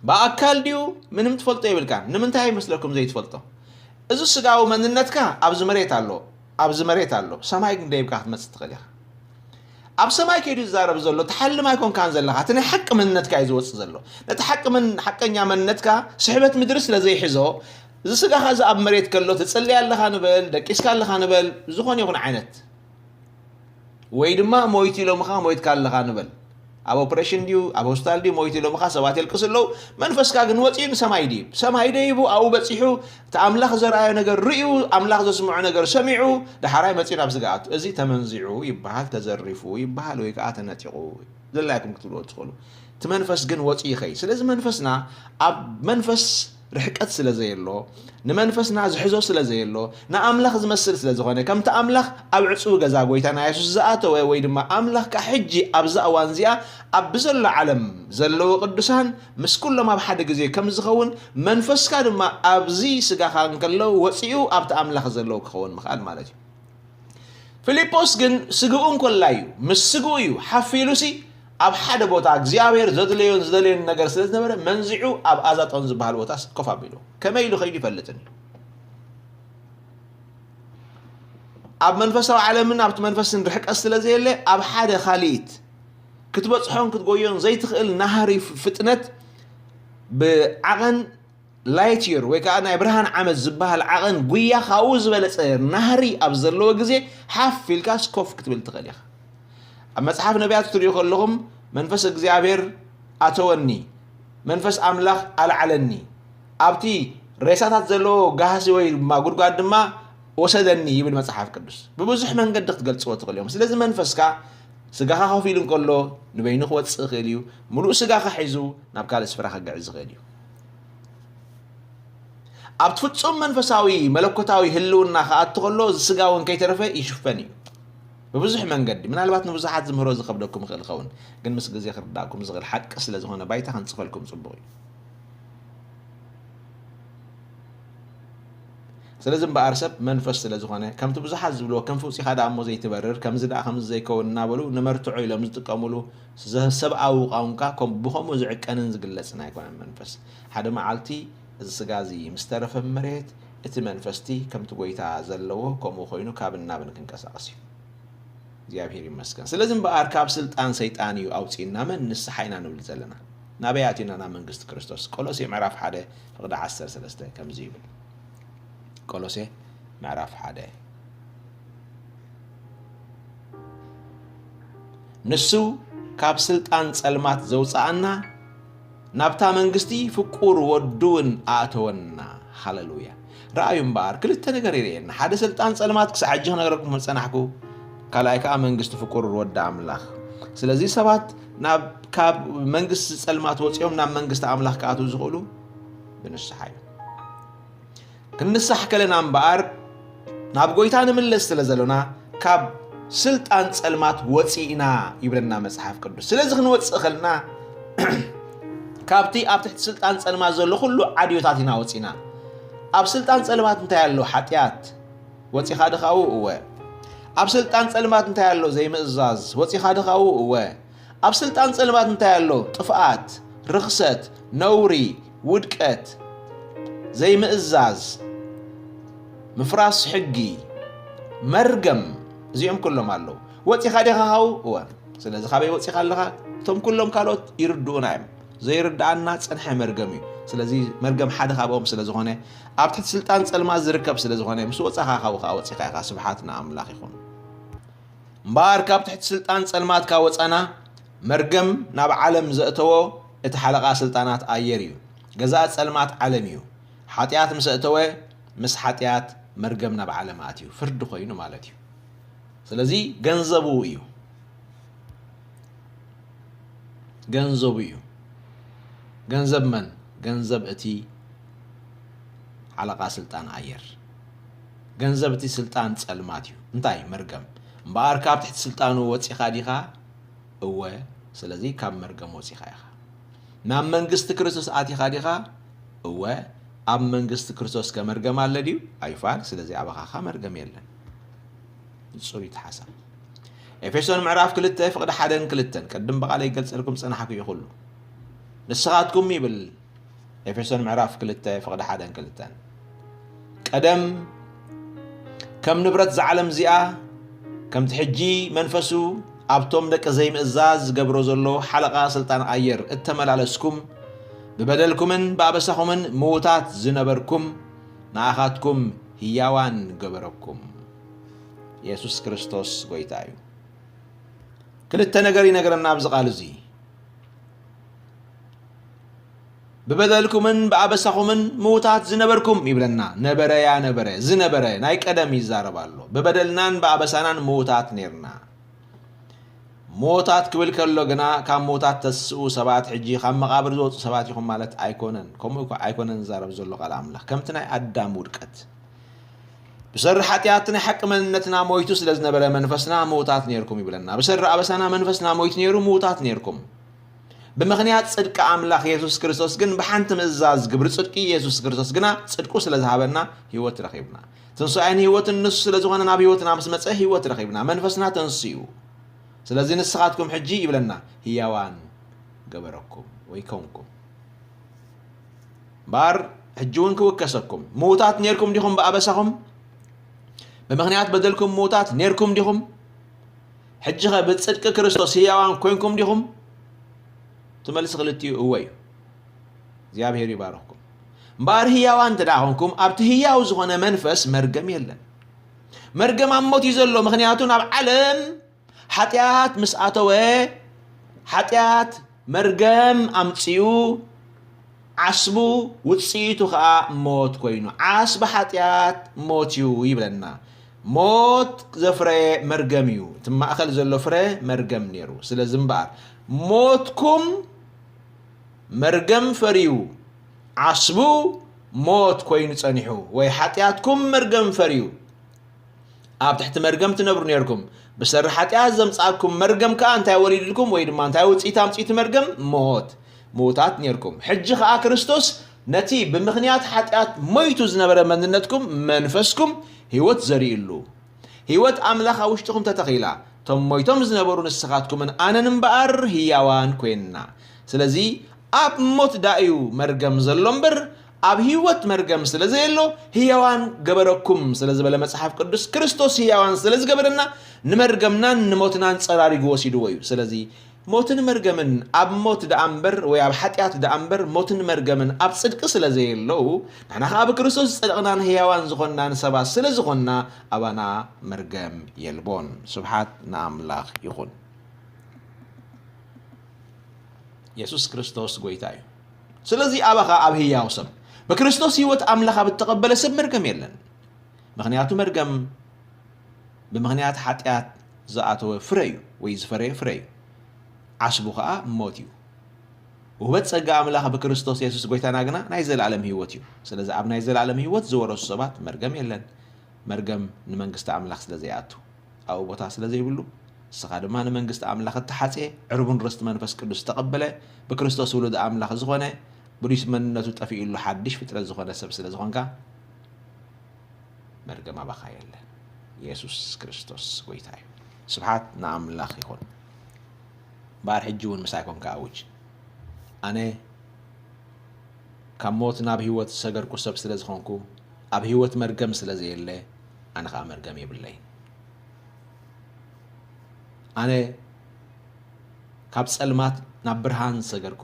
ብኣካል ድዩ? ምንም ትፈልጦ የብልካን። ንምንታይ ይመስለኩም ዘይትፈልጦ? እዚ ስጋዊ መንነትካ ኣብዚ መሬት ኣሎ፣ ኣብዚ መሬት ኣሎ። ሰማይ ግን ደይብካ ክትመጽእ ትኽእል ኢኻ። ኣብ ሰማይ ከይዱ ዝዛረብ ዘሎ፣ ትሓልም ኣይኮንካን ዘለኻ። እቲ ናይ ሓቂ መንነትካ እዩ ዝወጽእ ዘሎ። ነቲ ሓቂ መን-፣ ሓቀኛ መንነትካ ስሕበት ምድሪ ስለ ዘይሕዞ፣ እዚ ስጋኻ እዚ ኣብ መሬት ከሎ፣ ትጽሊ ኣለኻ ንበል፣ ደቂስካ ኣለኻ ንበል፣ ዝኾነ ይኹን ዓይነት፣ ወይ ድማ ሞይቱ ኢሎምኻ፣ ሞይትካ ኣለኻ ንበል። ኣብ ኦፕሬሽን ድዩ፣ ኣብ ሆስፒታል ድዩ፣ ሞይቱ ኢሎምኻ፣ ሰባት የልቅሱ ኣለዉ። መንፈስካ ግን ወጺኡ ንሰማይ ድዩ? ሰማይ ደይቡ፣ ኣብኡ በጺሑ፣ እቲ ኣምላኽ ዘርኣዮ ነገር ርእዩ፣ ኣምላኽ ዘስምዖ ነገር ሰሚዑ፣ ዳሕራይ መጺኡ ናብ ስጋ ኣቱ። እዚ ተመንዚዑ ይበሃል፣ ተዘሪፉ ይበሃል፣ ወይ ከኣ ተነጢቑ። ዘላይኩም ክትብልዎ ትኽእሉ። እቲ መንፈስ ግን ወጺኡ ይኸይድ። ስለዚ መንፈስና ኣብ መንፈስ ርሕቀት ስለ ዘየሎ፣ ንመንፈስና ዝሕዞ ስለ ዘየሎ፣ ንኣምላኽ ዝመስል ስለ ዝኾነ፣ ከምቲ ኣምላኽ ኣብ ዕጹው ገዛ ጎይታና የሱስ ዝኣተወ፣ ወይ ድማ ኣምላኽ ከኣ ሕጂ ኣብዛ እዋን እዚኣ ኣብ ብዘሎ ዓለም ዘለዉ ቅዱሳን ምስ ኩሎም ኣብ ሓደ ግዜ ከም ዝኸውን፣ መንፈስካ ድማ ኣብዚ ስጋኻ እንከሎ ወጺኡ ኣብቲ ኣምላኽ ዘለዉ ክኸውን ምኽኣል ማለት እዩ። ፊልጶስ ግን ስግኡ እንኮላ እዩ፣ ምስ ስግኡ እዩ ሓፍ ኢሉሲ፣ ኣብ ሓደ ቦታ እግዚኣብሔር ዘድለዮን ዝደለዮን ነገር ስለ ዝነበረ፣ መንዚዑ ኣብ ኣዛጦን ዝበሃል ቦታ ኮፍ ኣቢሉ። ከመይ ኢሉ ከይዱ ይፈልጥን እዩ። ኣብ መንፈሳዊ ዓለምን ኣብቲ መንፈስን ርሕቀት ስለ ዘየለ፣ ኣብ ሓደ ካልኢት ክትበጽሖን ክትጎዮን ዘይትኽእል ናህሪ ፍ-፣ ፍጥነት ብዓቐን ላይት ይር ወይ ከኣ ናይ ብርሃን ዓመት ዝበሃል ዓቐን ጉያ ካብኡ ዝበለጸ ናህሪ ኣብ ዘለዎ ግዜ ሓፍ ኢልካስ ኮፍ ክትብል ትኽእል ኢኻ። ኣብ መጽሓፍ ነቢያት ክትሪኡ ከለኹም፣ "መንፈስ እግዚኣብሔር ኣተወኒ፣ መንፈስ ኣምላኽ ኣልዓለኒ፣ ኣብቲ ሬሳታት ዘለዎ ጋህሲ ወይ ድማ ጉድጓድ ድማ ወሰደኒ" ይብል መጽሓፍ ቅዱስ። ብብዙሕ መንገዲ ክትገልጽዎ ትኽእሉ እዮም። ስለዚ መንፈስካ ስጋኻ ኮፍ ኢሉ እንከሎ ንበይኑ ክወጽእ ይኽእል እዩ። ምሉእ ስጋኻ ሒዙ ናብ ካልእ ስፍራ ክግዕዝ ይኽእል እዩ። ኣብቲ ፍጹም መንፈሳዊ መለኮታዊ ህልውና ክኣቱ ከሎ፣ እዚ ስጋ እውን ከይተረፈ ይሽፈን እዩ። ብብዙሕ መንገዲ፣ ምናልባት ንብዙሓት ዝምህሮ ዝኸብደኩም ይኽእል ይኸውን፣ ግን ምስ ግዜ ክርዳእኩም ዝኽእል ሓቂ ስለ ዝኾነ ባይታ ክንጽፈልኩም ጽቡቕ እዩ። ስለዚ እምበኣር ሰብ መንፈስ ስለ ዝኾነ፣ ከምቲ ብዙሓት ዝብልዎ፣ "ከም ፍውጺኻ ደኣ እሞ ዘይትበርር፣ ከምዚ ደኣ ከምዚ ዘይከውን" እናበሉ ንመርትዖ ኢሎም ዝጥቀሙሉ ዘ-፣ ሰብኣዊ ቋንቋ ከም ብኸምኡ ዝዕቀንን ዝግለጽን ኣይኮነን መንፈስ። ሓደ መዓልቲ እዚ ስጋ እዚ ምስ ተረፈ መሬት፣ እቲ መንፈስቲ ከምቲ ጎይታ ዘለዎ ከምኡ ኮይኑ ካብን ናብን ክንቀሳቐስ እዩ። እግዚኣብሔር ይመስገን። ስለዚ እምበኣር ካብ ስልጣን ሰይጣን እዩ ኣውጺእና፣ መን ንስሓ ኢና ንብል ዘለና። ናበይ ኣቲና? ናብ መንግስቲ ክርስቶስ። ቆሎሴ ምዕራፍ ሓደ ፍቕዲ ዓሰርተ ሰለስተ ከምዚ ይብል። ቆሎሴ ምዕራፍ ሓደ። ንሱ ካብ ስልጣን ጸልማት ዘውጽኣና፣ ናብታ መንግስቲ ፍቁር ወዱ እውን ኣእተወና። ሃለሉያ። ረኣዩ እምበኣር፣ ክልተ ነገር የርእየና። ሓደ ስልጣን ጸልማት ክሳዕ ሕጂ ክነግረኩም ዝጸናሕኩ፣ ካልኣይ ከኣ መንግስቲ ፍቁር ወዲ ኣምላኽ። ስለዚ ሰባት ናብ፣ ካብ መንግስቲ ጸልማት ወጺኦም ናብ መንግስቲ ኣምላኽ ክኣትዉ ዝኽእሉ ብንስሓ እዩ። ክንንሳሕ ከለና እምበኣር፣ ናብ ጎይታ ንምለስ ስለ ዘሎና፣ ካብ ስልጣን ጸልማት ወጺእና ይብለና መጽሓፍ ቅዱስ። ስለዚ ክንወጽእ ከለና፣ ካብቲ ኣብ ትሕቲ ስልጣን ጸልማት ዘሎ ኩሉ ዓድዮታት ኢና ወጺእና። ኣብ ስልጣን ጸልማት እንታይ ኣሎ? ሓጢኣት። ወጺኻ ድኻኡ? እወ። ኣብ ስልጣን ጸልማት እንታይ ኣሎ? ዘይምእዛዝ። ወጺኻ ድኻኡ? እወ። ኣብ ስልጣን ጸልማት እንታይ ኣሎ? ጥፍኣት፣ ርኽሰት፣ ነውሪ፣ ውድቀት፣ ዘይምእዛዝ፣ ምፍራስ ሕጊ፣ መርገም፣ እዚኦም ኩሎም ኣለዉ። ወጺኻ ዲኻ ካብኡ? እወ። ስለዚ ካበይ ወጺኻ ኣለኻ? እቶም ኩሎም ካልኦት ይርድኡና እዮም። ዘይርድኣና ጸንሐ መርገም እዩ። ስለዚ መርገም ሓደ ካብኦም ስለ ዝኾነ፣ ኣብ ትሕቲ ስልጣን ጸልማት ዝርከብ ስለ ዝኾነ፣ ምስ ወጻኻ ካብኡ ከኣ ወጺኻ ኢኻ። ስብሓት ንኣምላኽ ይኹን። እምበኣር ካብ ትሕቲ ስልጣን ጸልማት ካብ ወጻና፣ መርገም ናብ ዓለም ዘእተዎ እቲ ሓለቓ ስልጣናት ኣየር እዩ። ገዛኢ ጸልማት ዓለም እዩ። ሓጢኣት ምስ ኣእተወ፣ ምስ ሓጢኣት መርገም ናብ ዓለም ኣትዩ፣ ፍርዲ ኮይኑ ማለት እዩ። ስለዚ ገንዘቡ እዩ። ገንዘቡ እዩ። ገንዘብ መን? ገንዘብ እቲ ሓለቓ ስልጣን ኣየር። ገንዘብ እቲ ስልጣን ጸልማት እዩ። እንታይ? መርገም። እምበኣር ካብ ትሕቲ ስልጣኑ ወጺኻ ዲኻ? እወ። ስለዚ ካብ መርገም ወጺኻ ኢኻ። ናብ መንግስቲ ክርስቶስ ኣቲኻ ዲኻ? እወ። ኣብ መንግስቲ ክርስቶስ ከ መርገም ኣለ ድዩ? ኣይፋል። ስለዚ ኣባኻ ኸ መርገም የለን። ንጹር እዩ እቲ ሓሳብ። ኤፌሶን ምዕራፍ ክልተ ፍቕዲ ሓደን ክልተን፣ ቅድም ብቓለይ ይገልጸልኩም ጸናሕኩ እዩ ኩሉ። ንስኻትኩም ይብል ኤፌሶን ምዕራፍ ክልተ ፍቕዲ ሓደን ክልተን፣ ቀደም ከም ንብረት እዛ ዓለም እዚኣ፣ ከምቲ ሕጂ መንፈሱ ኣብቶም ደቂ ዘይምእዛዝ ዝገብሮ ዘሎ ሓለቓ ስልጣን ኣየር እተመላለስኩም፣ ብበደልኩምን ብኣበሳኹምን ምዉታት ዝነበርኩም፣ ንኣኻትኩም ህያዋን ገበረኩም። የሱስ ክርስቶስ ጐይታ እዩ። ክልተ ነገር ይነግረና ኣብዚ ቃል እዚ። ብበደልኩምን ብኣበሳኹምን ምዉታት ዝነበርኩም ይብለና። ነበረያ ነበረ፣ ዝነበረ፣ ናይ ቀደም ይዛረብ ኣሎ። ብበደልናን ብኣበሳናን ምዉታት ኔርና። ምዉታት ክብል ከሎ ግና፣ ካብ ምዉታት ተስኡ ሰባት፣ ሕጂ ካብ መቓብር ዝወጹ ሰባት ኢኹም ማለት ኣይኮነን። ከምኡ እኳ ኣይኮነን ዝዛረብ ዘሎ ቃል ኣምላኽ። ከምቲ ናይ ኣዳም ውድቀት፣ ብሰሪ ሓጢኣት ናይ ሓቂ መንነትና ሞይቱ ስለ ዝነበረ፣ መንፈስና ምዉታት ኔርኩም ይብለና። ብሰሪ ኣበሳና መንፈስና ሞይቱ ኔሩ፣ ምዉታት ኔርኩም። ብምኽንያት ጽድቂ ኣምላኽ የሱስ ክርስቶስ ግን፣ ብሓንቲ ምእዛዝ ግብሪ ጽድቂ የሱስ ክርስቶስ ግና፣ ጽድቁ ስለ ዝሃበና፣ ህይወት ረኺብና። ትንሳኤን ህይወትን ንሱ ስለ ዝኾነ፣ ናብ ህይወትና ምስ መጸ፣ ህይወት ረኺብና። መንፈስና ተንስኡ። ስለዚ ንስኻትኩም ሕጂ ይብለና፣ ህያዋን ገበረኩም ወይ ኮንኩም። እምበኣር ሕጂ እውን ክውከሰኩም። ምዉታት ኔርኩም ዲኹም ብኣበሳኹም? ብምኽንያት በደልኩም ምዉታት ኔርኩም ዲኹም? ሕጂ ኸ ብጽድቂ ክርስቶስ ህያዋን ኮንኩም ዲኹም? እቲ መልሲ ክልቲኡ እወ እዩ። እግዚኣብሔር ይባርኽኩም። እምበኣር ህያዋን እንተ ደኣ ኾንኩም፣ ኣብቲ ህያው ዝኾነ መንፈስ መርገም የለን። መርገም ኣብ ሞት እዩ ዘሎ፣ ምኽንያቱ ናብ ዓለም ሓጢኣት ምስ ኣተወ፣ ሓጢኣት መርገም ኣምጺኡ፣ ዓስቡ ውጽኢቱ ኸኣ ሞት ኮይኑ። ዓስቢ ሓጢኣት ሞት እዩ ይብለና። ሞት ዘፍረየ መርገም እዩ። እቲ ማእከል ዘሎ ፍረ መርገም ነይሩ። ስለዚ እምበኣር ሞትኩም መርገም ፈርዩ፣ ዓስቡ ሞት ኮይኑ ጸኒሑ፣ ወይ ሓጢኣትኩም መርገም ፈርዩ፣ ኣብ ትሕቲ መርገም ትነብሩ ነርኩም። ብሰሪ ሓጢኣት ዘምጻኩም መርገም ከኣ እንታይ ወሊድልኩም? ወይ ድማ እንታይ ውጽኢት ኣምጺእቲ መርገም? ሞት። ምዉታት ነርኩም። ሕጂ ከኣ ክርስቶስ ነቲ ብምኽንያት ሓጢኣት ሞይቱ ዝነበረ መንነትኩም፣ መንፈስኩም፣ ህይወት ዘሪእሉ። ህይወት ኣምላኽ ኣብ ውሽጥኹም ተተኺላ። እቶም ሞይቶም ዝነበሩ ንስኻትኩምን ኣነን እምበኣር ህያዋን ኮይንና። ስለዚ ኣብ ሞት ደኣ እዩ መርገም ዘሎ እምበር፣ ኣብ ህይወት መርገም ስለ ዘየሎ፣ ህያዋን ገበረኩም ስለ ዝበለ መጽሓፍ ቅዱስ፣ ክርስቶስ ህያዋን ስለ ዝገበረና፣ ንመርገምናን ንሞትናን ጸራሪጉ ወሲድዎ እዩ። ስለዚ ሞትን መርገምን ኣብ ሞት ደኣ እምበር፣ ወይ ኣብ ሓጢኣት ደኣ እምበር፣ ሞትን መርገምን ኣብ ጽድቂ ስለ ዘየለዉ፣ ንሕና ኸኣ ብክርስቶስ ዝጸደቕናን ህያዋን ዝኾንናን ሰባት ስለ ዝኾንና፣ ኣባና መርገም የልቦን። ስብሓት ንኣምላኽ ይኹን። የሱስ ክርስቶስ ጐይታ እዩ። ስለዚ ኣባኻ ኣብ ህያው ሰብ፣ ብክርስቶስ ህይወት ኣምላኽ ኣብ እተቐበለ ሰብ መርገም የለን። ምኽንያቱ መርገም ብምኽንያት ሓጢኣት ዝኣተወ ፍረ እዩ፣ ወይ ዝፈረየ ፍረ እዩ። ዓስቡ ኸኣ ሞት እዩ። ውህበት ጸጋ ኣምላኽ ብክርስቶስ የሱስ ጐይታና ግና ናይ ዘለኣለም ህይወት እዩ። ስለዚ ኣብ ናይ ዘለኣለም ህይወት ዝወረሱ ሰባት መርገም የለን። መርገም ንመንግስቲ ኣምላኽ ስለ ዘይኣቱ፣ ኣብኡ ቦታ ስለ ዘይብሉ፣ ንስኻ ድማ ንመንግስቲ ኣምላኽ እተሓጽየ ዕርቡን ርስቲ መንፈስ ቅዱስ ዝተቐበለ ብክርስቶስ ውሉድ ኣምላኽ ዝኾነ ብሉይስ መንነቱ ጠፊኡሉ ሓድሽ ፍጥረት ዝኾነ ሰብ ስለ ዝኾንካ፣ መርገም ኣባኻ የለን። የሱስ ክርስቶስ ጐይታ እዩ። ስብሓት ንኣምላኽ ይኹን። እምበኣር ሕጂ እውን ምሳይ ኮንካ ኣውጅ። ኣነ ካብ ሞት ናብ ህይወት ዝሰገርኩ ሰብ ስለ ዝኾንኩ፣ ኣብ ህይወት መርገም ስለ ዘየለ፣ ኣነ ኸኣ መርገም የብለይን። ኣነ ካብ ጸልማት ናብ ብርሃን ዝሰገርኩ፣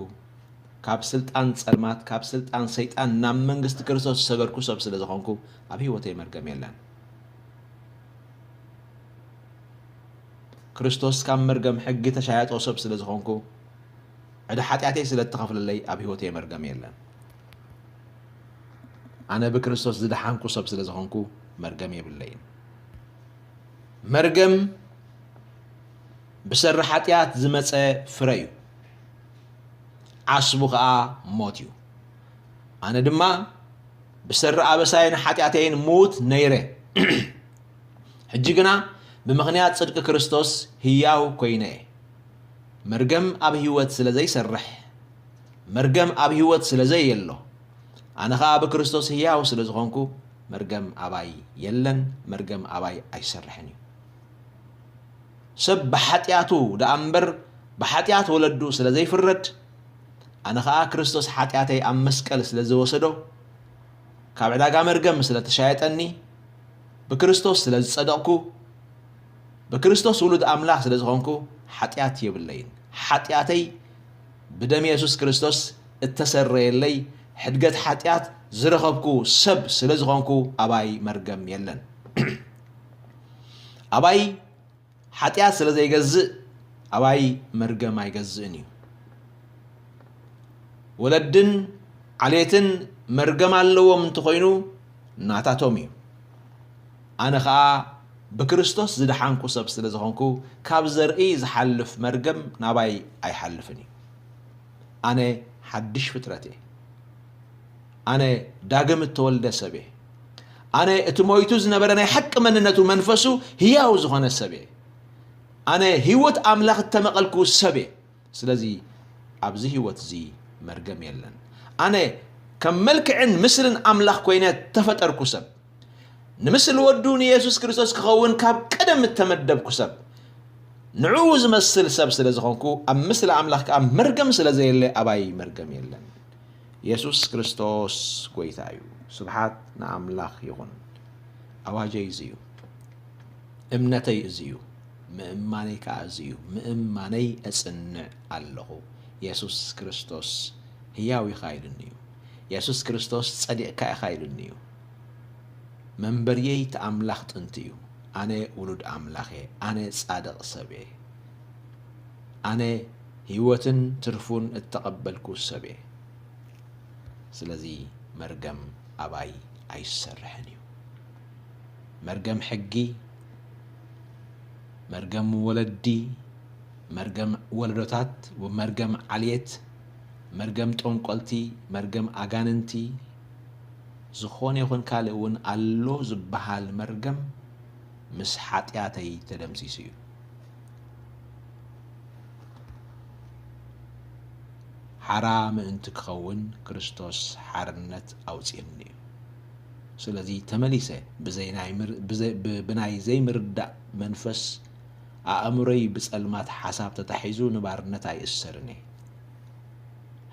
ካብ ስልጣን ጸልማት፣ ካብ ስልጣን ሰይጣን ናብ መንግስቲ ክርስቶስ ዝሰገርኩ ሰብ ስለ ዝኾንኩ፣ ኣብ ህይወተይ መርገም የለን። ክርስቶስ ካብ መርገም ሕጊ ተሻየጦ ሰብ ስለ ዝኾንኩ፣ ዕዳ ሓጢኣተይ ስለ እተኸፍለለይ፣ ኣብ ህይወተይ መርገም የለን። ኣነ ብክርስቶስ ዝደሓንኩ ሰብ ስለ ዝኾንኩ፣ መርገም የብለይን። መርገም ብሰሪ ሓጢኣት ዝመጸ ፍረ እዩ። ዓስቡ ኸኣ ሞት እዩ። ኣነ ድማ ብሰሪ ኣበሳይን ሓጢኣተይን ምዉት ነይረ። ሕጂ ግና ብምኽንያት ጽድቂ ክርስቶስ ህያው ኮይነ እየ። መርገም ኣብ ህይወት ስለ ዘይሰርሕ፣ መርገም ኣብ ህይወት ስለ ዘየሎ፣ ኣነ ኸኣ ብክርስቶስ ህያው ስለ ዝኾንኩ፣ መርገም ኣባይ የለን፣ መርገም ኣባይ ኣይሰርሕን እዩ። ሰብ ብሓጢኣቱ ደኣ እምበር ብሓጢኣት ወለዱ ስለ ዘይፍረድ፣ ኣነ ኸኣ ክርስቶስ ሓጢኣተይ ኣብ መስቀል ስለ ዝወሰዶ፣ ካብ ዕዳጋ መርገም ስለ ተሻየጠኒ፣ ብክርስቶስ ስለ ዝጸደቕኩ፣ ብክርስቶስ ውሉድ ኣምላኽ ስለ ዝኾንኩ፣ ሓጢኣት የብለይን። ሓጢኣተይ ብደም የሱስ ክርስቶስ እተሰረየለይ፣ ሕድገት ሓጢኣት ዝረኸብኩ ሰብ ስለ ዝኾንኩ፣ ኣባይ መርገም የለን። ኣባይ ሓጢኣት ስለ ዘይገዝእ፣ ኣባይ መርገም ኣይገዝእን እዩ። ወለድን ዓሌትን መርገም ኣለዎም እንተኾይኑ፣ ናታቶም እዩ። ኣነ ኸኣ ብክርስቶስ ዝደሓንኩ ሰብ ስለ ዝኾንኩ፣ ካብ ዘርኢ ዝሓልፍ መርገም ናባይ ኣይሓልፍን እዩ። ኣነ ሓድሽ ፍጥረት እየ። ኣነ ዳግም እተወልደ ሰብ እየ። ኣነ እቲ ሞይቱ ዝነበረ ናይ ሓቂ መንነቱ መንፈሱ ህያው ዝኾነ ሰብ እየ። ኣነ ህይወት ኣምላኽ እተመቐልኩ ሰብ እየ። ስለዚ ኣብዚ ህይወት እዚ መርገም የለን። ኣነ ከም መልክዕን ምስልን ኣምላኽ ኮይነ ተፈጠርኩ ሰብ፣ ንምስሊ ወዱ ንየሱስ ክርስቶስ ክኸውን ካብ ቀደም እተመደብኩ ሰብ፣ ንዕኡ ዝመስል ሰብ ስለ ዝኾንኩ፣ ኣብ ምስሊ ኣምላኽ ከኣ መርገም ስለ ዘየለ፣ ኣባይ መርገም የለን። የሱስ ክርስቶስ ጐይታ እዩ። ስብሓት ንኣምላኽ ይኹን። ኣዋጀይ እዚ እዩ። እምነተይ እዚ እዩ። ምእማነይ ከኣ እዚ እዩ። ምእማነይ እጽንዕ ኣለኹ። የሱስ ክርስቶስ ህያው ኢኻ ኢሉኒ እዩ። የሱስ ክርስቶስ ጸዲቕካ ኢኻ ኢሉኒ እዩ። መንበርየይ እቲ ኣምላኽ ጥንቲ እዩ። ኣነ ውሉድ ኣምላኽ እየ። ኣነ ጻድቕ ሰብ እየ። ኣነ ህይወትን ትርፉን እተቐበልኩ ሰብ እየ። ስለዚ መርገም ኣባይ ኣይሰርሕን እዩ። መርገም ሕጊ፣ መርገም ወለዲ፣ መርገም ወለዶታት፣ መርገም ዓልየት፣ መርገም ጠንቆልቲ፣ መርገም ኣጋንንቲ፣ ዝኾነ ይኹን ካልእ እውን ኣሎ ዝበሃል መርገም ምስ ሓጢኣተይ ተደምሲሱ እዩ። ሓራ ምእንቲ ክኸውን ክርስቶስ ሓርነት ኣውፅእኒ እዩ። ስለዚ ተመሊሰ ብዘይ ናይ ምር-፣ ብዘይ-፣ ብ-፣ ብናይ ዘይምርዳእ መንፈስ ኣእምሮይ ብጸልማት ሓሳብ ተታሒዙ ንባርነት ኣይእሰርን እየ።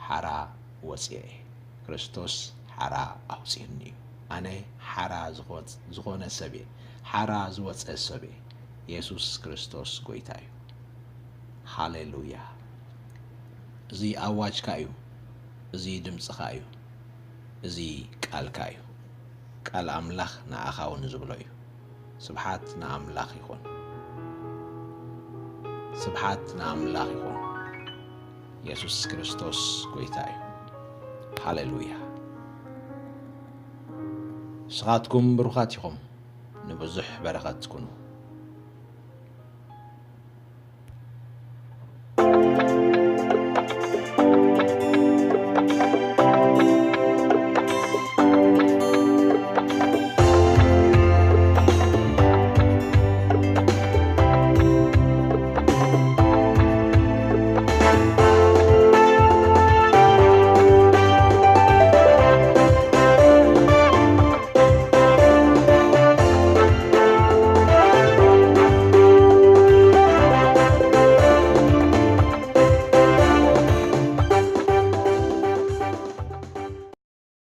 ሓራ ወፅየ እየ። ክርስቶስ ሓራ ኣውፅእኒ እዩ። ኣነ ሓራ ዝኾ-፣ ዝኾነ ሰብ እየ። ሓራ ዝወፀ ሰብ እየ። የሱስ ክርስቶስ ጎይታ እዩ። ሃሌሉያ። እዚ ኣዋጅካ እዩ። እዚ ድምፅኻ እዩ። እዚ ቃልካ እዩ። ቃል ኣምላኽ ንኣኻ እውን ዝብሎ እዩ። ስብሓት ንኣምላኽ ይኹን። ስብሓት ንኣምላኽ ይኹን። የሱስ ክርስቶስ ጎይታ እዩ። ሃሌሉያ። ንስኻትኩም ብሩኻት ኢኹም፣ ንብዙሕ በረኸት ኩኑ።